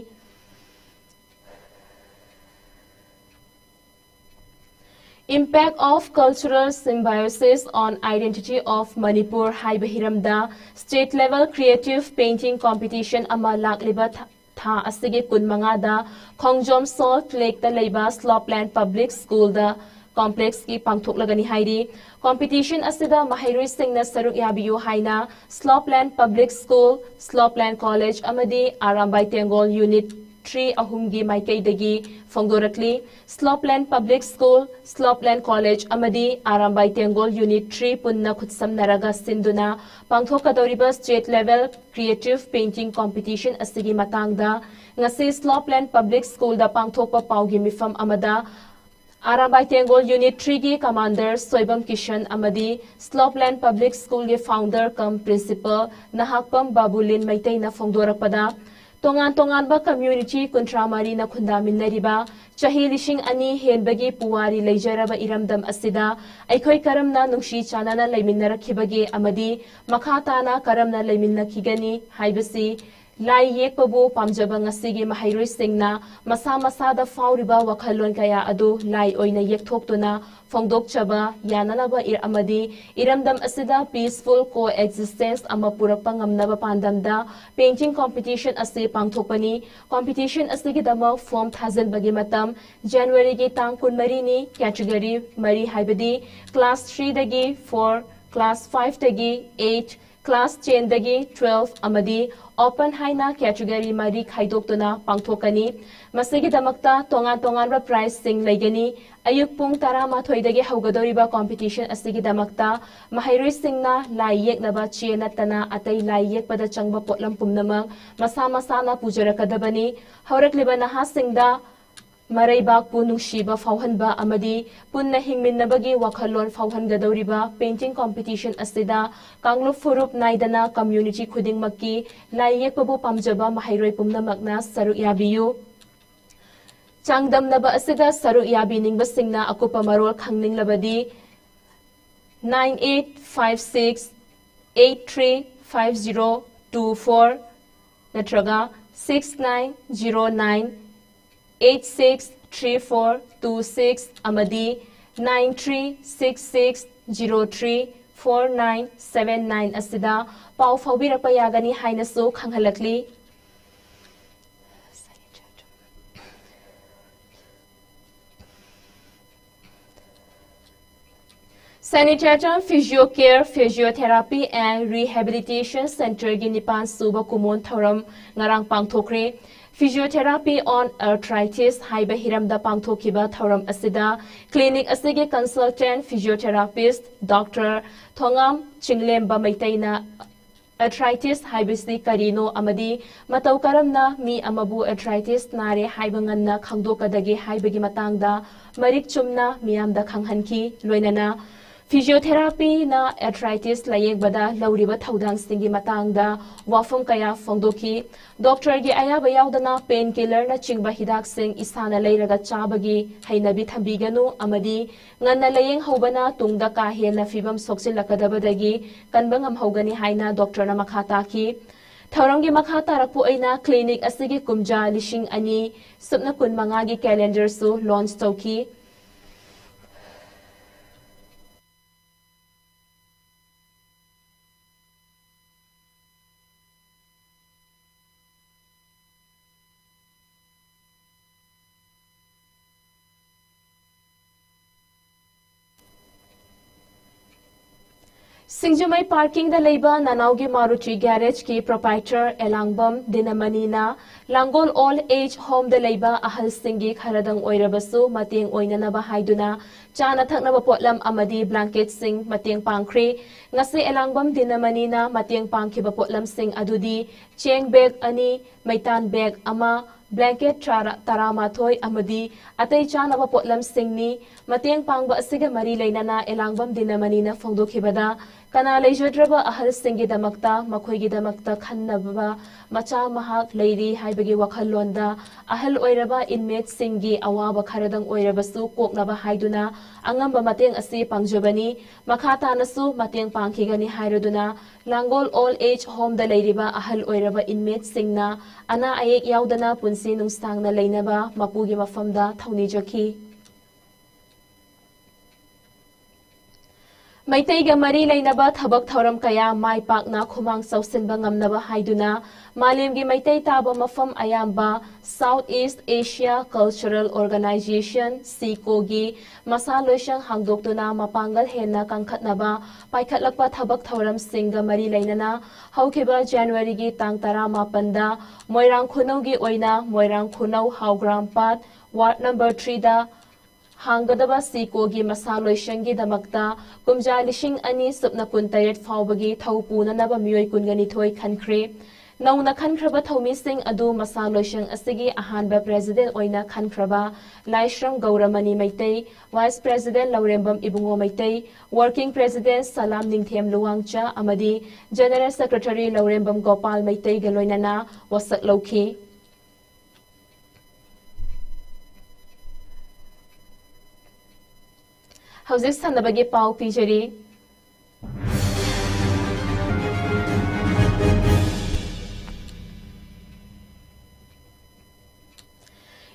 Impact of Cultural Symbiosis on Identity of Manipur ꯍꯥꯏꯕ ꯍꯤꯔꯝꯗ state level creative painting competition ꯑꯃ ꯂꯥꯛꯂꯤꯕ ꯊꯥ ꯑꯁꯤꯒꯤ ꯀꯨꯟꯃꯉꯥꯗ ꯈꯣꯡꯖꯣꯝ Salt Lakeꯇ ꯂꯩꯕ Slopeland Public Schoolꯗ complexꯀꯤ ꯄꯥꯡꯊꯣꯛꯂꯒꯅꯤ ꯍꯥꯏꯔꯤ꯫ Competition ꯑꯁꯤꯗ ꯃꯍꯩꯔꯣꯏꯁꯤꯡꯅ ꯁꯔꯨꯛ ꯌꯥꯕꯤꯌꯨ ꯍꯥꯏꯅ Slopeland Public School, Slopeland College ꯑꯃꯗꯤ ꯑꯔꯥꯝꯕꯥꯏ ꯇꯦꯡꯒꯣꯜ Unit three ꯑꯍꯨꯝꯒꯤ ꯃꯥꯏꯀꯩꯗꯒꯤ ꯐꯣꯡꯗꯣꯔꯛꯂꯤ꯫ Slopeland Public School, Slopeland College ꯑꯃꯗꯤ ꯑꯔꯥꯝꯕꯥꯏ ꯇꯦꯡꯒꯣꯜ Unit three ꯄꯨꯟꯅ ꯈꯨꯠꯁꯝꯅꯔꯒ ꯁꯤꯟꯗꯨꯅ ꯄꯥꯡꯊꯣꯛꯀꯗꯧꯔꯤꯕ state level creative painting competition ꯑꯁꯤꯒꯤ ꯃꯇꯥꯡꯗ ꯉꯁꯤ Slopeland Public Schoolꯗ ꯄꯥꯡꯊꯣꯛꯄ ꯄꯥꯎꯒꯤ ꯃꯤꯐꯝ ꯑꯃꯗ ꯑꯔꯥꯝꯕꯥꯏ ꯇꯦꯡꯒꯣꯜ Unit threeꯒꯤ commander ꯁꯣꯏꯕꯝ ꯀꯤꯁꯟ ꯑꯃꯗꯤ Slopeland Public Schoolꯒꯤ founder cum principal Nahakpam ꯕꯥꯕꯨꯂꯤꯟ ꯃꯩꯇꯩꯅ ꯐꯣꯡꯗꯣꯔꯛꯄꯗ, ꯇꯣꯉꯥꯟ ꯇꯣꯉꯥꯟꯕ community ꯀꯨꯟꯊ꯭ꯔꯥ ꯃꯔꯤꯅ ꯈꯨꯟꯗꯥꯃꯤꯟꯅꯔꯤꯕ ꯆꯍꯤ ꯂꯤꯁꯤꯡ ꯑꯅꯤ ꯍꯦꯟꯕꯒꯤ ꯄꯨꯋꯥꯔꯤ ꯂꯩꯖꯔꯕ ꯏꯔꯝꯗꯝ ꯑꯁꯤꯗ ꯑꯩꯈꯣꯏ ꯀꯔꯝꯅ ꯅꯨꯡꯁꯤ ꯆꯥꯟꯅꯅ ꯂꯩꯃꯤꯟꯅꯔꯛꯈꯤꯕꯒꯦ ꯑꯃꯗꯤ ꯃꯈꯥ ꯇꯥꯅ ꯀꯔꯝꯅ ꯂꯩꯃꯤꯟꯅꯈꯤꯒꯅꯤ ꯍꯥꯏꯕꯁꯤ ꯂꯥꯏ ꯌꯦꯛꯄꯕꯨ ꯄꯥꯝꯖꯕ ꯉꯁꯤꯒꯤ ꯃꯍꯩꯔꯣꯏꯁꯤꯡꯅ ꯃꯁꯥ ꯃꯁꯥꯗ ꯐꯥꯎꯔꯤꯕ ꯋꯥꯈꯜꯂꯣꯟ ꯀꯌꯥ ꯑꯗꯨ ꯂꯥꯏ ꯑꯣꯏꯅ ꯌꯦꯛꯊꯣꯛꯇꯨꯅ ꯐꯣꯡꯗꯣꯛꯆꯕ ꯌꯥꯅꯅꯕ ꯏꯔ-, ꯑꯃꯗꯤ ꯏꯔꯝꯗꯝ ꯑꯁꯤꯗ peaceful coexistence ꯑꯃ ꯄꯨꯔꯛꯄ ꯉꯝꯅꯕ ꯄꯥꯟꯗꯝꯗ painting competition ꯑꯁꯤ ꯄꯥꯡꯊꯣꯛꯄꯅꯤ꯫ Competition ꯑꯁꯤꯒꯤꯗꯃꯛ form ꯊꯥꯖꯤꯟꯕꯒꯤ ꯃꯇꯝ Januaryꯒꯤ ꯇꯥꯡ ꯀꯨꯟꯃꯔꯤꯅꯤ꯫ Category ꯃꯔꯤ ꯍꯥꯏꯕꯗꯤ class threeꯗꯒꯤ four, class fiveꯇꯒꯤ eight, class tenꯗꯒꯤ twelve ꯑꯃꯗꯤ open ꯍꯥꯏꯅ category ꯃꯔꯤ ꯈꯥꯏꯗꯣꯛꯇꯨꯅ ꯄꯥꯡꯊꯣꯛꯀꯅꯤ꯫ ꯃꯁꯤꯒꯤꯗꯃꯛꯇ ꯇꯣꯉꯥꯟ ꯇꯣꯉꯥꯟꯕ prizeꯁꯤꯡ ꯂꯩꯒꯅꯤ꯫ ꯑꯌꯨꯛ ꯄꯨꯡ ꯇꯔꯥꯃꯥꯊꯣꯏꯗꯒꯤ ꯍꯧꯒꯗꯧꯔꯤꯕ competition ꯑꯁꯤꯒꯤꯗꯃꯛꯇ ꯃꯍꯩꯔꯣꯏꯁꯤꯡꯅ ꯂꯥꯏ ꯌꯦꯛꯅꯕ ꯆꯦ ꯅꯠꯇꯅ ꯑꯇꯩ ꯂꯥꯏ ꯌꯦꯛꯄꯗ ꯆꯪꯕ ꯄꯣꯠꯂꯝ ꯄꯨꯝꯅꯃꯛ ꯃꯁꯥ ꯃꯁꯥꯅ ꯄꯨꯖꯔꯛꯀꯗꯕꯅꯤ꯫ ꯍꯧꯔꯛꯂꯤꯕ ꯅꯍꯥꯁꯤꯡꯗ ꯃꯔꯩꯕꯥꯛꯄꯨ ꯅꯨꯡꯁꯤꯕ ꯐꯥꯎꯍꯟꯕ ꯑꯃꯗꯤ ꯄꯨꯟꯅ ꯍꯤꯡꯃꯤꯟꯅꯕꯒꯤ ꯋꯥꯈꯜꯂꯣꯟ ꯐꯥꯎꯍꯟꯒꯗꯧꯔꯤꯕ painting competition ꯑꯁꯤꯗ ꯀꯥꯡꯂꯨꯞ ꯐꯨꯔꯨꯞ ꯅꯥꯏꯗꯅ community ꯈꯨꯗꯤꯡꯃꯛꯀꯤ ꯂꯥꯏ ꯌꯦꯛꯄꯕꯨ ꯄꯥꯝꯖꯕ ꯃꯍꯩꯔꯣꯏ ꯄꯨꯝꯅꯃꯛꯅ ꯁꯔꯨꯛ ꯌꯥꯕꯤꯌꯨ꯫ ꯆꯥꯡꯗꯝꯅꯕ ꯑꯁꯤꯗ ꯁꯔꯨꯛ ꯌꯥꯕꯤꯅꯤꯡꯕꯁꯤꯡꯅ ꯑꯀꯨꯞꯄ ꯃꯔꯣꯜ ꯈꯪꯅꯤꯡꯂꯕꯗꯤ nine eight five six eight three five zero two four ꯅꯠꯇ꯭ꯔꯒ six nine zero nine eight six three four two six ꯑꯃꯗꯤ nine three six six zero three four nine seven nine ꯑꯁꯤꯗ ꯄꯥꯎ ꯐꯥꯎꯕꯤꯔꯛꯄ ꯌꯥꯒꯅꯤ ꯍꯥꯏꯅꯁꯨ ꯈꯪꯍꯜꯂꯛꯂꯤ꯫ Sanitator Physio Care Physiotherapy and Rehabilitation Centerꯒꯤ ꯅꯤꯄꯥꯟ ꯁꯨꯕ ꯀꯨꯃꯣꯟ ꯊꯧꯔꯝ ꯉꯔꯥꯡ ꯄꯥꯡꯊꯣꯛꯈ꯭ꯔꯦ꯫ Physiotherapy on Arthritis ꯍꯥꯏꯕ ꯍꯤꯔꯝꯗ ꯄꯥꯡꯊꯣꯛꯈꯤꯕ ꯊꯧꯔꯝ ꯑꯁꯤꯗ clinic ꯑꯁꯤꯒꯤ consultant physiotherapist Doctor ꯊꯣꯉꯥꯝ ꯆꯤꯡꯂꯦꯝꯕ ꯃꯩꯇꯩꯅ arthritis ꯍꯥꯏꯕꯁꯤ ꯀꯔꯤꯅꯣ ꯑꯃꯗꯤ ꯃꯇꯧ ꯀꯔꯝꯅ ꯃꯤ ꯑꯃꯕꯨ arthritis ꯅꯥꯔꯦ ꯍꯥꯏꯕ ꯉꯟꯅ ꯈꯪꯗꯣꯛꯀꯗꯒꯦ ꯍꯥꯏꯕꯒꯤ ꯃꯇꯥꯡꯗ ꯃꯔꯤꯛ ꯆꯨꯝꯅ ꯃꯤꯌꯥꯝꯗ ꯈꯪꯍꯟꯈꯤ꯫ ꯂꯣꯏꯅꯅ physiotherapyꯅ arthritis ꯂꯥꯌꯦꯡꯕꯗ ꯂꯧꯔꯤꯕ ꯊꯧꯗꯥꯡꯁꯤꯡꯒꯤ ꯃꯇꯥꯡꯗ ꯋꯥꯐꯝ ꯀꯌꯥ ꯐꯣꯡꯗꯣꯛꯈꯤ꯫ Doctorꯒꯤ ꯑꯌꯥꯕ ꯌꯥꯎꯗꯅ pain killerꯅꯆꯤꯡꯕ ꯍꯤꯗꯥꯛꯁꯤꯡ ꯏꯁꯥꯅ ꯂꯩꯔꯒ ꯆꯥꯕꯒꯤ ꯍꯩꯅꯕꯤ ꯊꯝꯕꯤꯒꯅꯨ ꯑꯃꯗꯤ ꯉꯟꯅ ꯂꯥꯌꯦꯡ ꯍꯧꯕꯅ ꯇꯨꯡꯗ ꯀꯥ ꯍꯦꯟꯅ ꯐꯤꯕꯝ ꯁꯣꯛꯆꯤꯜꯂꯛꯀꯗꯕꯗꯒꯤ ꯀꯟꯕ ꯉꯝꯍꯧꯒꯅꯤ ꯍꯥꯏꯅ doctorꯅ ꯃꯈꯥ ꯇꯥꯈꯤ꯫ ꯊꯧꯔꯝꯒꯤ ꯃꯈꯥ ꯇꯥꯔꯛꯄ ꯑꯣꯏꯅ clinic ꯑꯁꯤꯒꯤ ꯀꯨꯝꯖꯥ ꯂꯤꯁꯤꯡ ꯑꯅꯤ ꯁꯨꯞꯅ ꯀꯨꯟ ꯃꯉꯥꯒꯤ calendarꯁꯨ launch ꯇꯧꯈꯤ꯫ ꯁꯤꯡꯖꯃꯩ parkingꯗ ꯂꯩꯕ ꯅꯅꯥꯎꯒꯤ Maruti garageꯀꯤ proprietor ꯑꯦꯂꯥꯡꯕꯝ ꯗꯤꯅꯃꯅꯤꯅ ꯂꯥꯡꯒꯣꯜ old age homeꯗ ꯂꯩꯕ ꯑꯍꯜꯁꯤꯡꯒꯤ ꯈꯔꯗꯪ ꯑꯣꯏꯔꯕꯁꯨ ꯃꯇꯦꯡ ꯑꯣꯏꯅꯅꯕ ꯍꯥꯏꯗꯨꯅ ꯆꯥꯅ ꯊꯛꯅꯕ ꯄꯣꯠꯂꯝ ꯑꯃꯗꯤ blanketꯁꯤꯡ ꯃꯇꯦꯡ ꯄꯥꯡꯈ꯭ꯔꯦ꯫ ꯉꯁꯤ ꯑꯦꯂꯥꯡꯕꯝ ꯗꯤꯅꯃꯅꯤꯅ ꯃꯇꯦꯡ ꯄꯥꯡꯈꯤꯕ ꯄꯣꯠꯂꯝꯁꯤꯡ ꯑꯗꯨꯗꯤ ꯆꯦꯡ bag ꯑꯅꯤ, ꯃꯩꯇꯥꯟ bag ꯑꯃ, blanket ꯇꯔꯥ, ꯇꯔꯥꯃꯥꯊꯣꯏ ꯑꯃꯗꯤ ꯑꯇꯩ ꯆꯥꯅꯕ ꯄꯣꯠꯂꯝꯁꯤꯡꯅꯤ꯫ ꯃꯇꯦꯡ ꯄꯥꯡꯕ ꯑꯁꯤꯒ ꯃꯔꯤ ꯂꯩꯅꯅ ꯑꯦꯂꯥꯡꯕꯝ ꯗꯤꯅꯃꯅꯤꯅ ꯐꯣꯡꯗꯣꯛꯈꯤꯕꯗ, ꯀꯅꯥ ꯂꯩꯖꯗ꯭ꯔꯕ ꯑꯍꯜꯁꯤꯡꯒꯤꯗꯃꯛꯇ ꯃꯈꯣꯏꯒꯤꯗꯃꯛꯇ ꯈꯟꯅꯕ ꯃꯆꯥ ꯃꯍꯥꯛ ꯂꯩꯔꯤ ꯍꯥꯏꯕꯒꯤ ꯋꯥꯈꯜꯂꯣꯟꯗ ꯑꯍꯜ ꯑꯣꯏꯔꯕ inmateꯁꯤꯡꯒꯤ ꯑꯋꯥꯕ ꯈꯔꯗꯪ ꯑꯣꯏꯔꯕꯁꯨ ꯀꯣꯛꯅꯕ ꯍꯥꯏꯗꯨꯅ ꯑꯉꯝꯕ ꯃꯇꯦꯡ ꯑꯁꯤ ꯄꯥꯡꯖꯕꯅꯤ꯫ ꯃꯈꯥ ꯇꯥꯅꯁꯨ ꯃꯇꯦꯡ ꯄꯥꯡꯈꯤꯒꯅꯤ ꯍꯥꯏꯔꯗꯨꯅ ꯂꯥꯡꯒꯣꯜ old age homeꯗ ꯂꯩꯔꯤꯕ ꯑꯍꯜ ꯑꯣꯏꯔꯕ inmateꯁꯤꯡꯅ ꯑꯅꯥ ꯑꯌꯦꯛ ꯌꯥꯎꯗꯅ ꯄꯨꯟꯁꯤ ꯅꯨꯡꯁꯥꯡꯅ ꯂꯩꯅꯕ ꯃꯄꯨꯒꯤ ꯃꯐꯝꯗ ꯊꯧꯅꯤꯖꯈꯤ꯫ ꯃꯩꯇꯩꯒ ꯃꯔꯤ ꯂꯩꯅꯕ ꯊꯕꯛ ꯊꯧꯔꯝ ꯀꯌꯥ ꯃꯥꯏ ꯄꯥꯛꯅ ꯈꯨꯃꯥꯡ ꯆꯥꯎꯁꯤꯟꯕ ꯉꯝꯅꯕ ꯍꯥꯏꯗꯨꯅ ꯃꯥꯂꯦꯝꯒꯤ ꯃꯩꯇꯩ ꯇꯥꯕ ꯃꯐꯝ ꯑꯌꯥꯝꯕ South East Asia Cultural Organization, ꯁꯤꯀꯣꯒꯤ ꯃꯁꯥ ꯂꯣꯏꯁꯪ ꯍꯥꯡꯗꯣꯛꯇꯨꯅ ꯃꯄꯥꯡꯒꯜ ꯍꯦꯟꯅ ꯀꯟꯈꯠꯅꯕ ꯄꯥꯏꯈꯠꯂꯛꯄ ꯊꯕꯛ ꯊꯧꯔꯝꯁꯤꯡꯒ ꯃꯔꯤ ꯂꯩꯅꯅ ꯍꯧꯈꯤꯕ ꯖꯅꯋꯥꯔꯤꯒꯤ ꯇꯥꯡ ꯇꯔꯥꯃꯥꯄꯟꯗ ꯃꯣꯏꯔꯥꯡ ꯈꯨꯅꯧꯒꯤ ꯑꯣꯏꯅ ꯃꯣꯏꯔꯥꯡ ꯈꯨꯅꯧ ꯍꯥꯎꯒ꯭ꯔꯥꯝꯄꯥꯠ Ward number three ꯗ ꯍꯥꯡꯒꯗꯕ ꯁꯤꯀꯣꯒꯤ ꯃꯁꯥ ꯂꯣꯏꯁꯪꯒꯤꯗꯃꯛꯇ ꯀꯨꯝꯖꯥ ꯂꯤꯁꯤꯡ ꯑꯅꯤ ꯁꯨꯞꯅ ꯀꯨꯟꯇꯔꯦꯠ ꯐꯥꯎꯕꯒꯤ ꯊꯧ ꯄꯨꯅꯅꯕ ꯃꯤꯑꯣꯏ ꯀꯨꯟꯒ ꯅꯤꯊꯣꯏ ꯈꯟꯈ꯭ꯔꯦ꯫ ꯅꯧꯅ ꯈꯟꯈ꯭ꯔꯕ ꯊꯧꯃꯤꯁꯤꯡ ꯑꯗꯨ ꯃꯁꯥ ꯂꯣꯏꯁꯪ ꯑꯁꯤꯒꯤ ꯑꯍꯥꯟꯕ president ꯑꯣꯏꯅ ꯈꯟꯈ꯭ꯔꯕ ꯂꯥꯏꯁ꯭ꯔꯝ ꯒꯧꯔꯃꯅꯤ ꯃꯩꯇꯩ, vice president ꯂꯧꯔꯦꯝꯕꯝ ꯏꯕꯨꯡꯉꯣ ꯃꯩꯇꯩ, working president ꯁꯂꯥꯝ ꯅꯤꯡꯊꯦꯝ ꯂꯨꯋꯥꯡꯆꯥ ꯑꯃꯗꯤ general secretary ꯂꯧꯔꯦꯝꯕꯝ ꯒꯣꯄꯥꯜ ꯃꯩꯇꯩꯒ ꯂꯣꯏꯅꯅ ꯋꯥꯁꯛ ꯂꯧꯈꯤ꯫ ꯍꯧꯖꯤꯛ ꯁꯥꯟꯅꯕꯒꯤ ꯄꯥꯎ ꯄꯤꯖꯔꯤ꯫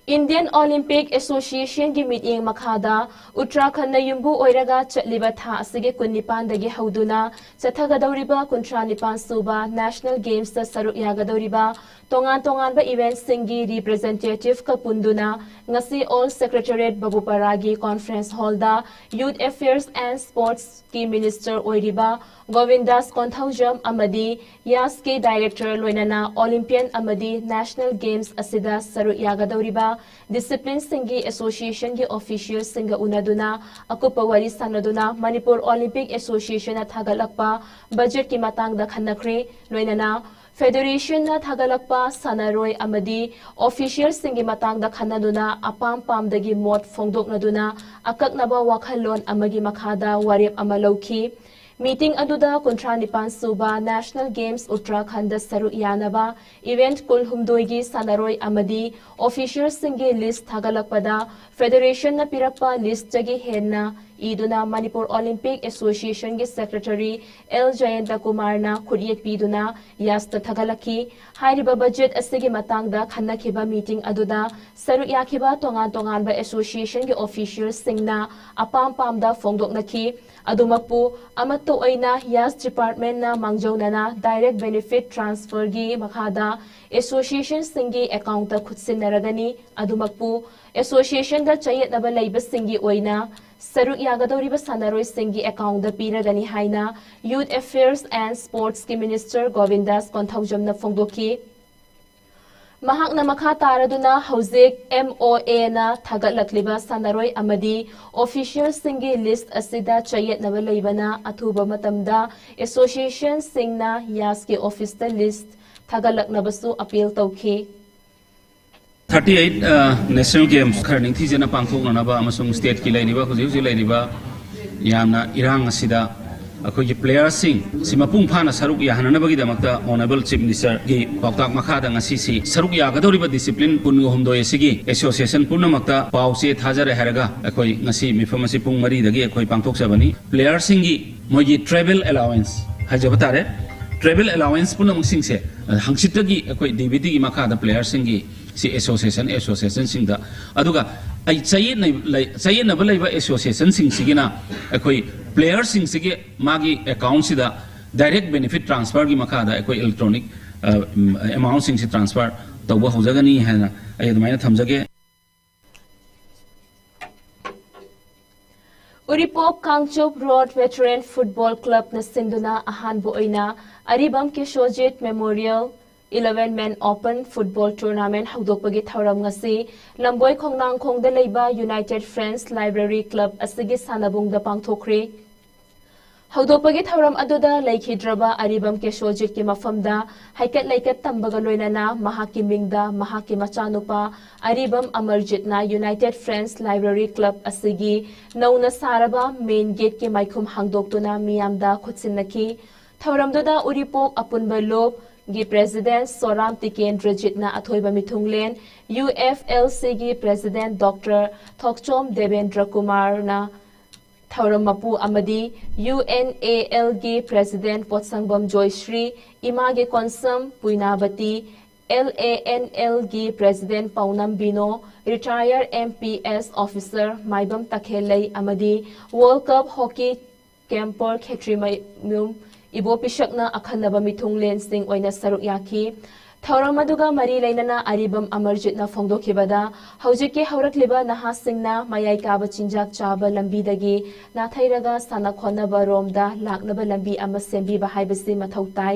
Indian Olympic Association ꯒꯤ ꯃꯤꯠꯌꯦꯡ ꯃꯈꯥꯗ ꯎꯠꯇꯔꯥꯈꯟꯗ ꯌꯨꯝꯕꯨ ꯑꯣꯏꯔꯒ ꯆꯠꯂꯤꯕ ꯊꯥ ꯑꯁꯤꯒꯤ ꯀꯨꯟꯅꯤꯄꯥꯟꯗꯒꯤ ꯍꯧꯗꯨꯅ ꯆꯠꯊꯒꯗꯧꯔꯤꯕ ꯀꯨꯟꯊ꯭ꯔꯥ ꯅꯤꯄꯥꯟ ꯁꯨꯕ National Games ꯇ ꯁꯔꯨꯛ ꯌꯥꯒꯗꯧꯔꯤꯕ ꯇꯣꯉꯥꯟ ꯇꯣꯉꯥꯟꯕ event ꯁꯤꯡꯒꯤ representative ꯀ ꯄꯨꯟꯗꯨꯅ ꯉꯁꯤ Old Secretariat ꯕꯕꯨꯄꯥꯔꯥꯒꯤ conference hall the Youth Affairs and Sports ꯀꯤ minister ꯑꯣꯏꯔꯤꯕ ꯒꯣꯕꯤꯟꯗꯥꯁ ꯀꯣꯟꯊꯧꯖꯝ ꯑꯃꯗꯤ ꯌꯥꯁꯀꯤ director ꯂꯣꯏꯅꯅ Olympian ꯑꯃꯗꯤ National Games ꯑꯁꯤꯗ ꯁꯔꯨꯛ ꯌꯥꯒꯗꯧꯔꯤꯕ discipline ꯁꯤꯡꯒꯤ association ꯒꯤ official ꯁꯤꯡꯒ ꯎꯅꯗꯨꯅ ꯑꯀꯨꯞꯄ ꯋꯥꯔꯤ ꯁꯥꯟꯅꯗꯨꯅ Manipur Olympic Association ꯅ ꯊꯥꯒꯠꯂꯛꯄ budget ꯀꯤ ꯃꯇꯥꯡꯗ ꯈꯟꯅꯈ꯭ꯔꯦ꯫ ꯂꯣꯏꯅꯅ federation ꯅ ꯊꯥꯒꯠꯂꯛꯄ ꯁꯥꯟꯅꯔꯣꯏ ꯑꯃꯗꯤ official ꯁꯤꯡꯒꯤ ꯃꯇꯥꯡꯗ ꯈꯟꯅꯗꯨꯅ ꯑꯄꯥꯝ ꯄꯥꯝꯗꯒꯤ ꯃꯣꯠ ꯐꯣꯡꯗꯣꯛꯅꯗꯨꯅ ꯑꯀꯛꯅꯕ ꯋꯥꯈꯜꯂꯣꯟ ꯑꯃꯒꯤ ꯃꯈꯥꯗ ꯋꯥꯔꯦꯞ ꯑꯃ ꯂꯧꯈꯤ꯫ Meeting ꯑꯗꯨꯗ ꯀꯨꯟꯊ꯭ꯔꯥ ꯅꯤꯄꯥꯟ ꯁꯨꯕ National Games ꯎꯠꯇꯔꯥꯈꯟꯗ ꯁꯔꯨꯛ ꯌꯥꯅꯕ event ꯀꯨꯟꯍꯨꯝꯗꯣꯏꯒꯤ ꯁꯥꯟꯅꯔꯣꯏ ꯑꯃꯗꯤ official ꯁꯤꯡꯒꯤ list ꯊꯥꯒꯠꯂꯛꯄꯗ federation ꯅ ꯄꯤꯔꯛꯄ list ꯇꯒꯤ ꯍꯦꯟꯅ ꯏꯗꯨꯅ ꯃꯅꯤꯄꯨꯔ ꯑꯣꯂꯤꯝꯄꯤꯛ ꯑꯦꯁꯣꯁꯤꯌꯦꯁꯟꯒꯤ ꯁꯦꯀ꯭ꯔꯦꯇꯔꯤ ꯑꯦꯜ ꯖꯌꯟꯇ ꯀꯨꯃꯥꯔꯅ ꯈꯨꯠꯌꯦꯛ ꯄꯤꯗꯨꯅ ꯌꯥꯁꯇ ꯊꯥꯒꯠꯂꯛꯈꯤ꯫ ꯍꯥꯏꯔꯤꯕ ꯕꯖꯦꯠ ꯑꯁꯤꯒꯤ ꯃꯇꯥꯡꯗ ꯈꯟꯅꯈꯤꯕ ꯃꯤꯇꯤꯡ ꯑꯗꯨꯗ ꯁꯔꯨꯛ ꯌꯥꯈꯤꯕ ꯇꯣꯉꯥꯟ ꯇꯣꯉꯥꯟꯕ ꯑꯦꯁꯣꯁꯤꯌꯦꯁꯟꯒꯤ ꯑꯣꯐꯤꯁꯤꯌꯦꯜꯁꯤꯡꯅ ꯑꯄꯥꯝ ꯄꯥꯝꯗ ꯐꯣꯡꯗꯣꯛꯅꯈꯤ꯫ ꯑꯗꯨꯃꯛꯄꯨ ꯑꯃꯠꯇ ꯑꯣꯏꯅ ꯌꯥꯁ ꯗꯤꯄꯥꯔꯠꯃꯦꯟꯅ ꯃꯥꯡꯖꯧꯅꯅ ꯗꯥꯏꯔꯦꯛ ꯕꯦꯅꯤꯐꯤꯠ ꯇ꯭ꯔꯥꯟꯁꯐꯔꯒꯤ ꯃꯈꯥꯗ ꯑꯦꯁꯣꯁꯤꯌꯦꯁꯟꯁꯤꯡꯒꯤ ꯑꯦꯀꯥꯎꯟꯇ ꯈꯨꯠꯁꯤꯟꯅꯔꯒꯅꯤ꯫ ꯑꯗꯨꯃꯛꯄꯨ ꯑꯦꯁꯣꯁꯤꯌꯦꯁꯟꯗ ꯆꯌꯦꯠꯅꯕ ꯂꯩꯕꯁꯤꯡꯒꯤ ꯑꯣꯏꯅ ꯁꯔꯨꯛ ꯌꯥꯒꯗꯧꯔꯤꯕ ꯁꯥꯟꯅꯔꯣꯏꯁꯤꯡꯒꯤ ꯑꯦꯀꯥꯎꯟꯗ ꯄꯤꯔꯒꯅꯤ ꯍꯥꯏꯅ Youth Affairs and Sportsꯀꯤ ꯃꯤꯅꯤꯁꯇꯔ ꯒꯣꯕꯤꯟꯗꯥꯁ ꯀꯣꯟꯊꯧꯖꯝꯅ ꯐꯣꯡꯗꯣꯛꯈꯤ꯫ ꯃꯍꯥꯛꯅ ꯃꯈꯥ ꯇꯥꯔꯗꯨꯅ ꯍꯧꯖꯤꯛ MOAꯅ ꯊꯥꯒꯠꯂꯛꯂꯤꯕ ꯁꯥꯟꯅꯔꯣꯏ ꯑꯃꯗꯤ ꯑꯣꯐꯤꯁꯤꯌꯦꯜꯁꯤꯡꯒꯤ ꯂꯤꯁ꯭ꯠ ꯑꯁꯤꯗ ꯆꯌꯦꯠꯅꯕ ꯂꯩꯕꯅ ꯑꯊꯨꯕ ꯃꯇꯝꯗ ꯑꯦꯁꯣꯁꯤꯌꯦꯁꯟꯁꯤꯡꯅ ꯌꯥꯁꯀꯤ ꯑꯣꯐꯤꯁꯇ ꯂꯤꯁ꯭ꯠ ꯊꯥꯒꯠꯂꯛꯅꯕꯁꯨ ꯑꯄꯤꯜ ꯇꯧꯈꯤ꯫ Thirty eight National Games ꯈꯔ ꯅꯤꯡꯊꯤꯖꯅ ꯄꯥꯡꯊꯣꯛꯅꯅꯕ ꯑꯃꯁꯨꯡ stateꯀꯤ ꯂꯩꯔꯤꯕ, ꯍꯧꯖꯤꯛ ꯍꯧꯖꯤꯛ ꯂꯩꯔꯤꯕ ꯌꯥꯝꯅ ꯏꯔꯥꯡ ꯑꯁꯤꯗ ꯑꯩꯈꯣꯏꯒꯤ playerꯁꯤꯡ ꯁꯤ ꯃꯄꯨꯡ ꯐꯥꯅ ꯁꯔꯨꯛ ꯌꯥꯍꯟꯅꯅꯕꯒꯤꯗꯃꯛꯇ Honourable Chief Ministerꯒꯤ ꯄꯥꯎꯇꯥꯛ ꯃꯈꯥꯗ ꯉꯁꯤꯁꯤ ꯁꯔꯨꯛ ꯌꯥꯒꯗꯧꯔꯤꯕ discipline ꯀꯨꯟꯒ ꯍꯨꯝꯗꯣꯏ ꯑꯁꯤꯒꯤ association ꯄꯨꯝꯅꯃꯛꯇ ꯄꯥꯎ ꯆꯦ ꯊꯥꯖꯔꯦ ꯍꯥꯏꯔꯒ ꯑꯩꯈꯣꯏ ꯉꯁꯤ ꯃꯤꯐꯝ ꯑꯁꯤ ꯄꯨꯡ ꯃꯔꯤꯗꯒꯤ ꯑꯩꯈꯣꯏ ꯄꯥꯡꯊꯣꯛꯆꯕꯅꯤ꯫ Playerꯁꯤꯡꯒꯤ ꯃꯣꯏꯒꯤ travel allowance ꯍꯥꯏꯖꯕ ꯇꯥꯔꯦ, travel allowance ꯄꯨꯝꯅꯃꯛꯁꯤꯡꯁꯦ ꯍꯪꯆꯤꯠꯇꯒꯤ ꯑꯩꯈꯣꯏ DBTꯒꯤ ꯃꯈꯥꯗ playerꯁꯤꯡꯒꯤ ꯁꯤ association, associationꯁꯤꯡꯗ, ꯑꯗꯨꯒ ꯑꯩ ꯆꯌꯦꯠꯅ-, ꯂꯩ-, ꯆꯌꯦꯠꯅꯕ ꯂꯩꯕ associationꯁꯤꯡꯁꯤꯒꯤꯅ ꯑꯩꯈꯣꯏ playerꯁꯤꯡꯁꯤꯒꯤ ꯃꯥꯒꯤ accountꯁꯤꯗ direct benefit transferꯒꯤ ꯃꯈꯥꯗ ꯑꯩꯈꯣꯏ electronic amountꯁꯤꯡꯁꯤ transfer ꯇꯧꯕ ꯍꯧꯖꯒꯅꯤ ꯍꯥꯏꯅ ꯑꯩ ꯑꯗꯨꯃꯥꯏꯅ ꯊꯝꯖꯒꯦ꯫ Uripok Kangchup road veteran football ꯀ꯭ꯂꯕꯅ ꯁꯤꯟꯗꯨꯅ ꯑꯍꯥꯟꯕ ꯑꯣꯏꯅ ꯑꯔꯤꯕꯝ Kesojit memorial eleven man open football tournament ꯍꯧꯗꯣꯛꯄꯒꯤ ꯊꯧꯔꯝ ꯉꯁꯤ ꯂꯝꯕꯣꯏ ꯈꯣꯡꯅꯥꯡꯈꯣꯡꯗ ꯂꯩꯕ United Friends Library Club ꯑꯁꯤꯒꯤ ꯁꯥꯟꯅꯕꯨꯡꯗ ꯄꯥꯡꯊꯣꯛꯈ꯭ꯔꯦ꯫ ꯍꯧꯗꯣꯛꯄꯒꯤ ꯊꯧꯔꯝ ꯑꯗꯨꯗ ꯂꯩꯈꯤꯗ꯭ꯔꯕ ꯑꯔꯤꯕꯝ ꯀꯦꯁꯣꯖꯤꯠꯀꯤ ꯃꯐꯝꯗ ꯍꯩꯀꯠ ꯂꯩꯀꯠ ꯇꯝꯕꯒ ꯂꯣꯏꯅꯅ ꯃꯍꯥꯛꯀꯤ ꯃꯤꯡꯗ ꯃꯍꯥꯛꯀꯤ ꯃꯆꯥꯅꯨꯄꯥ ꯑꯔꯤꯕꯝ ꯑꯃꯔꯖꯤꯠꯅ United Friends Library Club ꯑꯁꯤꯒꯤ ꯅꯧꯅ ꯁꯥꯔꯕ main gateꯀꯤ ꯃꯥꯏꯈꯨꯝ ꯍꯥꯡꯗꯣꯛꯇꯨꯅ ꯃꯤꯌꯥꯝꯗ ꯈꯨꯠꯁꯤꯟꯅꯈꯤ꯫ ꯊꯧꯔꯝꯗꯨꯗ ꯎꯔꯤꯄꯣꯛ ꯑꯄꯨꯟꯕ ꯂꯨꯞꯒꯤ president ꯁꯣꯔꯥꯝ ꯇꯤꯀꯦꯟꯗ꯭ꯔꯖꯤꯠꯅ ꯑꯊꯣꯏꯕ ꯃꯤꯊꯨꯡꯂꯦꯟ, UFLCꯒꯤ president Doctor ꯊꯣꯛꯆꯣꯝ ꯗꯦꯕꯦꯟꯗ꯭ꯔ ꯀꯨꯃꯥꯔꯅ ꯊꯧꯔꯝ ꯃꯄꯨ ꯑꯃꯗꯤ UNALꯒꯤ President ꯄꯣꯠꯁꯪꯕꯝ ꯖꯣꯏꯁ꯭ꯔꯤ, ꯏꯃꯥꯒꯤ Konsam ꯄꯨꯏꯅꯥꯕꯇꯤ, LANLꯒꯤ President ꯄꯥꯎꯅꯝ ꯕꯤꯅꯣ, Retire MPS Officer ꯃꯥꯏꯕꯝ ꯇꯈꯦꯜꯂꯩ ꯑꯃꯗꯤ World Cup Hockey Camper ꯈꯦꯇ꯭ꯔꯤꯃꯌꯨꯝ ꯏꯕꯣꯄꯤꯁꯛꯅ ꯑꯈꯟꯅꯕ ꯃꯤꯊꯨꯡꯂꯦꯟꯁꯤꯡ ꯑꯣꯏꯅ ꯁꯔꯨꯛ ꯌꯥꯈꯤ꯫ ꯊꯧꯔꯝ ꯑꯗꯨꯒ ꯃꯔꯤ ꯂꯩꯅꯅ ꯑꯔꯤꯕꯝ ꯑꯃꯔꯖꯤꯠꯅ ꯐꯣꯡꯗꯣꯛꯈꯤꯕꯗ, ꯍꯧꯖꯤꯛꯀꯤ ꯍꯧꯔꯛꯂꯤꯕ ꯅꯍꯥꯁꯤꯡꯅ ꯃꯌꯥꯏ ꯀꯥꯕ ꯆꯤꯟꯖꯥꯛ ꯆꯥꯕ ꯂꯝꯕꯤꯗꯒꯤ ꯅꯥꯊꯩꯔꯒ ꯁꯥꯟꯅ ꯈꯣꯠꯅꯕ ꯔꯣꯝꯗ ꯂꯥꯛꯅꯕ ꯂꯝꯕꯤ ꯑꯃ ꯁꯦꯝꯕꯤꯕ ꯍꯥꯏꯕꯁꯤ ꯃꯊꯧ ꯇꯥꯏ꯫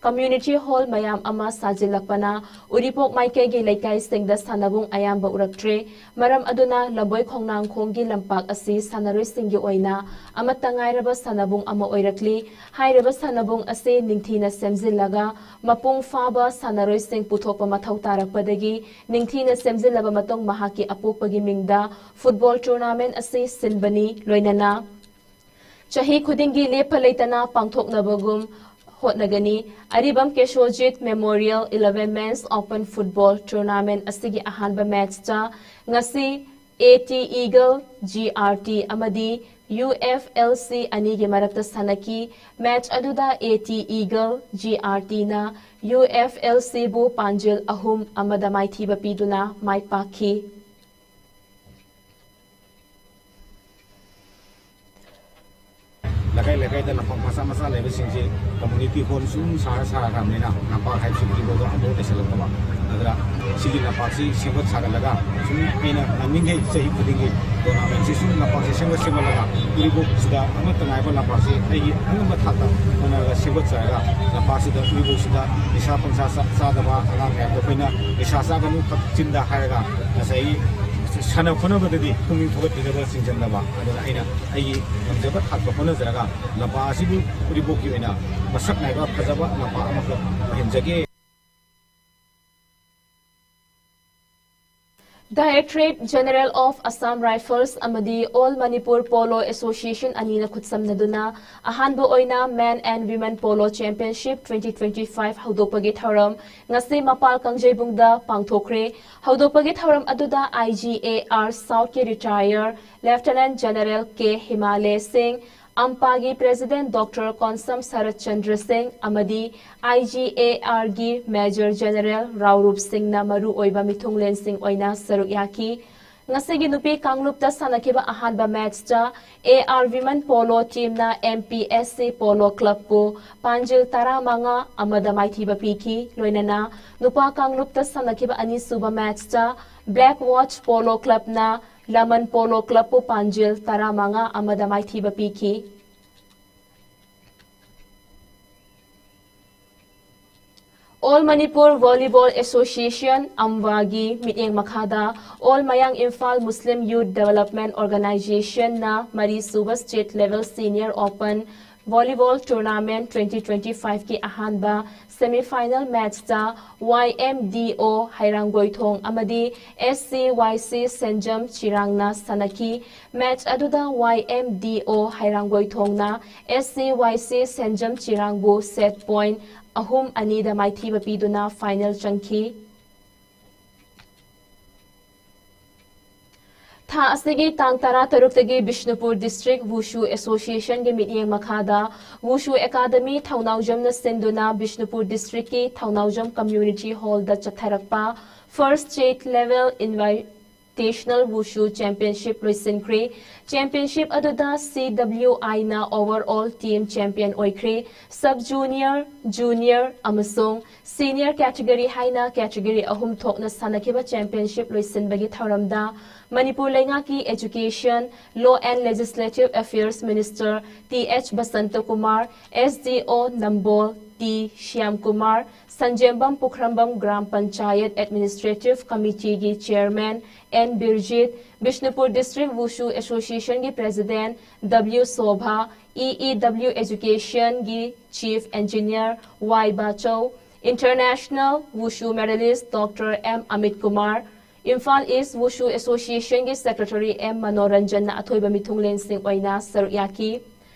Community hall ꯃꯌꯥꯝ ꯑꯃ ꯁꯥꯖꯤꯜꯂꯛꯄꯅ ꯎꯔꯤꯄꯣꯛ ꯃꯥꯏꯀꯩꯒꯤ ꯂꯩꯀꯥꯏꯁꯤꯡꯗ ꯁꯥꯟꯅꯕꯨꯡ ꯑꯌꯥꯝꯕ ꯎꯔꯛꯇ꯭ꯔꯦ꯫ ꯃꯔꯝ ꯑꯗꯨꯅ ꯂꯝꯕꯣꯏ ꯈꯣꯡꯅꯥꯡꯈꯣꯡꯒꯤ ꯂꯝꯄꯥꯛ ꯑꯁꯤ ꯁꯥꯟꯅꯔꯣꯏꯁꯤꯡꯒꯤ ꯑꯣꯏꯅ ꯑꯃꯠꯇ ꯉꯥꯏꯔꯕ ꯁꯥꯟꯅꯕꯨꯡ ꯑꯃ ꯑꯣꯏꯔꯛꯂꯤ꯫ ꯍꯥꯏꯔꯤꯕ ꯁꯥꯟꯅꯕꯨꯡ ꯑꯁꯤ ꯅꯤꯡꯊꯤꯅ ꯁꯦꯝꯖꯤꯜꯂꯒ ꯃꯄꯨꯡ ꯐꯥꯕ ꯁꯥꯟꯅꯔꯣꯏꯁꯤꯡ ꯄꯨꯊꯣꯛꯄ ꯃꯊꯧ ꯇꯥꯔꯛꯄꯗꯒꯤ ꯅꯤꯡꯊꯤꯅ ꯁꯦꯝꯖꯤꯜꯂꯕ ꯃꯇꯨꯡ ꯃꯍꯥꯛꯀꯤ ꯑꯄꯣꯛꯄꯒꯤ ꯃꯤꯡꯗ football tournament ꯑꯁꯤ ꯁꯤꯟꯕꯅꯤ꯫ ꯂꯣꯏꯅꯅ ꯆꯍꯤ ꯈꯨꯗꯤꯡꯒꯤ ꯂꯦꯞꯄ ꯂꯩꯇꯅ ꯄꯥꯡꯊꯣꯛꯅꯕꯒꯨꯝ ꯍꯣꯠꯅꯒꯅꯤ꯫ ꯑꯔꯤꯕꯝ ꯀꯦꯁꯣꯖꯤꯠ Memorial eleven Men's Open Football Tournament ꯑꯁꯤꯒꯤ ꯑꯍꯥꯟꯕ matchꯇ ꯉꯁꯤ AT Eagle GRT ꯑꯃꯗꯤ UFLC ꯑꯅꯤꯒꯤ ꯃꯔꯛꯇ ꯁꯥꯟꯅꯈꯤ꯫ Match ꯑꯗꯨꯗ AT Eagle GRTꯅ UFLCꯕꯨ ꯄꯥꯟꯖꯤꯜ ꯑꯍꯨꯝ ꯑꯃꯗ ꯃꯥꯏꯊꯤꯕ ꯄꯤꯗꯨꯅ ꯃꯥꯏ ꯄꯥꯛꯈꯤ꯫ ꯂꯩꯀꯥꯏ ꯂꯩꯀꯥꯏꯗ ꯂꯝꯄꯥꯛ ꯃꯆꯥ ꯃꯆꯥ ꯂꯩꯕꯁꯤꯡꯁꯤ community hall ꯁꯨꯝ ꯁꯥꯔ ꯁꯥꯔ ꯊꯝꯕꯅꯤꯅ ꯂꯝꯄꯥꯛ ꯍꯥꯏꯕꯁꯤ ꯍꯧꯖꯤꯛꯐꯥꯎꯗ ꯑꯃꯐꯥꯎ ꯂꯩꯁꯤꯜꯂꯛꯇꯕ꯫ ꯑꯗꯨꯅ ꯁꯤꯒꯤ ꯂꯝꯄꯥꯛꯁꯤ ꯁꯦꯝꯒꯠ ꯁꯥꯒꯠꯂꯒ ꯁꯨꯝ ꯑꯩꯅ ꯉꯝꯃꯤꯉꯩ ꯆꯍꯤ ꯈꯨꯗꯤꯡꯒꯤ tournamentꯁꯤ ꯁꯨꯝ ꯂꯝꯄꯥꯛꯁꯤ ꯁꯦꯝꯒꯠ ꯁꯦꯝꯒꯠꯂꯒ ꯎꯔꯤꯄꯣꯛꯁꯤꯗ ꯑꯃꯠꯇ ꯉꯥꯏꯕ ꯂꯝꯄꯥꯛꯁꯤ ꯑꯩꯒꯤ ꯑꯉꯝꯕ ꯊꯥꯛꯇ ꯍꯣꯠꯅꯔꯒ ꯁꯦꯝꯒꯠꯆꯔꯒ ꯂꯝꯄꯥꯛꯁꯤꯗ ꯎꯔꯤꯄꯣꯛꯁꯤꯗ ꯅꯤꯁꯥ ꯄꯨꯡꯁꯥ ꯆꯥ-, ꯆꯥꯗꯕ ꯑꯉꯥꯡ ꯃꯌꯥꯝꯗ ꯑꯩꯈꯣꯏꯅ ꯅꯤꯁꯥ ꯆꯥꯒꯅꯨ ꯈꯛ ꯆꯤꯟꯗ ꯍꯥꯏꯔꯒ ꯉꯁꯥꯏꯒꯤ ꯁꯥꯟꯅ ꯈꯣꯠꯅꯕꯗꯗꯤ ꯄꯨꯛꯅꯤꯡ ꯊꯧꯒꯠꯄꯤꯅꯕ ꯆꯤꯡꯁꯤꯟꯗꯕ꯫ ꯑꯗꯨꯅ ꯑꯩꯅ ꯑꯩꯒꯤ ꯉꯝꯖꯕ ꯊꯥꯛꯇ ꯍꯣꯠꯅꯖꯔꯒ ꯂꯝꯄꯥꯛ ꯑꯁꯤꯕꯨ ꯎꯔꯤꯄꯣꯛꯀꯤ ꯑꯣꯏꯅ ꯃꯁꯛ ꯅꯥꯏꯕ ꯐꯖꯕ ꯂꯝꯄꯥꯛ ꯑꯃꯈꯛ ꯑꯣꯏꯍꯟꯖꯒꯦ꯫ Directorate General of Assam Rifles ꯑꯃꯗꯤ All Manipur Polo Association ꯑꯅꯤꯅ ꯈꯨꯠꯁꯝꯅꯗꯨꯅ ꯑꯍꯥꯟꯕ ꯑꯣꯏꯅ Men and Women Polo Championship twenty twenty-five ꯍꯧꯗꯣꯛꯄꯒꯤ ꯊꯧꯔꯝ ꯉꯁꯤ ꯃꯄꯥꯜ ꯀꯥꯡꯖꯩꯕꯨꯡꯗ ꯄꯥꯡꯊꯣꯛꯈ꯭ꯔꯦ꯫ ꯍꯧꯗꯣꯛꯄꯒꯤ ꯊꯧꯔꯝ ꯑꯗꯨꯗ I G A R South ꯀꯤ Retired Lieutenant General K ꯍꯤꯃꯥꯂꯦ ꯁꯤꯡ, ꯑꯝꯄꯥꯒꯤ President Doctor ꯀꯣꯟꯁꯝ ꯁꯔꯠ ꯆꯟꯗ꯭ꯔ ꯁꯤꯡ ꯑꯃꯗꯤ I G A R ꯒꯤ Major General ꯔꯥꯎꯔꯨꯞ ꯁꯤꯡꯅ ꯃꯔꯨ ꯑꯣꯏꯕ ꯃꯤꯊꯨꯡꯂꯦꯟꯁꯤꯡ ꯑꯣꯏꯅ ꯁꯔꯨꯛ ꯌꯥꯈꯤ꯫ ꯉꯁꯤꯒꯤ ꯅꯨꯄꯤ ꯀꯥꯡꯂꯨꯞꯇ ꯁꯥꯟꯅꯈꯤꯕ ꯑꯍꯥꯟꯕ match ꯇ A R Women Polo Team ꯅ M P S C Polo Club ꯄꯨ ꯄꯥꯟꯖꯤꯜ ꯇꯔꯥꯃꯉꯥ ꯑꯃꯗ ꯃꯥꯏꯊꯤꯕ ꯄꯤꯈꯤ꯫ ꯂꯣꯏꯅꯅ ꯅꯨꯄꯥ ꯀꯥꯡꯂꯨꯞꯇ ꯁꯥꯟꯅꯈꯤꯕ ꯑꯅꯤꯁꯨꯕ match ꯇ Black Watch Polo Club ꯅ ꯂꯃꯟ Polo Club ꯄꯨ ꯄꯥꯟꯖꯤꯜ ꯇꯔꯥꯃꯉꯥ ꯑꯃꯗ ꯃꯥꯏꯊꯤꯕ ꯄꯤꯈꯤ꯫ All Manipur Volleyball Association, ꯑꯝꯕꯥꯒꯤ ꯃꯤꯠꯌꯦꯡ ꯃꯈꯥꯗ All Mayang Imphal Muslim Youth Development Organization ꯅ ꯃꯔꯤꯁꯨꯕ State Level Senior Open Volleyball Tournament twenty twenty-five ꯀꯤ ꯑꯍꯥꯟꯕ semi final match ꯇ Y M D O ꯍꯩꯔꯥꯡꯒꯣꯏꯊꯣꯡ ꯑꯃꯗꯤ S C Y C ꯁꯦꯟꯖꯝ ꯆꯤꯔꯥꯡꯅ ꯁꯥꯟꯅꯈꯤ꯫ Match ꯑꯗꯨꯗ Y M D O ꯍꯩꯔꯥꯡꯒꯣꯏꯊꯣꯡꯅ S C Y C ꯁꯦꯟꯖꯝ ꯆꯤꯔꯥꯡꯕꯨ set point ꯑꯍꯨꯝ ꯑꯅꯤꯗ ꯃꯥꯏꯊꯤꯕ ꯄꯤꯗꯨꯅ final ꯆꯪꯈꯤ꯫ ꯊꯥ ꯑꯁꯤꯒꯤ ꯇꯥꯡ ꯇꯔꯥꯇꯔꯨꯛꯇꯒꯤ ꯕꯤꯁꯅꯨꯄꯨꯔ District Wushu Association ꯒꯤ ꯃꯤꯠꯌꯦꯡ ꯃꯈꯥꯗ Wushu Academy ꯊꯧꯅꯥꯎꯖꯝꯅ ꯁꯤꯟꯗꯨꯅ ꯕꯤꯁꯅꯨꯄꯨꯔ District ꯀꯤ ꯊꯧꯅꯥꯎꯖꯝ Community Hall ꯗ ꯆꯠꯊꯔꯛꯄ First State Level Invitational Wushu Championship ꯂꯣꯏꯁꯤꯟꯈ꯭ꯔꯦ꯫ Championship ꯑꯗꯨꯗ C W I ꯅ overall team champion ꯑꯣꯏꯈ꯭ꯔꯦ꯫ Sub Junior, Junior ꯑꯃꯁꯨꯡ Senior category ꯍꯥꯏꯅ category ꯑꯍꯨꯝ ꯊꯣꯛꯅ ꯁꯥꯟꯅꯈꯤꯕ championship ꯂꯣꯏꯁꯤꯟꯕꯒꯤ ꯊꯧꯔꯝꯗ ꯃꯅꯤꯄꯨꯔ ꯂꯩꯉꯥꯛꯀꯤ Education, Law and Legislative Affairs Minister T H Basanta Kumar, S D O Nambol T Shyam Kumar, Sanjembam Pukhrambam Gram Panchayat Administrative Committee ꯒꯤ Chairman N Birjit, Bishnupur District Wushu Association ꯒꯤ President W Sobha, E E W Education ꯒꯤ Chief Engineer Y Bachou, International Wushu Medalist Doctor M Amit Kumar, Imphal east wushu ꯑꯦꯁꯣꯁꯤꯌꯦꯁꯟꯒꯤ secretary M ꯃꯅꯣꯔꯟꯖꯟꯅ ꯑꯊꯣꯏꯕ ꯃꯤꯊꯨꯡꯂꯦꯟꯁꯤꯡ ꯑꯣꯏꯅ ꯁꯔꯨꯛ ꯌꯥꯈꯤ꯫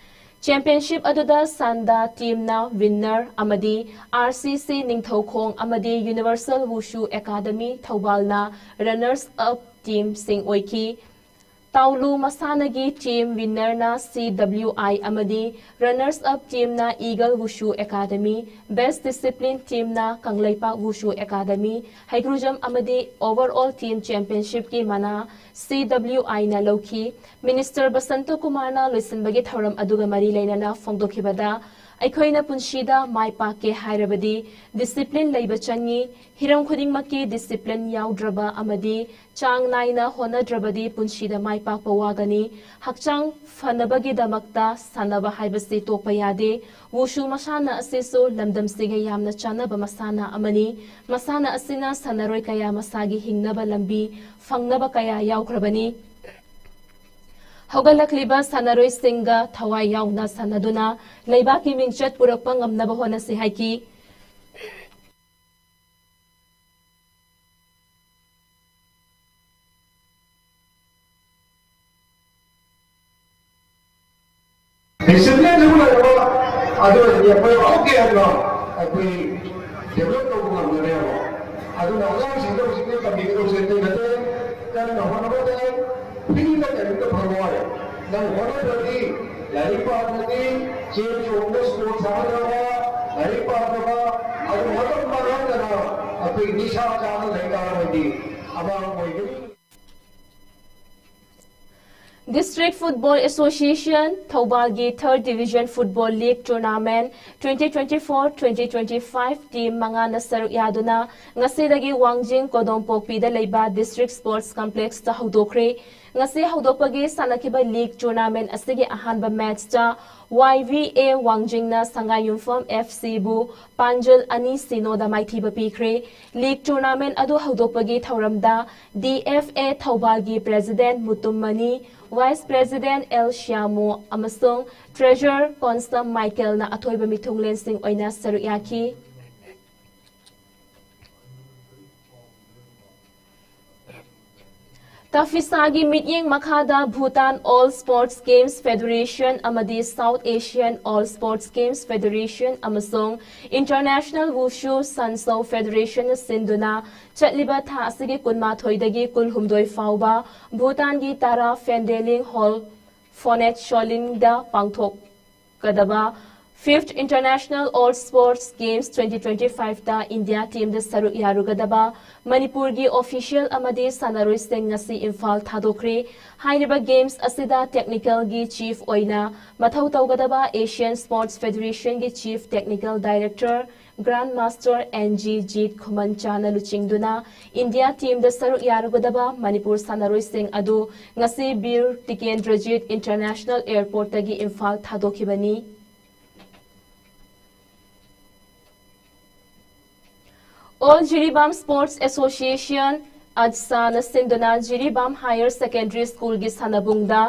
ꯆꯦꯝꯄꯤꯌꯟꯁꯤꯞ ꯑꯗꯨꯗ ꯁꯥꯟꯗꯥ ꯇꯤꯝꯅ ꯋꯤꯟꯅꯔ ꯑꯃꯗꯤ ꯑꯥꯔ ꯁꯤ ꯁꯤ ꯅꯤꯡꯊꯧꯈꯣꯡ ꯑꯃꯗꯤ ꯌꯨꯅꯤꯚꯔꯁꯦꯜ ꯋꯨꯁꯨ ꯑꯦꯀꯥꯗꯃꯤ ꯊꯧꯕꯥꯜꯅ ꯔꯅꯔꯁ ꯑꯞ ꯇꯤꯝꯁꯤꯡ ꯑꯣꯏꯈꯤ꯫ ꯇꯥꯎꯂꯨ ꯃꯁꯥꯟꯅꯒꯤ ꯇꯤꯝ ꯋꯤꯟꯅꯔꯅ ꯁꯤ ꯗꯕ꯭ꯂꯤꯎ ꯑꯥꯏ ꯑꯃꯗꯤ ꯔꯅꯔꯁ ꯑꯞ ꯇꯤꯝꯅ ꯏꯒꯜ ꯋꯨꯁꯨ ꯑꯦꯀꯥꯗꯃꯤ, ꯕꯦꯁ ꯗꯤꯁꯤꯄ꯭ꯂꯤꯟ ꯇꯤꯝꯅ ꯀꯪꯂꯩꯄꯥꯛ ꯋꯨꯁꯨ ꯑꯦꯀꯥꯗꯃꯤ, ꯍꯩꯒ꯭ꯔꯨꯖꯝ ꯑꯃꯗꯤ ꯑꯣꯚꯔꯑꯣꯜ ꯇꯤꯝ ꯆꯦꯝꯄꯤꯌꯟꯁꯤꯞꯀꯤ ꯃꯅꯥ ꯁꯤ ꯗꯕ꯭ꯂꯤꯎ ꯑꯥꯏꯅ ꯂꯧꯈꯤ꯫ ꯃꯤꯅꯤꯁꯇꯔ ꯕꯁꯟꯇ ꯀꯨꯃꯥꯔꯅ ꯂꯣꯏꯁꯤꯟꯕꯒꯤ ꯊꯧꯔꯝ ꯑꯗꯨꯒ ꯃꯔꯤ ꯂꯩꯅꯅ ꯐꯣꯡꯗꯣꯛꯈꯤꯕꯗ, ꯑꯩꯈꯣꯏꯅ ꯄꯨꯟꯁꯤꯗ ꯃꯥꯏ ꯄꯥꯛꯀꯦ ꯍꯥꯏꯔꯕꯗꯤ ꯗꯤꯁꯤꯄ꯭ꯂꯤꯟ ꯂꯩꯕ ꯆꯪꯉꯤ꯫ ꯍꯤꯔꯝ ꯈꯨꯗꯤꯡꯃꯛꯀꯤ ꯗꯤꯁꯤꯄ꯭ꯂꯤꯟ ꯌꯥꯎꯗ꯭ꯔꯕ ꯑꯃꯗꯤ ꯆꯥꯡ ꯅꯥꯏꯅ ꯍꯣꯠꯅꯗ꯭ꯔꯕꯗꯤ ꯄꯨꯟꯁꯤꯗ ꯃꯥꯏ ꯄꯥꯛꯄ ꯋꯥꯒꯅꯤ꯫ ꯍꯛꯆꯥꯡ ꯐꯅꯕꯒꯤꯗꯃꯛꯇ ꯁꯥꯟꯅꯕ ꯍꯥꯏꯕꯁꯤ ꯇꯣꯛꯄ ꯌꯥꯗꯦ꯫ ꯋꯨꯁꯨ ꯃꯁꯥꯟꯅ ꯑꯁꯤꯁꯨ ꯂꯝꯗꯝꯁꯤꯒ ꯌꯥꯝꯅ ꯆꯥꯟꯅꯕ ꯃꯁꯥꯟꯅ ꯑꯃꯅꯤ꯫ ꯃꯁꯥꯟꯅ ꯑꯁꯤꯅ ꯁꯥꯟꯅꯔꯣꯏ ꯀꯌꯥ ꯃꯁꯥꯒꯤ ꯍꯤꯡꯅꯕ ꯂꯝꯕꯤ ꯐꯪꯅꯕ ꯀꯌꯥ ꯌꯥꯎꯈ꯭ꯔꯕꯅꯤ꯫ ꯍꯧꯒꯠꯂꯛꯂꯤꯕ ꯁꯥꯟꯅꯔꯣꯏꯁꯤꯡꯒ ꯊꯋꯥꯏ ꯌꯥꯎꯅ ꯁꯥꯟꯅꯗꯨꯅ ꯂꯩꯕꯥꯛꯀꯤ ꯃꯤꯡꯆꯠ ꯄꯨꯔꯛꯄ ꯉꯝꯅꯕ ꯍꯣꯠꯅꯁꯤ ꯍꯥꯏꯈꯤ꯫ ꯗꯤꯁꯤꯄ꯭ꯂꯤꯟ ꯑꯃ ꯂꯩꯔꯕ, ꯑꯗꯨ ꯑꯣꯏꯔꯗꯤ ꯑꯩꯈꯣꯏ ꯑꯥꯎꯠ ꯒꯦꯝꯗꯣ ꯑꯩꯈꯣꯏ ꯗꯦꯕꯂꯞ ꯇꯧꯕ ꯉꯝꯒꯅꯦꯕ꯫ ꯑꯗꯨꯅ ꯑꯉꯥꯡꯁꯤꯡꯗ ꯍꯧꯖꯤꯛꯇꯤ ꯇꯝꯕꯤꯒꯗꯧꯁꯦ ꯑꯇꯩ ꯅꯠꯇꯦ, ꯀꯟꯅ ꯍꯣꯠꯅꯕ ꯇꯥꯏ꯫ ꯐ꯭ꯔꯤꯗ ꯀꯔꯤꯝꯇ ꯐꯪꯉꯣꯏ꯫ ꯅꯪ ꯍꯣꯠꯅꯗ꯭ꯔꯗꯤ, ꯂꯥꯏꯔꯤꯛ ꯄꯥꯗ꯭ꯔꯗꯤ, ꯆꯦꯟ ꯆꯣꯡꯗ ꯁ꯭ꯄꯣꯔꯠ ꯁꯥꯟꯅꯗ꯭ꯔꯕ, ꯂꯥꯏꯔꯤꯛ ꯄꯥꯗ꯭ꯔꯕ, ꯑꯗꯨ ꯃꯇꯝ ꯃꯥꯡꯍꯟꯗꯅ ꯑꯩꯈꯣꯏ ꯅꯤꯁꯥ ꯆꯥꯅ ꯂꯩ ꯇꯥꯔꯒꯗꯤ ꯑꯃꯥꯡꯕ ꯑꯣꯏꯒꯅꯤ꯫ District Football Association ꯊꯧꯕꯥꯜꯒꯤ Third Division Football League Tournament twenty twenty-four twenty twenty-five team ꯃꯉꯥꯅ ꯁꯔꯨꯛ ꯌꯥꯗꯨꯅ ꯉꯁꯤꯗꯒꯤ ꯋꯥꯡꯖꯤꯡ ꯀꯣꯗꯣꯝꯄꯣꯛꯄꯤꯗ ꯂꯩꯕ District Sports Complexꯇ ꯍꯧꯗꯣꯛꯈ꯭ꯔꯦ꯫ ꯉꯁꯤ ꯍꯧꯗꯣꯛꯄꯒꯤ ꯁꯥꯟꯅꯈꯤꯕ league tournament ꯑꯁꯤꯒꯤ ꯑꯍꯥꯟꯕ matchꯇ ꯋꯥꯏ ꯚꯤ ꯑꯦ ꯋꯥꯡꯖꯤꯡꯅ ꯁꯉꯥꯏꯌꯨꯝꯐꯝ ꯑꯦꯐ ꯁꯤꯕꯨ ꯄꯥꯟꯖꯜ ꯑꯅꯤ ꯁꯤꯅꯣꯗ ꯃꯥꯏꯊꯤꯕ ꯄꯤꯈ꯭ꯔꯦ꯫ League tournament ꯑꯗꯨ ꯍꯧꯗꯣꯛꯄꯒꯤ ꯊꯧꯔꯝꯗ ꯗꯤ ꯑꯦꯐ ꯑꯦ ꯊꯧꯕꯥꯜꯒꯤ President Mutum Mani, Vice President L Shyamu ꯑꯃꯁꯨꯡ Treasurer ꯀꯣꯟꯁꯇꯝ ꯃꯥꯏꯀꯦꯜꯅ ꯑꯊꯣꯏꯕ ꯃꯤꯊꯨꯡꯂꯦꯟꯁꯤꯡ ꯑꯣꯏꯅ ꯁꯔꯨꯛ ꯌꯥꯈꯤ꯫ ꯇꯥꯐꯤꯁꯥꯒꯤ ꯃꯤꯠꯌꯦꯡ ꯃꯈꯥꯗ Bhutan All Sports Games Federation ꯑꯃꯗꯤ South Asian All Sports Games Federation ꯑꯃꯁꯨꯡ International Wushu Sanso Federation ꯅ ꯁꯤꯟꯗꯨꯅ ꯆꯠꯂꯤꯕ ꯊꯥ ꯑꯁꯤꯒꯤ ꯀꯨꯟꯃꯥꯊꯣꯏꯗꯒꯤ ꯀꯨꯟꯍꯨꯝꯗꯣꯏ ꯐꯥꯎꯕ ꯚꯨꯇꯥꯟꯒꯤ ꯇꯥꯔꯥ ꯐꯦꯟꯗꯦꯂꯤꯡ ꯍꯣꯜ ꯐꯣꯅꯦꯠ ꯁꯣꯂꯤꯡꯗ ꯄꯥꯡꯊꯣꯛꯀꯗꯕ Fifth International All Sports Games twenty twenty-five ꯇ ꯏꯟꯗꯤꯌꯥ ꯇꯤꯝꯗ ꯁꯔꯨꯛ ꯌꯥꯔꯨꯒꯗꯕ ꯃꯅꯤꯄꯨꯔꯒꯤ ꯑꯣꯐꯤꯁꯤꯌꯦꯜ ꯑꯃꯗꯤ ꯁꯥꯟꯅꯔꯣꯏꯁꯤꯡ ꯉꯁꯤ ꯏꯝꯐꯥꯜ ꯊꯥꯗꯣꯛꯈ꯭ꯔꯦ꯫ ꯍꯥꯏꯔꯤꯕ ꯒꯦꯝꯁ ꯑꯁꯤꯗ ꯇꯦꯛꯅꯤꯀꯦꯜꯒꯤ ꯆꯤꯐ ꯑꯣꯏꯅ ꯃꯊꯧ ꯇꯧꯒꯗꯕ Asian Sports Federation ꯒꯤ chief technical director Grand Master N G Jit ꯈꯨꯃꯟꯆꯥꯅ ꯂꯨꯆꯤꯡꯗꯨꯅ ꯏꯟꯗꯤꯌꯥ ꯇꯤꯝꯗ ꯁꯔꯨꯛ ꯌꯥꯔꯨꯒꯗꯕ ꯃꯅꯤꯄꯨꯔ ꯁꯥꯟꯅꯔꯣꯏꯁꯤꯡ ꯑꯗꯨ ꯉꯁꯤ ꯕꯤꯔ ꯇꯤꯀꯦꯟꯗ꯭ꯔꯖꯤꯠ ꯏꯟꯇꯔꯅꯦꯁꯅꯦꯜ ꯑꯦꯌꯔꯄꯣꯔꯠꯇꯒꯤ ꯏꯝꯐꯥꯜ ꯊꯥꯗꯣꯛꯈꯤꯕꯅꯤ꯫ All Jiribam Sports Association, AJSA ꯅ ꯁꯤꯟꯗꯨꯅ ꯖꯤꯔꯤꯕꯥꯝ ꯍꯥꯌꯔ ꯁꯦꯀꯦꯟꯗꯔꯤ ꯁ꯭ꯀꯨꯜꯒꯤ ꯁꯥꯟꯅꯕꯨꯡꯗ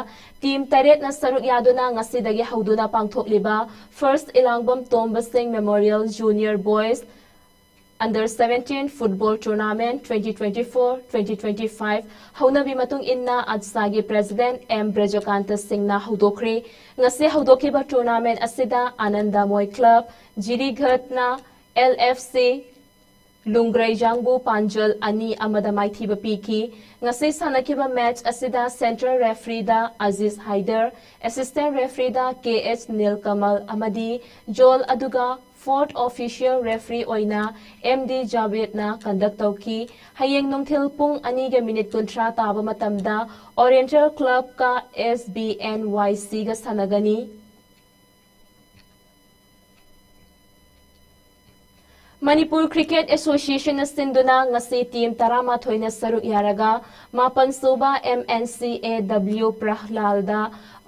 ꯇꯤꯝ ꯇꯔꯦꯠꯅ ꯁꯔꯨꯛ ꯌꯥꯗꯨꯅ ꯉꯁꯤꯗꯒꯤ ꯍꯧꯗꯨꯅ ꯄꯥꯡꯊꯣꯛꯂꯤꯕ First ꯏꯂꯥꯡꯕꯝ ꯇꯣꯝꯕ ꯁꯤꯡ Memorial Junior Boys Under seventeen Football Tournament twenty twenty-four twenty twenty-five ꯍꯧꯅꯕꯤ ꯃꯇꯨꯡ ꯏꯟꯅ AJSA ꯒꯤ ꯄ꯭ꯔꯦꯁꯤꯗꯦꯟꯠ ꯑꯦꯝ ꯕ꯭ꯔꯖꯀꯥꯟꯇ ꯁꯤꯡꯅ ꯍꯧꯗꯣꯛꯈ꯭ꯔꯦ꯫ ꯉꯁꯤ ꯍꯧꯗꯣꯛꯈꯤꯕ ꯇꯣꯔꯅꯥꯃꯦꯟꯠ ꯑꯁꯤꯗ ꯑꯅꯟꯗ ꯃꯣꯏ ꯀ꯭ꯂꯕ ꯖꯤꯔꯤꯘꯠꯅ ꯑꯦꯜ ꯑꯦꯐ ꯁꯤ ꯂꯨꯡꯒ꯭ꯔꯩꯖꯥꯡꯕꯨ ꯄꯥꯟꯖꯜ ꯑꯅꯤ ꯑꯃꯗ ꯃꯥꯏꯊꯤꯕ ꯄꯤꯈꯤ꯫ ꯉꯁꯤ ꯁꯥꯟꯅꯈꯤꯕ ꯃꯦꯆ ꯑꯁꯤꯗ ꯁꯦꯟꯇ꯭ꯔꯦꯜ ꯔꯦꯐ꯭ꯔꯤꯗ ꯑꯖꯤꯖ ꯍꯥꯏꯗꯔ, ꯑꯦꯁꯤꯁꯇꯦꯟꯠ ꯔꯦꯐ꯭ꯔꯤꯗ ꯀꯦ ꯑꯦꯆ ꯅꯤꯜꯀꯃꯜ ꯑꯃꯗꯤ ꯖꯣꯜ ꯑꯗꯨꯒ ꯐꯣꯔꯠ ꯑꯣꯐꯤꯁꯤꯌꯦꯜ ꯔꯦꯐ꯭ꯔꯤ ꯑꯣꯏꯅ ꯑꯦꯝ ꯗꯤ ꯖꯥꯕꯦꯗꯅ ꯀꯟꯗꯛ ꯇꯧꯈꯤ꯫ ꯍꯌꯦꯡ ꯅꯨꯡꯊꯤꯜ ꯄꯨꯡ ꯑꯅꯤꯒ ꯃꯤꯅꯤꯠ ꯀꯨꯟꯊ꯭ꯔꯥ ꯇꯥꯕ ꯃꯇꯝꯗ ꯑꯣꯔꯤꯌꯦꯟꯇꯦꯜ ꯀ꯭ꯂꯕꯀ ꯑꯦꯁ ꯕꯤ ꯑꯦꯟ ꯋꯥꯏ ꯁꯤꯒ ꯁꯥꯟꯅꯒꯅꯤ꯫ ꯃꯅꯤꯄꯨꯔ ꯀ꯭ꯔꯤꯀꯦꯠ ꯑꯦꯁꯣꯁꯤꯌꯦꯁꯟꯅ ꯁꯤꯟꯗꯨꯅ ꯉꯁꯤ ꯇꯤꯝ ꯇꯔꯥꯃꯥꯊꯣꯏꯅ ꯁꯔꯨꯛ ꯌꯥꯔꯒ ꯃꯥꯄꯟ ꯁꯨꯕ ꯑꯦꯝ ꯑꯦꯟ ꯁꯤ ꯑꯦ ꯗꯕ꯭ꯂꯤꯎ ꯄ꯭ꯔꯍꯂꯥꯜꯗ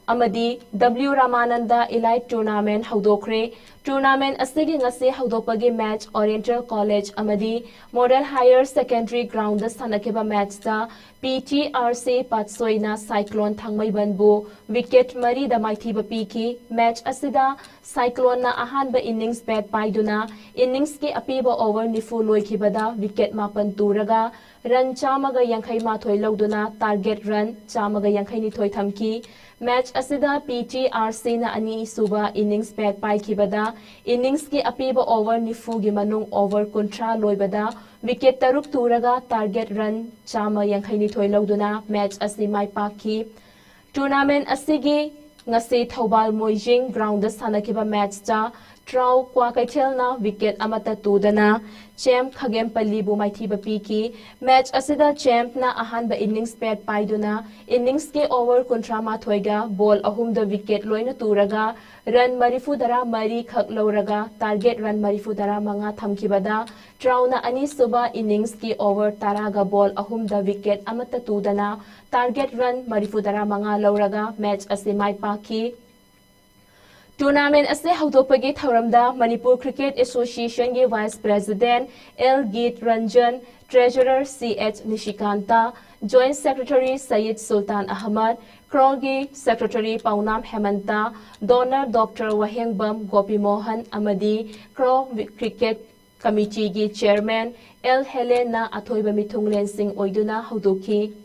ꯑꯃꯗꯤ W Ramananda Elite Tournament ꯍꯧꯗꯣꯛꯈ꯭ꯔꯦ꯫ Tournament ꯑꯁꯤꯒꯤ ꯉꯁꯤ ꯍꯧꯗꯣꯛꯄꯒꯤ match Oriental College ꯑꯃꯗꯤ Model Higher Secondary Groundꯗ ꯁꯥꯟꯅꯈꯤꯕ matchꯇ P T R C ꯄꯥꯠꯁꯣꯏꯅ Cyclone ꯊꯥꯡꯃꯩꯕꯟꯕꯨ wicket ꯃꯔꯤꯗ ꯃꯥꯏꯊꯤꯕ ꯄꯤꯈꯤ꯫ Match ꯑꯁꯤꯗ Cycloneꯅ ꯑꯍꯥꯟꯕ innings bat ꯄꯥꯏꯗꯨꯅ inningsꯀꯤ ꯑꯄꯤꯕ over ꯅꯤꯐꯨ ꯂꯣꯏꯈꯤꯕꯗ wicket ꯃꯥꯄꯟ ꯇꯨꯔꯒ run ꯆꯥꯝꯃꯒ ꯌꯥꯡꯈꯩ ꯃꯥꯊꯣꯏ ꯂꯧꯗꯨꯅ target run ꯆꯥꯝꯃꯒ ꯌꯥꯡꯈꯩ ꯅꯤꯊꯣꯏ ꯊꯝꯈꯤ꯫ Match ꯑꯁꯤꯗ P T R Cꯅ ꯑꯅꯤꯁꯨꯕ innings bat ꯄꯥꯏꯈꯤꯕꯗ inningsꯀꯤ ꯑꯄꯤꯕ over ꯅꯤꯐꯨꯒꯤ ꯃꯅꯨꯡ over ꯀꯨꯟꯊ꯭ꯔꯥ ꯂꯣꯏꯕꯗ wicket ꯇꯔꯨꯛ ꯇꯨꯔꯒ target run ꯆꯥꯝꯃ ꯌꯥꯡꯈꯩ ꯅꯤꯊꯣꯏ ꯂꯧꯗꯨꯅ match ꯑꯁꯤ ꯃꯥꯏ ꯄꯥꯛꯈꯤ꯫ Tournament ꯑꯁꯤꯒꯤ ꯉꯁꯤ ꯊꯧꯕꯥꯜ ꯃꯣꯏꯖꯤꯡ groundꯗ ꯁꯥꯟꯅꯈꯤꯕ matchꯇ ꯇ꯭ꯔꯥꯎ ꯀ꯭ꯋꯥꯀꯩꯊꯦꯜꯅ wicket ꯑꯃꯠꯇ ꯇꯨꯗꯅ ꯆꯦꯝ ꯈꯥꯒꯦꯝꯄꯜꯂꯤꯕꯨ ꯃꯥꯏꯊꯤꯕ ꯄꯤꯈꯤ꯫ Match ꯑꯁꯤꯗ ꯆꯦꯝꯅ ꯑꯍꯥꯟꯕ innings bat ꯄꯥꯏꯗꯨꯅ inningsꯀꯤ over ꯀꯨꯟꯊ꯭ꯔꯥ ꯃꯥꯊꯣꯏꯒ ball ꯑꯍꯨꯝꯗ wicket ꯂꯣꯏꯅ ꯇꯨꯔꯒ run ꯃꯔꯤꯐꯨ ꯇꯔꯥ ꯃꯔꯤ ꯈꯛ ꯂꯧꯔꯒ target run ꯃꯔꯤꯐꯨ ꯇꯔꯥ ꯃꯉꯥ ꯊꯝꯈꯤꯕꯗ ꯇ꯭ꯔꯥꯎꯅ ꯑꯅꯤꯁꯨꯕ inningsꯀꯤ over ꯇꯔꯥꯒ ball ꯑꯍꯨꯝꯗ wicket ꯑꯃꯠꯇ ꯇꯨꯗꯅ target run ꯃꯔꯤꯐꯨ ꯇꯔꯥ ꯃꯉꯥ ꯂꯧꯔꯒ match ꯑꯁꯤ ꯃꯥꯏ ꯄꯥꯛꯈꯤ꯫ Tournament ꯑꯁꯤ ꯍꯧꯗꯣꯛꯄꯒꯤ ꯊꯧꯔꯝꯗ Manipur Cricket Associationꯒꯤ Vice President L ꯒꯤꯠ Ranjan, Treasurer C H ꯅꯤꯁꯤꯀꯥꯟꯇ, Joint Secretary Sayed Sultan Ahmed, ꯀ꯭ꯔꯣꯒꯤ Secretary ꯄꯥꯎꯅꯥꯝ ꯍꯦꯃꯟꯇ, Donor Doctor ꯋꯥꯍꯦꯡꯕꯝ ꯒꯣꯄꯤꯃꯣꯍꯟ ꯑꯃꯗꯤ ꯀ꯭ꯔꯣ Cricket Committeeꯒꯤ Chairman L ꯍꯦꯂꯦꯟꯅ ꯑꯊꯣꯏꯕ ꯃꯤꯊꯨꯡꯂꯦꯟꯁꯤꯡ ꯑꯣꯏꯗꯨꯅ ꯍꯧꯗꯣꯛꯈꯤ꯫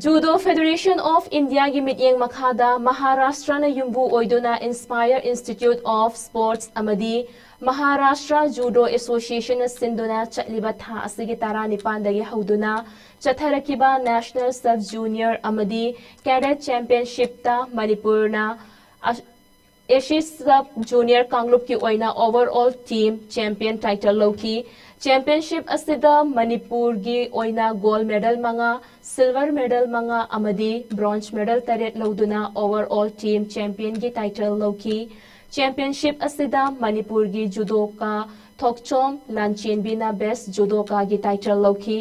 Judo Federation of Indiaꯒꯤ ꯃꯤꯠꯌꯦꯡ ꯃꯈꯥꯗ ꯃꯍꯥꯔꯥꯁꯇ꯭ꯔꯅ ꯌꯨꯝꯕꯨ ꯑꯣꯏꯗꯨꯅ Inspire Institute of Sports ꯑꯃꯗꯤ Maharashtra Judo Associationꯅ ꯁꯤꯟꯗꯨꯅ ꯆꯠꯂꯤꯕ ꯊꯥ ꯑꯁꯤꯒꯤ ꯇꯔꯥꯅꯤꯄꯥꯟꯗꯒꯤ ꯍꯧꯗꯨꯅ ꯆꯠꯊꯔꯛꯈꯤꯕ National Sub Junior ꯑꯃꯗꯤ Cadet Championshipꯇ ꯃꯅꯤꯄꯨꯔꯅ ꯑ-, Asia Sub Junior ꯀꯥꯡꯂꯨꯞꯀꯤ ꯑꯣꯏꯅ overall team champion title ꯂꯧꯈꯤ꯫ Championship ꯑꯁꯤꯗ ꯃꯅꯤꯄꯨꯔꯒꯤ ꯑꯣꯏꯅ gold medal ꯃꯉꯥ, silver medal ꯃꯉꯥ ꯑꯃꯗꯤ bronze medal ꯇꯔꯦꯠ ꯂꯧꯗꯨꯅ overall team championꯒꯤ title ꯂꯧꯈꯤ꯫ Championship ꯑꯁꯤꯗ ꯃꯅꯤꯄꯨꯔꯒꯤ judoka ꯊꯣꯛꯆꯣꯝ ꯂꯥꯟꯆꯦꯟꯕꯤꯅ best judokaꯒꯤ title ꯂꯧꯈꯤ꯫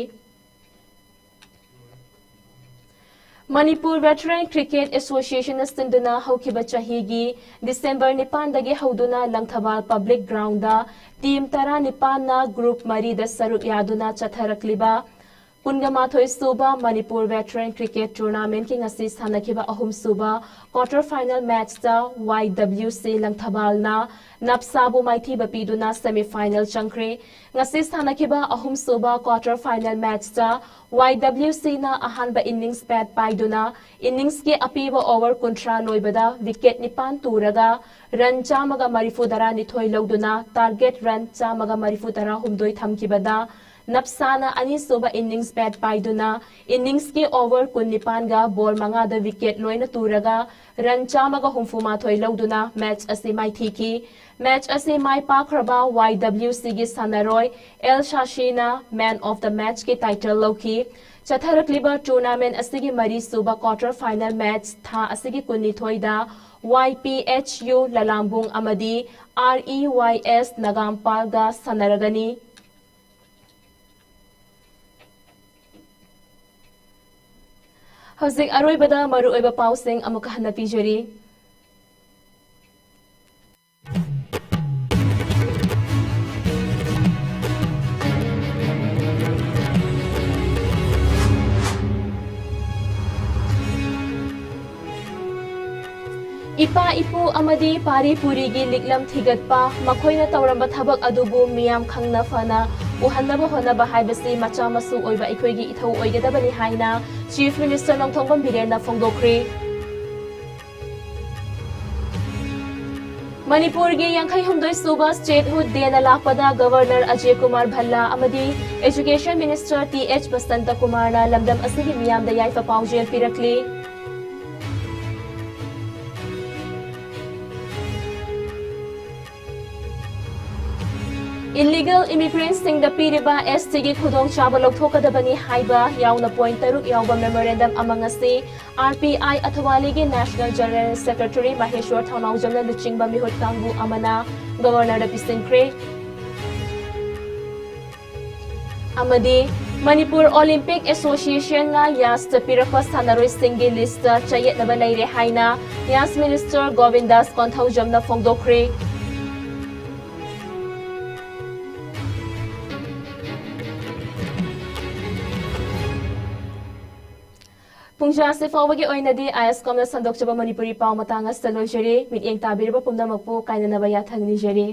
ꯃꯅꯤꯄꯨꯔ ꯚꯦꯇꯔꯟ ꯀ꯭ꯔꯤꯀꯦꯠ ꯑꯦꯁꯣꯁꯤꯌꯦꯁꯟꯅ ꯁꯤꯟꯗꯨꯅ ꯍꯧꯈꯤꯕ ꯆꯍꯤꯒꯤ ꯗꯤꯁꯦꯝꯕꯔ ꯅꯤꯄꯥꯟꯗꯒꯤ ꯍꯧꯗꯨꯅ ꯂꯪꯊꯕꯥꯜ ꯄꯕ꯭ꯂꯤꯛ ꯒ꯭ꯔꯥꯎꯟꯗ ꯇꯤꯝ ꯇꯔꯥꯅꯤꯄꯥꯟꯅ ꯒ꯭ꯔꯨꯞ ꯃꯔꯤꯗ ꯁꯔꯨꯛ ꯌꯥꯗꯨꯅ ꯆꯠꯊꯔꯛꯂꯤꯕ ꯀꯨꯟꯒ ꯃꯥꯊꯣꯏ ꯁꯨꯕ ꯃꯅꯤꯄꯨꯔ ꯚꯦꯇꯔꯟ ꯀ꯭ꯔꯤꯀꯦꯠ ꯇꯨꯔꯅꯥꯃꯦꯟꯠꯀꯤ ꯉꯁꯤ ꯁꯥꯟꯅꯈꯤꯕ ꯑꯍꯨꯝ ꯁꯨꯕ ꯀ꯭ꯋꯥꯔꯇꯔ ꯐꯥꯏꯅꯦꯜ ꯃꯦꯠꯆꯇ ꯋꯥꯏ ꯗꯕ꯭ꯂꯤꯎ ꯁꯤ ꯂꯪꯊꯕꯥꯜꯅ ꯅꯞꯁꯥꯕꯨ ꯃꯥꯏꯊꯤꯕ ꯄꯤꯗꯨꯅ ꯁꯦꯃꯤ ꯐꯥꯏꯅꯦꯜ ꯆꯪꯈ꯭ꯔꯦ꯫ ꯉꯁꯤ ꯁꯥꯟꯅꯈꯤꯕ ꯑꯍꯨꯝ ꯁꯨꯕ ꯀ꯭ꯋꯥꯔꯇꯔ ꯐꯥꯏꯅꯦꯜ ꯃꯦꯠꯆꯇ ꯋꯥꯏ ꯗꯕ꯭ꯂꯤꯎ ꯁꯤꯅ ꯑꯍꯥꯟꯕ ꯏꯅꯤꯡꯁ ꯕꯦꯠ ꯄꯥꯏꯗꯨꯅ ꯏꯅꯤꯡꯁꯀꯤ ꯑꯄꯤꯕ ꯑꯣꯚꯔ ꯀꯨꯟꯊ꯭ꯔꯥ ꯂꯣꯏꯕꯗ ꯋꯤꯀꯦꯠ ꯅꯤꯄꯥꯟ ꯇꯨꯔꯒ ꯔꯟ ꯆꯥꯝꯃꯒ ꯃꯔꯤꯐꯨ ꯇꯔꯥꯅꯤꯊꯣꯏ ꯂꯧꯗꯨꯅ ꯇꯥꯔꯒꯦꯠ ꯔꯟ ꯆꯥꯝꯃꯒ ꯃꯔꯤꯐꯨ ꯇꯔꯥꯍꯨꯝꯗꯣꯏ ꯊꯝꯈꯤꯕꯗ ꯅꯞꯁꯥꯅ ꯑꯅꯤꯁꯨꯕ ꯏꯅꯤꯡꯁ ꯕꯦꯠ ꯄꯥꯏꯗꯨꯅ ꯏꯅꯤꯡꯁꯀꯤ ꯑꯣꯚꯔ ꯀꯨꯟꯅꯤꯄꯥꯟꯒ ꯕꯣꯜ ꯃꯉꯥꯗ ꯋꯤꯀꯦꯠ ꯂꯣꯏꯅ ꯇꯨꯔꯒ ꯔꯟ ꯆꯥꯝꯃꯒ ꯍꯨꯝꯐꯨ ꯃꯥꯊꯣꯏ ꯂꯧꯗꯨꯅ ꯃꯦꯠꯆ ꯑꯁꯤ ꯃꯥꯏꯊꯤꯈꯤ꯫ ꯃꯦꯠꯆ ꯑꯁꯤ ꯃꯥꯏ ꯄꯥꯛꯈ꯭ꯔꯕ ꯋꯥꯏ ꯗꯕ꯭ꯂꯤꯎ ꯁꯤꯒꯤ ꯁꯥꯟꯅꯔꯣꯏ ꯑꯦꯜ ꯁꯥꯁꯤꯅ ꯃꯦꯟ ꯑꯣꯐ ꯗ ꯃꯦꯠꯆꯀꯤ ꯇꯥꯏꯇꯜ ꯂꯧꯈꯤ꯫ ꯆꯠꯊꯔꯛꯂꯤꯕ ꯇꯨꯔꯅꯥꯃꯦꯟ ꯑꯁꯤꯒꯤ ꯃꯔꯤꯁꯨꯕ ꯀ꯭ꯋꯥꯔꯇꯔ ꯐꯥꯏꯅꯦꯜ ꯃꯦꯠꯆ ꯊꯥ ꯑꯁꯤꯒꯤ ꯀꯨꯟꯅꯤꯊꯣꯏꯗ ꯋꯥꯏ ꯄꯤ ꯑꯦꯆ ꯌꯨ ꯂꯂꯥꯝꯕꯨꯡ ꯑꯃꯗꯤ ꯑꯥꯔ ꯏ ꯋꯥꯏ ꯑꯦꯁ ꯅꯒꯥꯝꯄꯥꯜꯒ ꯁꯥꯟꯅꯔꯒꯅꯤ꯫ ꯍꯧꯖꯤꯛ ꯑꯔꯣꯏꯕꯗ ꯃꯔꯨꯑꯣꯏꯕ ꯄꯥꯎꯁꯤꯡ ꯑꯃꯨꯛ ꯍꯟꯅ ꯄꯤꯖꯔꯤ꯫ ꯏꯄꯥ ꯏꯄꯨ ꯑꯃꯗꯤ ꯄꯥꯔꯤ ꯄꯨꯔꯤꯒꯤ ꯂꯤꯛꯂꯝ ꯊꯤꯒꯠꯄ, ꯃꯈꯣꯏꯅ ꯇꯧꯔꯝꯕ ꯊꯕꯛ ꯑꯗꯨꯕꯨ ꯃꯤꯌꯥꯝ ꯈꯪꯅ ꯐꯅ ꯎꯍꯟꯅꯕ ꯍꯣꯠꯅꯕ ꯍꯥꯏꯕꯁꯤ ꯃꯆꯥ ꯃꯁꯨ ꯑꯣꯏꯕ ꯑꯩꯈꯣꯏꯒꯤ ꯏꯊꯧ ꯑꯣꯏꯒꯗꯕꯅꯤ ꯍꯥꯏꯅ Chief Minister ꯅꯣꯡꯊꯣꯝꯕꯝ ꯕꯤꯔꯦꯟꯅ ꯐꯣꯡꯗꯣꯛꯈ꯭ꯔꯦ꯫ ꯃꯅꯤꯄꯨꯔꯒꯤ ꯌꯥꯡꯈꯩ ꯍꯨꯝꯗꯣꯏ ꯁꯨꯕ Statehood Dayꯅ ꯂꯥꯛꯄꯗ Governor ꯑꯖꯌ ꯀꯨꯃꯥꯔ ꯚꯜꯂꯥ ꯑꯃꯗꯤ Education Minister T H Basanta ꯀꯨꯃꯥꯔꯅ ꯂꯝꯗꯝ ꯑꯁꯤꯒꯤ ꯃꯤꯌꯥꯝꯗ ꯌꯥꯏꯐ ꯄꯥꯎꯖꯦꯜ ꯄꯤꯔꯛꯂꯤ꯫ Illegal immigrantꯁꯤꯡꯗ ꯄꯤꯔꯤꯕ ꯑꯦꯁ ꯇꯤꯒꯤ ꯈꯨꯗꯣꯡꯆꯥꯕ ꯂꯧꯊꯣꯛꯀꯗꯕꯅꯤ ꯍꯥꯏꯕ ꯌꯥꯎꯅ point ꯇꯔꯨꯛ ꯌꯥꯎꯕ memorandum ꯑꯃ ꯉꯁꯤ ꯑꯥꯔ ꯄꯤ ꯑꯥꯏ ꯑꯊꯋꯥꯂꯤꯒꯤ National General Secretary ꯃꯍꯦꯁ꯭ꯋꯔ ꯊꯧꯅꯥꯎꯖꯝꯅ ꯂꯨꯆꯤꯡꯕ ꯃꯤꯍꯨꯠ ꯀꯥꯡꯕꯨ ꯑꯃꯅ Governorꯗ ꯄꯤꯁꯤꯟꯈ꯭ꯔꯦ꯫ ꯑꯃꯗꯤ ꯃꯅꯤꯄꯨꯔ ꯑꯣꯂꯤꯝꯄꯤꯛ ꯑꯦꯁꯣꯁꯤꯌꯦꯁꯟꯅ ꯌꯥꯁꯇ ꯄꯤꯔꯛꯄ ꯁꯥꯟꯅꯔꯣꯏꯁꯤꯡꯒꯤ ꯂꯤꯁꯇ ꯆꯌꯦꯠꯅꯕ ꯂꯩꯔꯦ ꯍꯥꯏꯅ ꯌꯥꯁ ꯃꯤꯅꯤꯁꯇꯔ ꯒꯣꯕꯤꯟꯗꯥꯁ ꯀꯣꯟꯊꯧꯖꯝꯅ ꯐꯣꯡꯗꯣꯛꯈ꯭ꯔꯦ꯫ ꯄꯨꯡꯖꯥꯁꯤ ꯐꯥꯎꯕꯒꯤ ꯑꯣꯏꯅꯗꯤ ꯑꯥꯏ ꯑꯦꯁ ꯀꯣꯝꯅ ꯁꯟꯗꯣꯛꯆꯕ ꯃꯅꯤꯄꯨꯔꯤ ꯄꯥꯎ ꯃꯇꯥꯡ ꯑꯁꯤꯗ ꯂꯣꯏꯖꯔꯦ꯫ ꯃꯤꯠꯌꯦꯡ ꯇꯥꯕꯤꯔꯕ ꯄꯨꯝꯅꯃꯛꯄꯨ ꯀꯥꯏꯅꯅꯕ ꯌꯥꯊꯪ ꯅꯤꯖꯔꯤ꯫